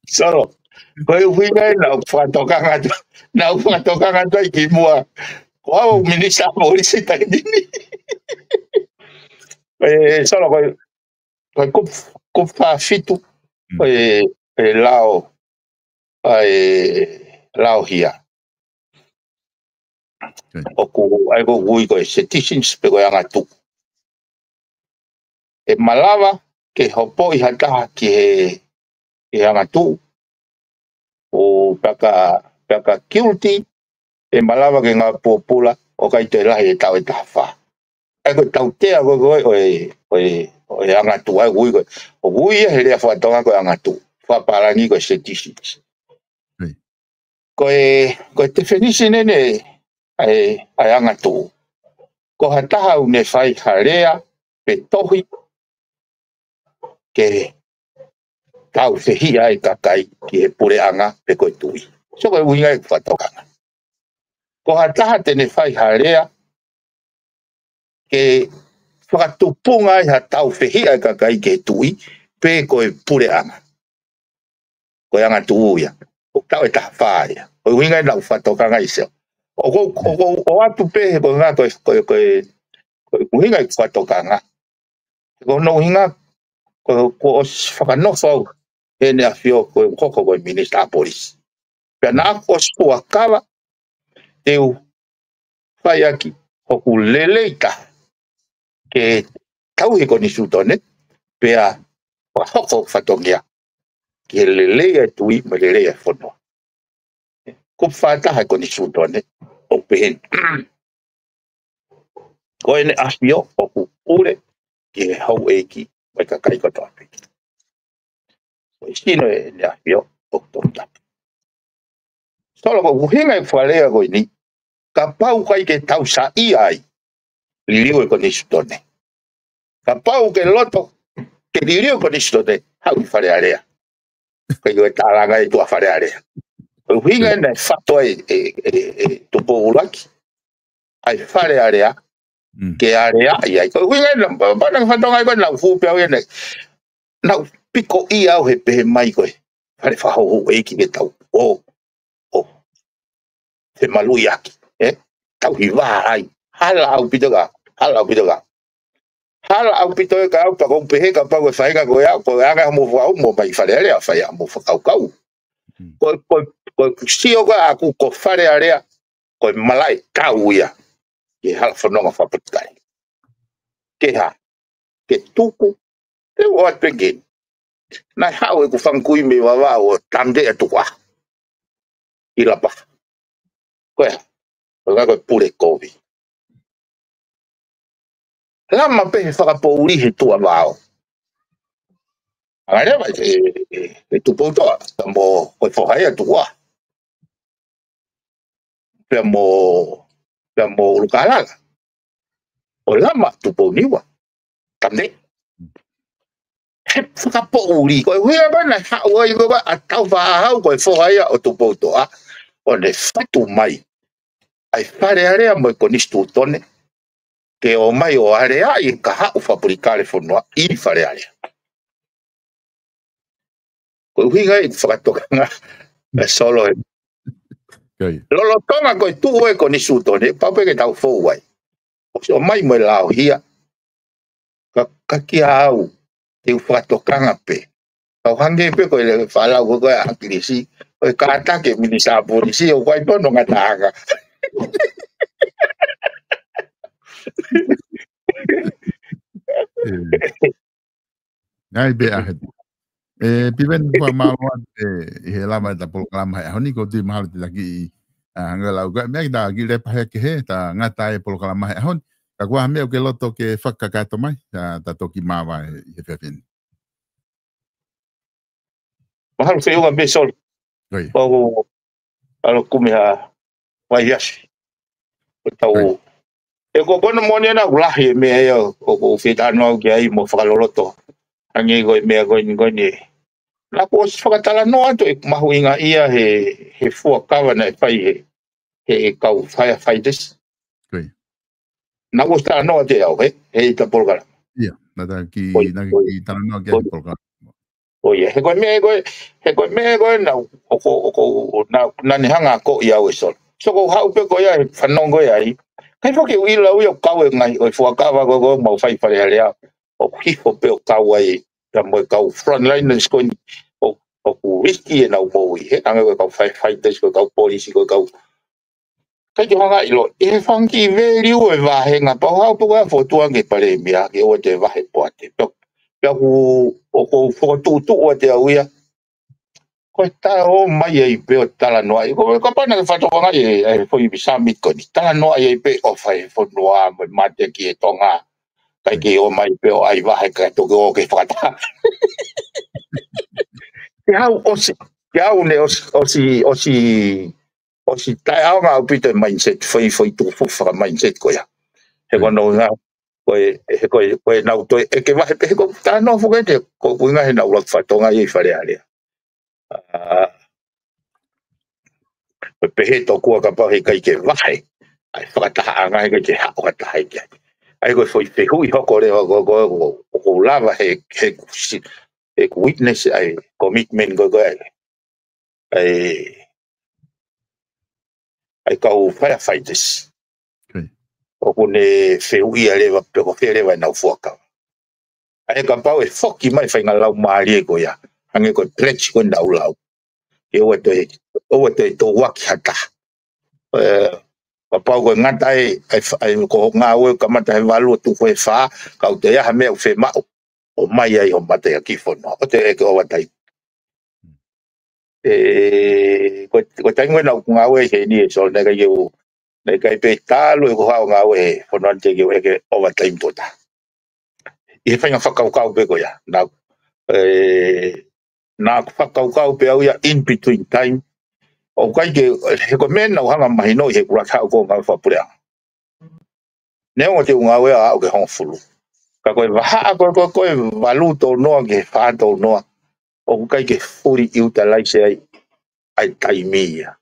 Solo, ko e ʻuhinga ia naʻa ku fakatokanga atu, naʻa ku fakatokanga atu ai kimuʻa. Ko au minisitā polisi taimi ni. E, Solo, ko e, ko e kupu, kupu fā fitu, ko e, e lao, ʻa e lao hia. ʻOku, ʻa ia ʻoku ui ko e citizens pe ko e angatuʻu. ʻE malava ke hopoʻi ha taha ki he, ki he angatuʻu, ʻo pea ka, pea ka guilty, ʻe malava ke ngāue pōpula, ʻo ʻikai toe lahi e taʻu ʻe taha fā. ʻA ia ko e tautea ko ē, ko e, ko e, ʻo e angatuʻu, ʻa ia ʻoku ui ko ē, ʻoku ui ia he lea faka-Tonga ko e angatuʻu, fakapālangi ko e citizens. Ko e, ko e tefinisi ʻeni ʻa e, ʻa e angatuʻu, ko ha taha ʻoku ne fai ha lea pe tohi ke tāufehiʻa e kakai ki he puleʻanga pe ko e tuʻi. So ko e ʻuhinga ʻeku fakatokanga, ko ha taha te ne fai ha lea ke fakatupunga ai ha tāufehiʻa e kakai ki he tuʻi pe ko e puleʻanga. Ko e angatuʻu ia. ʻOku taʻu ʻe taha fā ia. Ko e ʻuhinga ʻeku fakatokanga ʻi he sio. ʻOku ou, ʻoku ou ʻoatu pē he ko e ʻuhinga ko e, ko e, ko e, ko e ʻuhinga ʻeku fakatokanga. Ko hono ʻuhinga, ko, kuo ʻosi fakanofo au ʻe Heʻene ʻAfio ko e hoko ko e Minisitā Polisi. Pea naʻa ku ʻosi fuakava te u fai ʻaki hoku lelei taha ke tauhi e Konisitūtone, pea fakahoko hoku fatongia ki he lelei ʻa e tuʻi mo e lelei ʻa e fonua. Kupu fā taha e Konisitūtone ʻoku pehē ni: Ko ʻEne ʻAfio ʻoku pule ki he houʻeiki mo e kakai kotoa pē. Ko e sino ʻEne ʻAfio ʻoku toputapu. Solo, ko e ʻuhinga ʻeku fakalea ko eni, kapau ʻoku ʻikai ke tau saiʻia ai, liliu e Konisitūtone. Kapau ʻoku ke loto ke liliu e Konisitūtone, haʻu ki Fale Alea. Ko e ʻikai ke tālanga e tuʻa Fale Alea. Ko e ʻuhinga ʻeni naʻe fato ai ʻe, ʻe, ʻe Tupou ʻUluaki ʻa e Fale Alea, ke aleaʻi ai. Ko e ʻuhinga ʻeni, pa, pa, naʻe fatongia ko ē naʻa ku fuʻu pē au ia naʻe, naʻa ku piko ia au he pehē mai ko e fale fakahouhouʻeiki ke tau ō, ō femaluʻi ʻaki, ē? Tau hiva ai. Hala ʻaupito ka, hala ʻaupito ka. Hala ʻaupito e kau pa kou pehē kapau ko e faʻahinga ko ia, ko e anga hoʻomou fakaʻumu, mou ō mai Fale Alea, fai haʻamou fakakaukau. Ko, ko, ko e sio ko ē ʻaʻaku ko Fale Alea, ko e malaʻe tau ia ki he hala fononga fakapolitikale. Ke hā? Ke tuku, te u ʻoatu pē ke. Naʻe haʻu ʻeku fanga kui mei Vavaʻu ʻo tangea tuku ʻa ʻi Lapaha. Ko e hā? Ko e ngaahi ko e pule kovi. Lama pē he fakapoʻuli he tuʻa vao. Anga leva e, e, e Tupou Toʻa, ka mo ko e foha ia tuʻa. Pea mo, pea mo ʻUlukālala. ʻO lama Tupouniua. Tane. He fakapoʻuli, ko e ʻuhinga ko ē naʻe haʻu ai ko ē ʻa Tāufaʻāhau, ko e foha ia ʻo Tupou Toʻa, ʻo ne fatu mai ʻa e Fale Alea mo e Konisitūtone, ke ō mai ʻo aleaʻi e kahaʻu fakapolitikale fonua ʻi Fale Alea. Ko e ʻuhinga ʻeku fakatokanga, ē Solo ē. Lolotonga ko e tuʻu e Konisitūtone, pau pē ke tau fou ai. ʻOsi ō mai mo e lao hia. Ka, ka kia au, te u fakatokanga pē. Kau hangē pē ko e lea fālau ko ē ʻa ʻAkilisi, ko e kātaki e Minisitā Polisi, ʻoku ʻikai tonu ngataʻanga. ʻAi pē ʻa he. ʻE, Piveni, fakamālō atu ʻi he lava ʻeta polokalama he ʻaho ni, ʻoku ou tui mahalo te ta kiʻi, ʻa, hanga lau ka, meʻa ke ta kiʻi lepa he kehe, ta ngata e polokalama he ʻaho ni. Ka ko e hā ha meʻa ʻoku ke loto ke fakakakato mai, ta, ta toki māvae ʻi he efiafi ni. Mahalo feʻunga pē Solo. ʻOku ʻalu kumi ha vaiasi. ʻO tau. ʻE ko, ko hono moʻoni ʻena ʻoku lahi e meʻa ia ʻoku ou fie talanoa ki ai mo fakaloloto. Hangē ko e meʻa ko eni, ko eni. Naʻa ku ʻosi fakatalanoa atu ʻeku mahuʻingaʻia he, he fuakava naʻe fai he, he kau firefighters. Naʻa ku ʻosi talanoa atu au, he, he ʻi he polokalama. Ia, naʻa ta kiʻi, naʻa ta kiʻi talanoa ki ai he polokalama. ʻO ia, he ko e meʻa ko ē, he ko e meʻa ko ē naʻa, ʻoku, ʻoku, naʻa, naʻa ne hanga ko ia ʻe Solo. So ko e haʻu pē ko ia he fanongo ia ai. ʻIkai foki u ʻilo au ia ʻoku kau e ngaahi, ʻo e fuakava ko ē ʻoku mau fai Fale Alea. ʻOku hifo pē ʻo kau ai, ia mo e kau frontliners ko eni, ʻo, ʻoku riski ʻenau moʻui, he hangē ko e kau firefighters, ko e kau polisi, ko e kau. ʻIkai ke u hanga ʻo ʻilo, ʻi he fanga kiʻi value e vāhenga, pau haʻu pē ko e fokotuʻu ange Palēmia, ke ʻoua te vahe poate. Pea, pea ʻoku, ʻoku ou fokotuʻutuʻu atu au ia, ko e tala ʻo mai ai pē ʻo talanoaʻi. Ko, kapau naʻa ke fakatokangaʻi e, e foʻi summit ko eni. Talanoaʻi ai pē ʻofa e fonua mo e mateaki e Tonga. ʻikai ke ō mai pē ʻo ʻai vahe ka toki ō ke fakataha. Ke au ʻosi, ke au ne ʻosi, ʻosi, ʻosi, ʻosi taʻeʻaonga ʻaupito e mindset, foʻi, foʻi tuʻu fuʻu faka-mindset ko ia. He ko hono ʻuhinga, ko e, he ko e, ko e nau toe ʻeke vahe pē, he ko e talanoa foki eni, ko e ʻuhinga he naʻa ku ʻuluaki fakatonga ia ʻi Fale Alea. ʻA, ko e pehē tokua kapau heʻikai ke vahe ʻa e fakatahaʻanga, heʻikai ke haʻu ha taha ia ki ai. ʻA ia ko e foʻi fehuʻi hoko leva ko, ko, ko, ko, ko lava he, he kusi, he ku witness ʻa e commitment ko, ko ē ʻa e, ʻa e kau firefighters. ʻOku ne fehuʻia leva pe ko fē leva ʻenau fuakava. ʻA ia kapau ʻe foki mai faʻahinga laumālie ko ia, hangē ko e pledge ko ē naʻa ku lau, ke ʻoua toe, ʻoua toe touaki ha taha. ʻE, kapau ko e ngata ai, ʻa e, ʻa e ko hoʻo ngāue kamata he valu ʻo tuʻu ko e fā, ka ʻoku toe ʻi ai ha meʻa ʻoku fiemaʻu, ʻomai ai hoʻo mateaki fonua, ʻoua toe ʻeke overtime. ʻE, ko, ko e taimi naʻa ku ngāue ai heni ē Solo, naʻe ʻikai ke u, naʻe ʻikai pē talu ʻeku haʻu ʻo ngāue he fonua ni te u ʻeke overtime tuʻo taha. ʻI he faʻahinga fakakaukau pē ko ia. Naʻa, ʻe, naʻa ku fakakaukau pē au ia in between time. ʻOku ʻikai ke, he ko e meʻa naʻa ku hanga mahinoʻi he kuo u ʻalu atu ʻo ngāue fakapuleʻanga. Neongo te u ngāue ʻo aʻu ki he hongofulu. Ka ko e vahaʻa ko, ko, ko e valu tolu noa ki he fā tolu noa, ʻoku ʻikai ke fully utilize ai ʻa e taimi ia.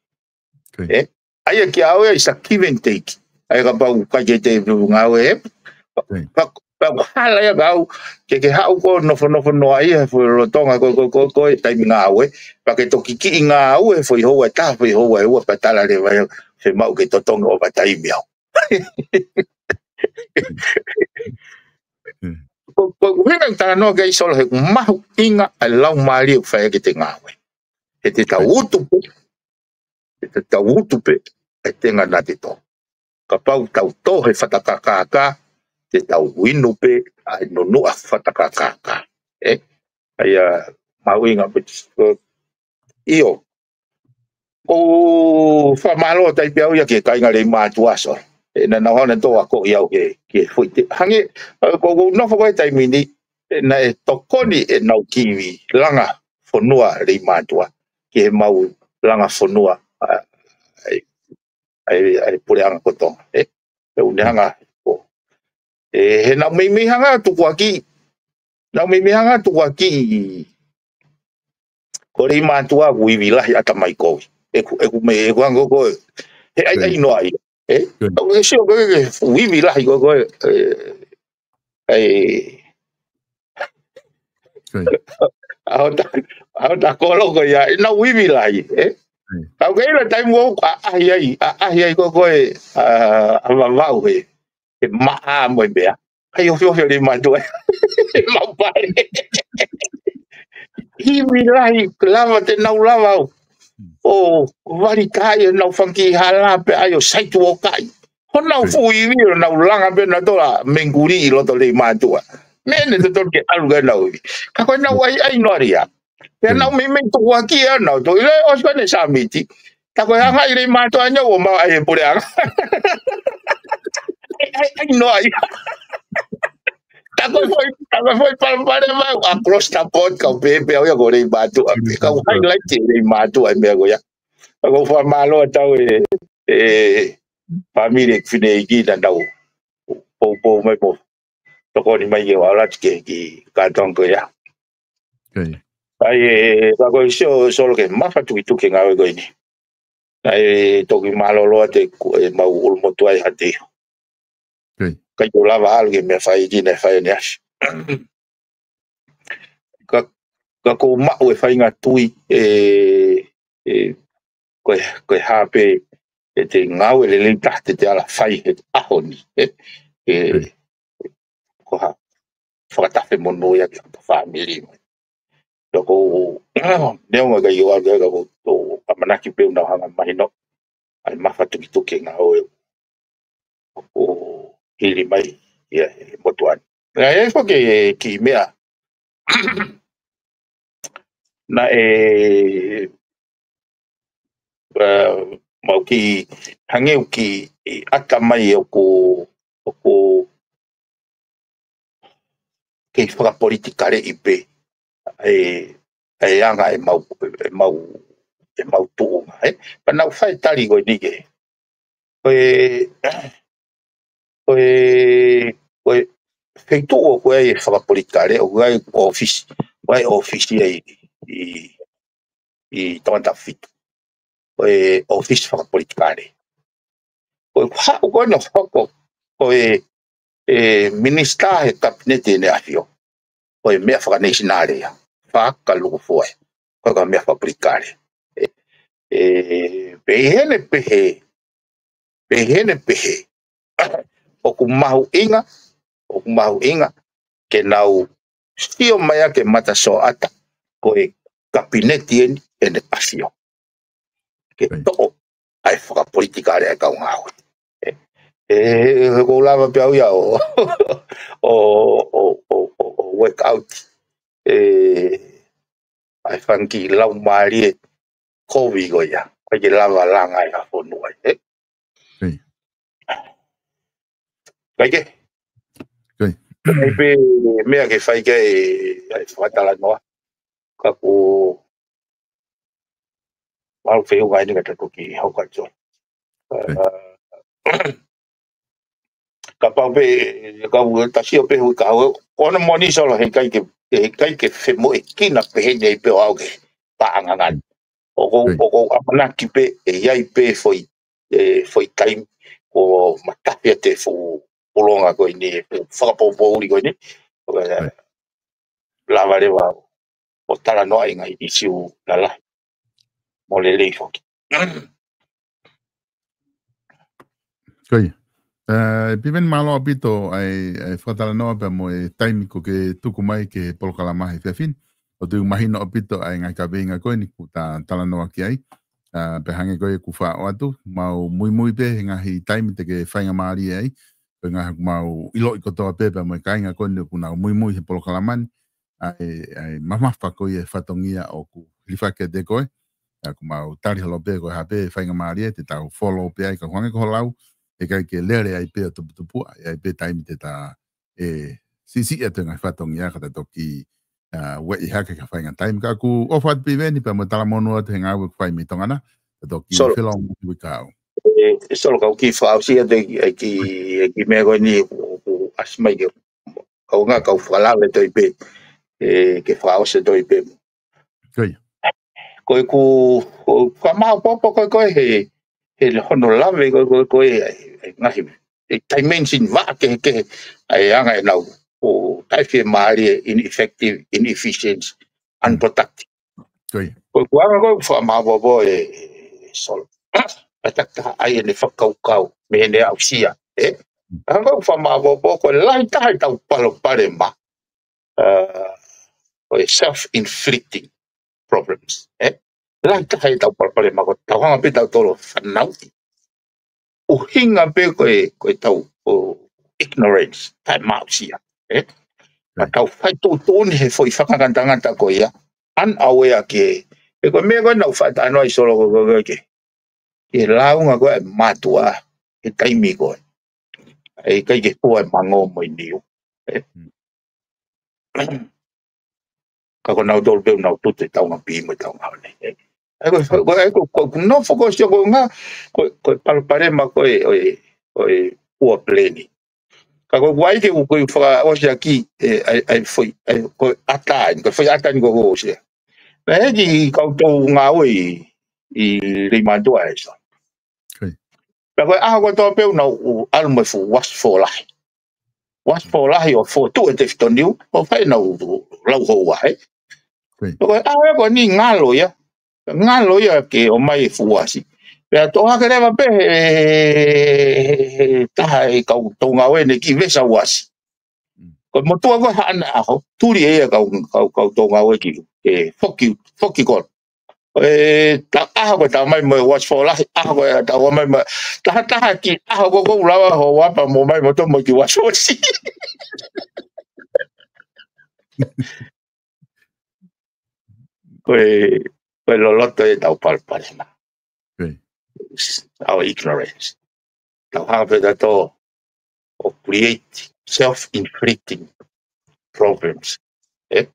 ʻE? ʻA ia kia au ia is a give and take. ʻA ia kapau ʻikai ke te ngāue ē, pa, pa, pa hala ia kau, ke, ke haʻu ko e nofonofo noa ia he fuʻu lolotonga ko, ko, ko, ko e taimi ngāue, pea ke toki kiʻi ngāue he foʻi houa ʻe taha, foʻi houa ʻe ua, pea tala leva ia, fiemaʻu ke totongi overtime au. Ko, ko e ʻuhinga ʻeku talanoa ki ai Solo he ʻoku mahuʻinga ʻa e laumālie ʻoku fai ʻaki ʻete ngāue. He te tau utu pē, he te tau utu pē ʻa e tenga naʻa te tō. Kapau tau tō he fatakakaka, te tau inu pē ʻa e nunuʻa fatakakaka. ʻE? ʻA ia mahuʻinga pē, ʻio. ʻOku ou fakamālō atu ai pē au ia ki he kāinga Leimātuʻa Solo. ʻE, naʻa nau hanga ʻo akoʻi au he, ki he foʻi te, hangē, ʻa, ʻoku ou nofo ko ē he taimi ni, ʻe, naʻe tokoni ʻenau kiʻi langa fonua Leimātuʻa ki heʻemau langa fonua, ʻa, ʻa e, ʻa e, ʻa e puleʻanga ko Tonga, ʻe. ʻE, ʻoku ne hanga, ʻo, ʻe, he naʻa ku meimei hanga ʻo tukuakiʻi, naʻa ku meimei hanga ʻo tukuakiʻi ko Leimātuʻa ʻoku ivi lahi ʻatamai kovi. ʻEku, ʻeku meʻa, ʻeku hanga ko ē, he ʻai, ʻai noa ia. ʻE? ʻOku ke sio ko ē ke ivi lahi ko ē, ʻe, ʻe, ʻa hota, ʻa hota kolo ko ia, ʻe, naʻa ku ivi lahi, ʻe? Ka ʻoku ke ʻilo taimi ʻoku ʻaʻahi ai, ʻaʻahi ai ko ē, ʻa, ʻa Vavaʻu he, he maʻa mo e meʻa. Kai ofiofi ʻo Leimātuʻa. Mau pale. Ivi lahi, lava te nau lava au. ʻO vali kai ʻenau fanga kiʻi hala pē ʻai ʻo saitu ʻo kai. Honau fuʻu ivi ʻo nau langa pē nautolu ʻa Menguli ʻi loto Leimātuʻa. Meʻa ne totonu ke ʻalu ki ai ʻenau ivi. Ka ko ʻenau ʻai, ʻai noa ia. Pea naʻa ku meimei tukuakiʻi ʻa nautolu. ʻIlo ʻosi ko ē ne sāmiti. Tā ko e hanga ʻi Leimātuʻa ʻeni ʻo maʻu ai e puleʻanga. ʻAi, ʻai, ʻai noa ia. Tā ko e foʻi, tā ko e foʻi palopalema ʻa e across the board kau pehē pē au ia ko Leimātuʻa. Kau highlight ʻi Leimātuʻa e meʻa ko ia. Ka ʻoku ou fakamālō atu au ʻe, ʻe, fāmili ʻeku fineʻeiki naʻa nau poupou mai mo tokoni mai ke u ʻalu atu ki he kiʻi kātoanga ko ia. ʻAi, ʻe, ka ko e sio Solo ke mafatukituki e ngāue ko eni. Naʻe toki mālōlō atu ʻeku, ʻemau ʻulumotuʻa ʻi Haʻateiho. ʻIkai ke u lava ʻalu ki he meʻa fai ki naʻe fai ʻanenai. Ka, ka ʻoku ou maʻu e faʻahinga tui, ʻe, ʻe, ko e, ko e hā pē ʻete ngāue lelei taha te te ala fai he ʻaho ni, ʻe, ʻe, ko ha fakatafe monū ia ki hoto fāmili. Ka ʻoku ou, neongo ʻikai ke u ʻalu ki ai ka ʻoku ou ʻamanaki pē ʻoku nau hanga mahino ʻa e mafatukituki e ngāue ʻoku hili mai ia he motuʻa ni. ʻA ia ko e kiʻi meʻa naʻe, ʻa, mau kiʻi, hangē ʻoku kiʻi ʻata mai ʻoku, ʻoku kei fakapolitikaleʻi pē ʻa e, ʻa e anga ʻemau, ʻemau, ʻemau tuʻunga, ē? Pea nau fai tali ko eni ke. Ko e, ko e, ko e feituʻu ʻoku ʻi ai e fakapolitikale, ʻoku ʻi ai ʻōfisi, ʻoku ʻi ai ʻōfisi ia ʻi, ʻi, ʻi Tongatapu fitu. Ko e ʻōfisi fakapolitikale. Ko e haʻu ko ena ʻo hoko ko e, e minisitā he kapineti ʻEne ʻAfio. Ko e meʻa fakaneisinale ia. Fakalukufua ia. Ko e ka meʻa fakapolitikale. E, e, pehē ni pehē, pehē ni pehē. ʻOku mahuʻinga, ʻoku mahuʻinga ke nau sio mai ʻa e mata sioʻata, ko e kapineti eni ʻEne ʻAfio. Ke Right. toʻo ʻa e fakapolitikale ʻa e kau ngāue. E, e, he ʻoku ou lava pē au ia ʻo, ʻo, ʻo, ʻo, ʻo, ʻo work out. E, ʻa e fanga kiʻi laumālie kovi ko ia. ʻIkai ke lava langa ʻi ha fonua, ē? Right. ʻIkai ke? Right. ʻIkai pē meʻa ke fai ke, ʻa e fakatalanoa. Ka ko Mau feʻunga eni ka ta toki hau ka tō. Right. Ā, kapau pē, ka u ta sio pē hui ka hau, ko hono moʻoni Solo heʻikai ke, heʻikai ke femoʻuekina pehē ni ai pē ʻo aʻu ki he paʻanga ngani. ʻOku ou, Right. ʻoku ou ʻamanaki pē, ʻe ʻi ai pē foʻi, e, foʻi taimi, ko matafi ʻa e fuʻu pulonga ko eni, e fuʻu fakapoʻupoʻuli ko eni. Right. Lava leva ʻo talanoaʻi ngaahi ʻīsiu lalahi. Mo lelei foki. Ko ia. Ē, Piveni, mālō ʻaupito ʻa e, ʻa e fakatalanoa pea mo e taimi ko ē ke tuku mai ki he polokalama he efiafi ni. ʻOku ou tui ʻoku mahino ʻaupito ʻa e ngaahi kaveinga ko eni kuo ta talanoa ki ai. Ā, pea hangē ko ia kuo u faʻo atu, mau muimui pē he ngaahi taimi te ke faingamālie ai. Ko e ngaahi ʻoku mau ʻiloʻi kotoa pē pea mo e kāinga ko eni ʻoku nau muimui he polokalama ni. ʻA e, ʻa e mamafa ko ia e fatongia ʻoku hilifaki kiate koe. ʻA ia ʻoku mau tali holo pē ko e hā pē faingamālie te tau follow pē ai, ka ʻoku hangē ko hoʻo lau, heʻikai ke lele ai pē ʻo tuputupuʻa, ʻe ʻi ai pē taimi te ta, e, siʻisiʻi atu e ngaahi fatongia ka ta toki, ā, ueʻi hake ki ha faʻahinga taimi. Ka ʻoku ou ʻofa atu Piveni pea mo e talamonū atu he ngāue ʻoku fai mei Tonga na, ta toki Solo. Felōngoaki atu ki he kahaʻu. E, Solo, ka u kiʻi fakaʻosi atu e, e kiʻi, e kiʻi meʻa ko eni ʻoku, ʻoku ʻasi mai ke, ka u ngā ka u fakalave toe pē, e, ke fakaʻosi toe pē. Ko ia. Ko e ku, ko e ka maʻu popo ko e ko e he, he hono lave ko e ko e ko e, e, e ngaahi, e dimension vaʻa kehekehe, ʻa e anga ʻenau, ʻo taʻefiemālie, ineffective, inefficient, unproductive. Ko ia. Ko e kuonga ko e fakamāpopo e, e Solo. ʻA e takitaha ʻai ʻene fakakaukau, mei heʻene aʻusia, ē? ʻA ko e fakamāpopo ko e lahi taha ʻetau palopalema. Ā, ko e self-inflicting problems, ē? Lahi taha ʻetau palopalema ko ʻetau hanga pē ʻetautolu ʻo fanauʻi. ʻUhinga pē ko e, ko ʻetau, ʻo ignorance, taʻemaʻusia, ē? Ka Right. tau fai tuʻutuʻuni he foʻi fakangatangata ko ia, unaware ke, e ko e meʻa ko ē naʻa ku faʻa talanoa ai Solo ko e, ko e, ko e ke, ke lāunga ko e mātuʻa, he taimi ko ē. ʻE ʻikai ke pua e mango mo e niu. Ē? Hmm. Ka ko nautolu pē ʻoku nau tutu e taunga pī mo e taunga one. Ē? ʻA ia ko, ko, ko, ko, ko nofo ko sio ko ngā, ko, ko e palopalema ko e, ʻo e, ʻo e poor planning. Ka ko e ʻai ke u, ko e fakaʻosi ʻaki, e, ʻa e, ʻa e foʻi, ʻa e, ko e ʻata eni, ko e foʻi ʻata eni ko e ʻosi ia. Naʻe ʻi ai e kiʻi kau tau ngāue ʻi, ʻi Leimātuʻa ē Solo. Ko ia. Pea ko e ʻaho kotoa pē ʻoku nau ʻalu mo e fuʻu uasi fōlahi. Uasi fōlahi ʻo fotu e tefito niu, ʻo fai ʻenau lau houa, ē? Ko ia. Pea ko e ʻaho ko eni ngalo ia. Ngalo ia ke ʻomai e fuʻu uasi. Pea toʻo hake leva pē he, he, he, he taha e kau tau ngāue ʻene kiʻi vesa uasi. Mm. Ko e motuʻa ko ē haʻane ʻaho, tuli ʻe ia kau, kau, kau tau ngāue ki, ke foki, foki ko ē. Ko e ta-, ʻaho ko ē tau mai mo e uasi fōlahi, ʻaho ko ē tau mai mo e taha taha ki, ʻaho ko ē ʻoku lava ho uapa mo mai mo tomo ki uasi fōlahi. Ko e, ko e loloto ʻetau palopalema. Ko ia. Our ignorance. Tau hanga pē ʻetautolu ʻo create self-inflicting problems. ʻE?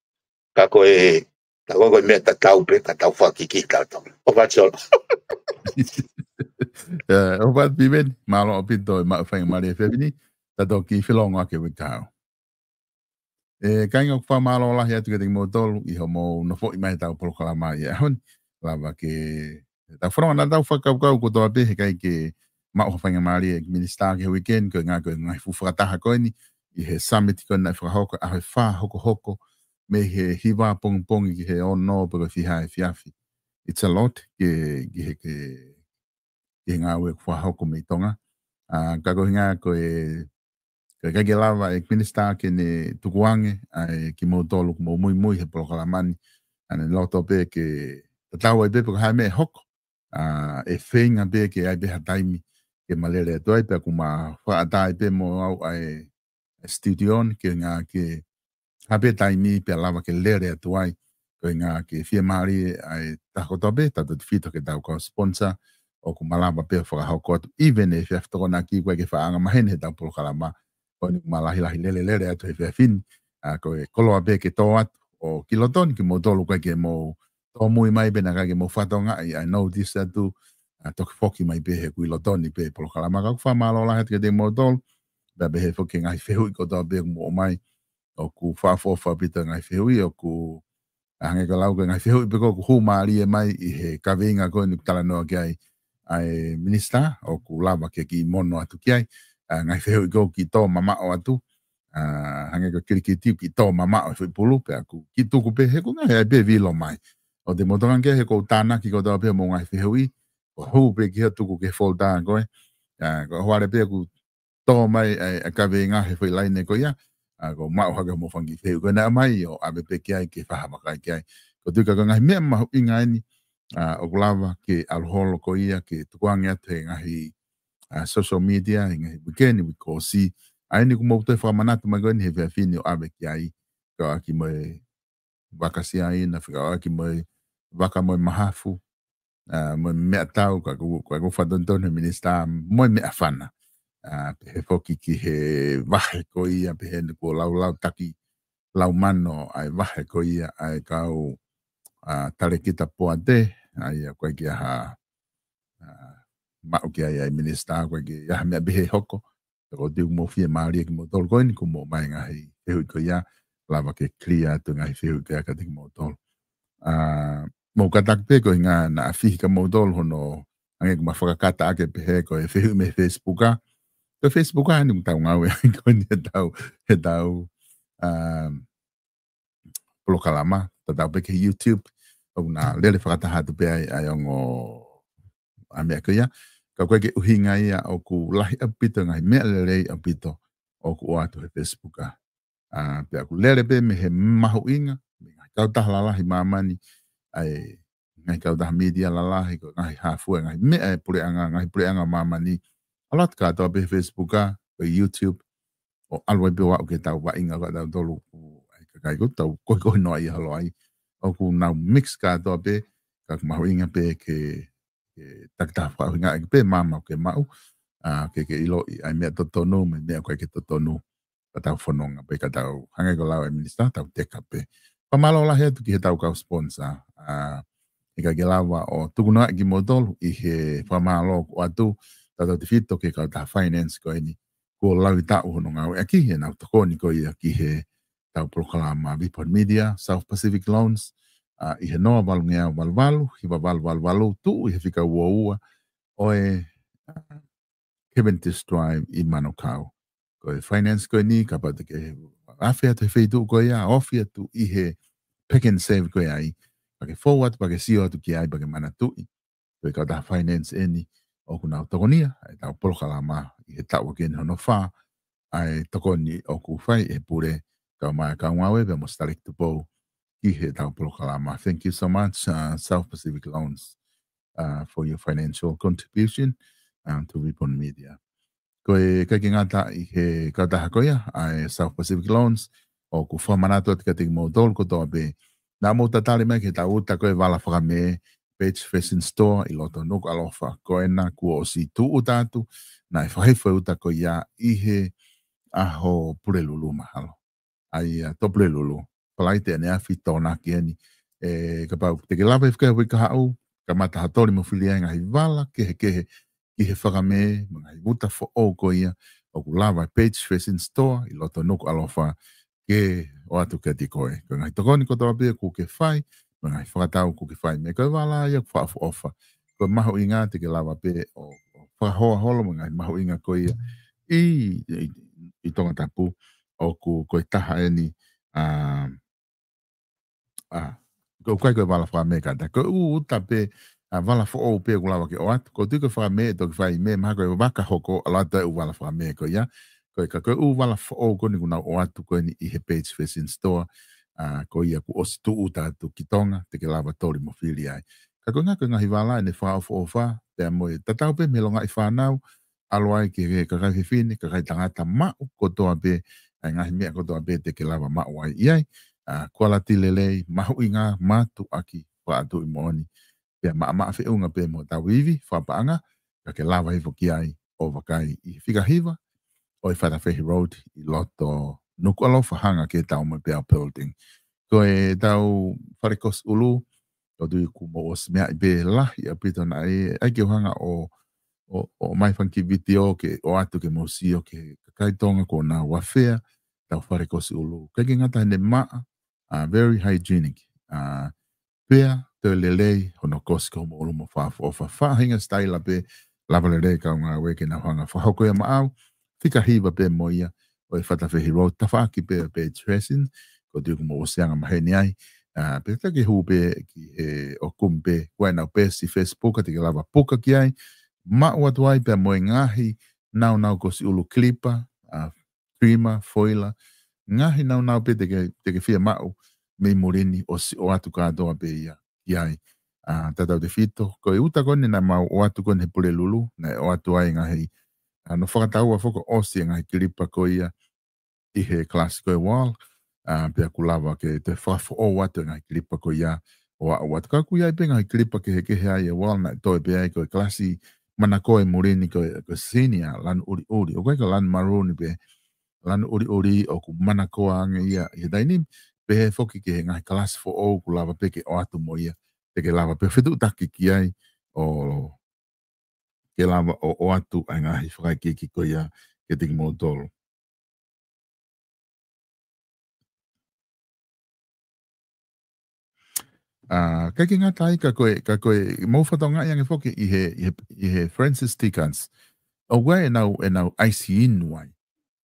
Ka ko e, ka ko e, ko e meʻa tatau pē, ka tau fakiki tautolu. ʻOfa atu Solo. ʻE, ʻofa atu Piveni, mālō ʻaupito e maʻu faingamālie he efiafi ni, ta toki felongoaki he uike kahaʻu. ʻE, kāinga, ʻoku fakamālō lahi atu kiate kimoutolu ʻi hoʻomou nofoʻi mai heʻetau polokalama ʻi he ʻaho ni. Lava ke tau fononga naʻa tau fakakaukau kotoa pē he ʻikai ke maʻu ha faingamālie ʻa e Minisitā ki he uike ni, ko e ngaahi, ko e ngaahi fuʻu fakataha ko eni ʻi he summit ko eni naʻe fakahoko, ʻaho ʻe fā hokohoko, mei he hiva pongipongi ki he ono pe ko e fiha efiafi. It's a lot ke, ki he, ke, ki he ngāue ʻoku fakahoko mei Tonga. ʻA, ka ko e ʻuhinga ko e, ko e ʻikai ke lava ʻe he Minisitā ke ne tukuange ʻa e kimoutolu ʻoku mou muimui he polokalama ni. ʻA, naʻe loto pē ke tatau ai pē pe ko e hā e meʻa ʻe hoko. ʻA, ʻe feinga pē ke ʻi ai pē ha taimi ke ma lele atu ai, pea ʻoku ma fakaʻatā ai pē mo au ʻa e, ʻa e studio ni, ko e ʻuhinga ke hā pē taimi pea lava ke lele atu ai, ko e ʻuhinga ke fiemālie ʻa e taha kotoa pē, tautautefito ki heʻetau kau sponsor, ʻoku malava pē ʻo fakahoko atu, even ʻi he efiafi Tokonaki ʻoku ʻikai ke faʻa anga maheni heʻetau polokalama, ko eni ʻoku ma lahilahi lelelele atu he efiafi ni, ʻa, ko e koloa pē ke tō atu ʻo ki loto ni, kimoutolu ʻoku ʻikai ke mou tōmui mai pe naʻe ʻikai ke mou fakatokangaʻi, ʻa e notice atu, ʻa, toki foki mai pē he ʻoku ʻi loto ni pē polokalama. Ka ʻoku fakamālō lahi atu kiate kimoutolu, pea pehē foki ki he ngaahi fehuʻi kotoa pē ʻoku mou ʻomai, ʻoku fakaʻofoʻofa ʻaupito e ngaahi fehuʻi, ʻoku, ʻa, hangē ko e lau ko e ngaahi fehuʻi pē ko ē ʻoku hū mālie mai ʻi he kaveinga ko eni ʻoku talanoa ki ai ʻa e Minisitā, ʻoku lava ke kiʻi mono atu ki ai, ʻa, ngaahi fehuʻi ko ē ʻoku kiʻi tō mamaʻo atu, ʻa, hangē ko e kilikiti ʻoku kiʻi tō mamaʻo e foʻi pulu, pea ʻoku kiʻi tuku pē he ʻoku ngaahi ʻi ai pē vilo mai. ʻOku te motonga ke he ʻoku ou tānaki kotoa pē hoʻomou ngaahi fehuʻi, ʻo hū pē ki he tuku ki he folder ko ē, ʻa, ko e ʻohovale pē ʻoku tō mai ʻa e, ʻa e kaveinga he foʻi laine ko ia, ʻa, ʻoku maʻu hake hoʻomou fanga kiʻi fehuʻi ko ē naʻe ʻomai ʻo ʻave pē ki ai ke fakavakai ki ai. ʻOku ou tui ka ko e ngaahi meʻa mahuʻinga eni, ʻa, ʻoku lava ke ʻalu holo ko ia ke tukuange atu he ngaahi, ʻa, social media, he ngaahi uike ni, uike kuo ʻosi. ʻA eni ʻoku mou toe fakamanatu mai ko eni he efiafi ni ʻo ʻave ki ai, fekauʻaki mo e vaka Siaina, fekauʻaki mo e vaka mo e mahafu, ʻa, mo e meʻatau, ka ʻoku, ka ʻoku fakatonutonu he Minisitā, mo e meʻafana. ʻA, pehē foki ki he vahe ko ia, pehē ni kuo laulau taki lau mano ʻa e vahe ko ia ʻa e kau, ʻa, talēkita poate, ʻa ia ʻoku ʻikai ke ʻi ai ha, ʻa, maʻu ki ai ʻa e Minisitā, ʻoku ʻikai ke ʻi ai ha meʻa pehē ʻe hoko. Ka ʻoku ou tui ʻoku mou fiemālie kimoutolu ko eni, ʻoku mou ʻomai ngaahi fehuʻi ko ia, lava ke clear atu ngaahi fehuʻi ko ia kiate kimoutolu. ʻA, mou kātaki pē ko e ʻuhinga naʻa fihi kimoutolu hono, hangē ko ʻema fakakata ake pehē ko e fehuʻi mei he Facebook ʻa. Ko e Facebook ʻa eni ʻoku tau ngāue ai ko eni heʻetau, heʻetau, ʻa, polokalama, tatau pē ki he YouTube, ʻoku na lele fakataha atu pē ai ʻa e ongo ʻa e meʻa ko ia. Ka ʻoku ʻikai ke ʻuhinga ia ʻoku lahi ʻaupito ngaahi meʻa lelei ʻaupito ʻoku ʻoatu he Facebook ʻa. ʻA, pea ʻoku lele pē mei he mahuʻinga, mei he ngaahi kautaha lalahi māmani, ʻa e ngaahi kautaha media lalahi, ko e ngaahi hāfua, ngaahi meʻa ʻa e puleʻanga, ngaahi puleʻanga māmani. ʻAlu atu kātoa pē he Facebook ʻa, ko e YouTube, ʻo ʻalu ai pē ʻo aʻu ki heʻetau vaʻinga ko ē ʻatautolu ʻoku ʻi ai e kakai ko ē ʻoku tau kohikohi noaʻia holo ai. ʻOku nau mix kātoa pē, ka ʻoku mahuʻinga pē ke, ke takitaha fakaʻuhingaʻi pē māmani ke maʻu, ʻa, ke, ke ʻiloʻi ʻa e meʻa totonu, mo e meʻa ʻoku ʻikai ke totonu, ka tau fononga pē ka tau, hangē ko e lau ʻa e Minisitā, tau teka pē. Fakamālō lahi atu ki heʻetau kau sponsor, ʻa, ʻikai ke lava ʻo tukunoaʻi kimoutolu ʻi he fakamālō ʻoku ʻoatu, tautautefito ki he kautaha finance ko eni, kuo laui taʻu hono ngāueʻaki, ʻenau tokoni ko ia ki heʻetau polokalama Vipon Media, South Pacific Loans, ʻa, ʻi he noa valungeau valu valu, hiva valu valu valu, tuʻu ʻi he fika ua ua, ʻo e, ʻa, Cavendish Drive ʻi Manukau. Ko e finance ko eni, kapau te ke afe atu he feituʻu ko ia, ofi atu ʻi he Pak'nSave ko ia ai, pea ke fou atu, pea ke sio atu ki ai, pea ke manatuʻi. Ko e kautaha finance eni, ʻoku nau tokonia ʻetau polokalama ʻi he taʻu ko eni hono fā, ʻa e tokoni ʻoku fai ʻe he pule, kau mai kau ngāue pea mo Sitaleki Tupou ki heʻetau polokalama. Thank you so much, uh, South Pacific Loans, uh, for your financial contribution, um, to Vipon Media. Ko e ʻikai ke ngata ʻi he kautaha ko ia, ʻa e South Pacific Loans, ʻoku fakamanatu atu kiate kimoutolu kotoa pē. Naʻa mou tatali mai ki heʻetau uta ko e vala fakamē, Page Fashion Store ʻi loto Nukuʻalofa. Ko ena kuo ʻosi tuʻu uta atu, naʻe fakahifo e uta ko ia ʻi he ʻaho Pulelulu mahalo. ʻa ia, ʻa Pulelulu. Falaite ʻaneafi, Tokonaki eni. ʻE, kapau te ke lava ʻi he fika ʻi he uike kahaʻu, kamata ha toli mo fili ai e ngaahi vala kehekehe ki he fakamē, mo e ngaahi uta foʻou ko ia ʻoku lava ʻe he Page Fashion Store ʻi loto Nukuʻalofa ke ʻoatu kiate koe. Ko e ngaahi tokoni kotoa pē ʻoku ke fai, mo e ngaahi fakatau ʻoku ke fai, mo e ko e vala ia ʻoku fakaʻofoʻofa. Ko e mahuʻinga te ke lava pē ʻo, ʻo fakahoa holo mo e ngaahi mahuʻinga ko ia ʻi, ʻi, ʻi Tongatapu, ʻoku ko e taha eni, ʻa, ʻa, ko e ʻikai ko e vala fakamē kātaki. Ko e ʻū uta pē, ʻa, vala foʻou pē ʻoku lava ke ʻoatu. Ko e tui ko e fakamē ʻe toki fai mei, mahalo ko e vaka hoko, ʻalu atu e ʻū vala fakamē ko ia. Ko e ka ko e ʻū vala foʻou ko eni ʻoku nau ʻoatu ko eni ʻi he Page Fashion Store, ʻa, ko ia kuo ʻosi tūʻuta atu ki Tonga, te ke lava toli mo fili ai. Ka ko e ngaahi, ko e ngaahi vala ʻeni fakaʻofoʻofa, pea mo e tatau pē mei he longaʻi fānau, ʻalu ai ki he kakai fefine, kakai tangata, maʻu kotoa pē ʻa e ngaahi meʻa kotoa pē te ke lava maʻu ai ʻi ai, ʻa, kualiti lelei, mahuʻinga, mātuʻaki, fakaʻatuʻi moʻoni. Pea maʻamaʻa feʻunga pē mo hotau ivi fakapaʻanga, ka ke lava hifo ki ai ʻo vakai ʻi he fika hiva ʻo e Fatafehi Road ʻi loto Nukuʻalofa, hanga ki he Taumoepeau Building. Ko ʻetau fale kosi ʻulu, ʻoku ou tui kuo mou ʻosi meaʻi pē, lahi ʻaupito naʻe, ʻai ke u hanga ʻo, ʻo, ʻo ʻomai e fanga kiʻi vitiō ke ʻoatu ke mou sio ki he kakai Tonga kuo nau afea ʻetau fale kosi ʻulu. ʻIkai ke ngata heʻene maʻa, ʻa, very hygienic. ʻA, pea toe lelei hono kosi, ko hoʻomo ʻulu mo fakaʻofoʻofa. Faʻahinga sitaila pē, lava lelei e kau ngāue ke nau hanga ʻo fakahoko ia maʻau, fika hiva pē mo ia ʻo e Fatafehi Road, tafaʻaki pē ʻo e Page Fashion, ʻoku ou tui kuo mou ʻosi anga maheni ai. ʻA, pea te ke hū pē ki he ʻo kumi pē, ko ʻenau peesi Facebook, te ke lava puka ki ai, maʻu atu ai pea mo e ngaahi nāunau kosi ʻulu, kilipa, ʻa, trima, foila, ngaahi nāunau pē te ke, te ke fie maʻu mei muli ni, ʻosi ʻoatu kātoa pē ia ki ai. ʻA, tautautefito, ko e uta ko eni naʻa mau ʻoatu ko eni he Pulelulu, naʻe ʻoatu ai e ngaahi, ʻa, hono fakataua foki ʻosi e ngaahi kilipa ko ia ʻi he kalasi ko e Wall, ʻa, pea kuo lava ke toe fakafoʻou atu e ngaahi kilipa ko ia ʻo aʻu atu. Ka ʻoku ʻi ai pē e ngaahi kilipa kehekehe ai ʻa e Wall naʻe toe pē ai, ko e kalasi manakoa ʻi muli ni ko e, ko e senior, lanu ʻuliʻuli. ʻOku ʻikai ko e lanu maroon pē, lanu ʻuliʻuli, ʻoku manakoa ange ia ʻi he taimi ni, pehē foki ki he ngaahi kalasi foʻou kuo lava pē ke ʻoatu mo ia, te ke lava pē ʻo fetuʻutaki ki ai ʻo ke lava ʻo, ʻoatu ʻa e ngaahi fakaikiiki ko ia kiate kimoutolu. ʻA, ʻikai ke ngata ai, ka ko e, ka ko e, mou fakatokangaʻi ange foki ʻi he, ʻi he, ʻi he Francis Ticons. ʻOku ʻi ai ʻenau, ʻenau ʻaisi inu ai.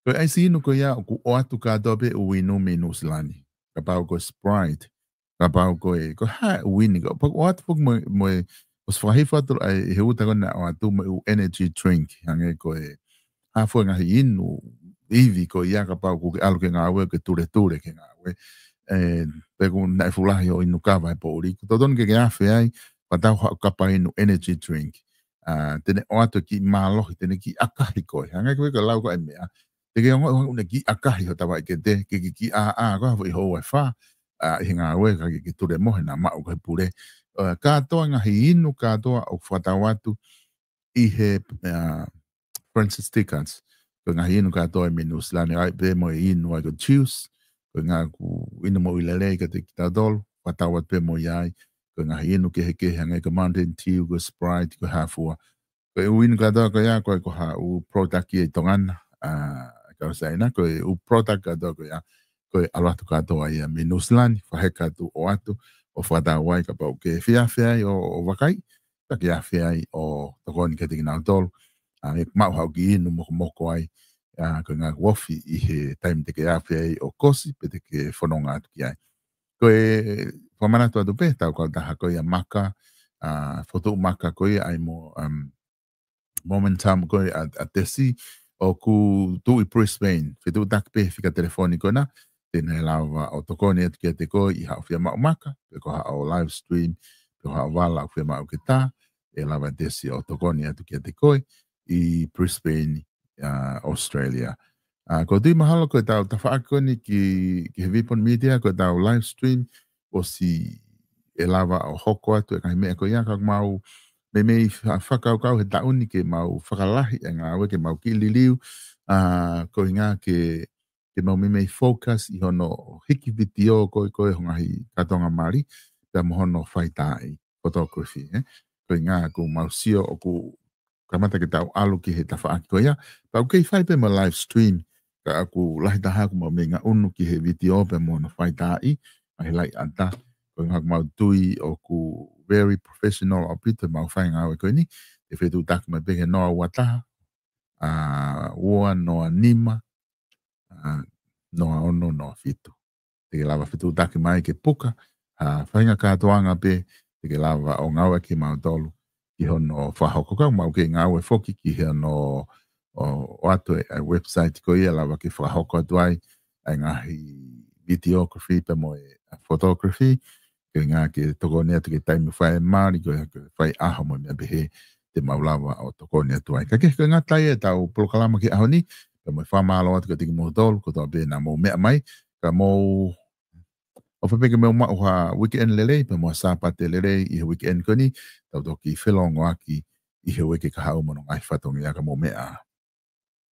Ko e ʻaisi inu ko ia ʻoku ʻoatu kātoa pē e ʻū inu mei Nuʻusila ni. Kapau ko e Sprite, kapau ko e, ko e hā e ʻū inu, kapau ʻoatu foki mo, mo e, ʻosi fakahifo atu ai ʻi he uta ko ena ʻoatu mo e ʻū energy drink, hangē ko e hā fua e ngaahi inu ivi ko ia kapau ʻoku ke ʻalu ki he ngāue, ke tuletule ki he ngāue. ʻE, pe ʻoku naʻe fuʻu lahi hoʻo inu kava he poʻuli, ʻoku totonu ke ke afe ai, fakatau haʻo kapa inu energy drink. ʻA, te ne ʻoatu e kiʻi mālohi, te ne kiʻi ʻakahi koe. Hangē ko e ka lau ko e meʻa, te ke ongoʻi hangē ʻoku ne kiʻi ʻakahi ho tavaʻi kete, ke kiʻi ʻā, ʻā, ko ha foʻi houa ʻe fā, ʻa, ʻi he ngāue, ka ke, ke tulemohe naʻa maʻu ko e pule. ʻA, kātoa e ngaahi inu kātoa ʻoku fakatau atu ʻi he, ʻa, Francis Ticons. Ko e ngaahi inu kātoa ʻi mei Nuʻusila ni, ʻi ai pē mo e inu ai ko e juice, ko e ngaahi ʻū inu moʻui lelei kiate kitautolu, fakatau atu pē mo ia ai, ko e ngaahi inu kehekehe hangē ko e Mountain Dew, ko e Sprite, ko e hā fua. Ko e ʻū inu kātoa ko ia, ko e ko ha ʻū product ia ʻi Tonga na, ʻa, kau Saina, ko e ʻū product kātoa ko ia, ko e ʻalu atu kātoa ia mei Nuʻusila ni, fakaheka atu ʻoatu, ʻo fakatau ai kapau ʻoku ke fie afe ai ʻo, ʻo vakai, ka ke afe ai ʻo tokoni kiate kinautolu. ʻA, ke maʻu haʻo kiʻi inu mokomoko ai, ʻa, ko e ngāue ʻoku ofi ʻi he taimi te ke afe ai ʻo kosi, pe te ke fononga atu ki ai. Ko e fakamanatu atu pē, tau kautaha ko ia Maka, ʻa, fokotuʻu Maka ko ia ʻa e mo, um, Momentum ko ia ʻa, ʻa Tesi, ʻoku tuʻu ʻi Brisbane, fetuʻutaki pē fika telefoni ko ena, te ne lava ʻo tokoni atu kiate koe ʻi haʻo fie maʻu Maka, pe ko haʻo live stream, pe ko haʻo vala ʻoku fie maʻu ke tā, ʻe lava ʻe Tesi ʻo tokoni atu kiate koe ʻi Brisbane, ʻa, Australia. ʻA, ʻoku ou tui mahalo ko ʻetau tafaʻaki ko eni ki, ki he Vipon Media, ko ʻetau live stream, ʻosi ʻe lava ʻo hoko atu e ngaahi meʻa ko ia, ka mau meimei fa-, fakakaukau he taʻu ni ke mau fakalahi e ngāue, ke mau kiʻi liliu, ʻa, ko e ʻuhinga ke ke mau meimei focus ʻi hono hiki vitiō ko ē ko ē ho ngaahi kātoanga mali, pea mo hono faitaaʻi, photography, ē. Ko e ʻuhinga ʻoku mau sio ʻoku kamata ke tau ʻalu ki he tafaʻaki ko ia, pea ʻoku kei fai pē mo e live stream, ka ʻoku lahi taha ʻoku mau meimei ngaʻunu ki he vitiō pea mo hono faitaaʻi, ʻa e laʻi ʻata, ko e ʻuhinga ʻoku mau tui ʻoku very professional ʻaupito ʻemau fai ngāue ko eni, te fetuʻutaki mai pē ki he noa ua taha, ʻa, ua noa nima, ʻa, noa ono noa fitu. Te ke lava fetuʻutaki mai ke puka ha faʻahinga kātoanga pē te ke lava ʻo ngāueʻaki mautolu ki hono fakahoko. Ka ʻoku mau kei ngāue foki ki hono ʻo, ʻoatu e, e website ko ia lava ke fakahoko atu ai ʻa e ngaahi videography pea mo e, a, photography, ko e ʻuhinga ke tokoni atu ki he taimi fai e mali, ko e, ko e fai ʻaho mo e meʻa pehē te mau lava ʻo tokoni atu ai. Ka ko e ʻuhinga ia ʻetau polokalama ki he ʻaho ni, pea mo e fakamālō atu kiate kimoutolu kotoa pē naʻa mou meʻa mai, ka mou ʻofa pē ke mou maʻu ha weekend lelei, pea mo ha Sāpate lelei ʻi he weekend ko eni, tau toki felōngoaki ʻi he uike kahaʻu mo hono ngaahi fatongia, ka mou meʻa ā.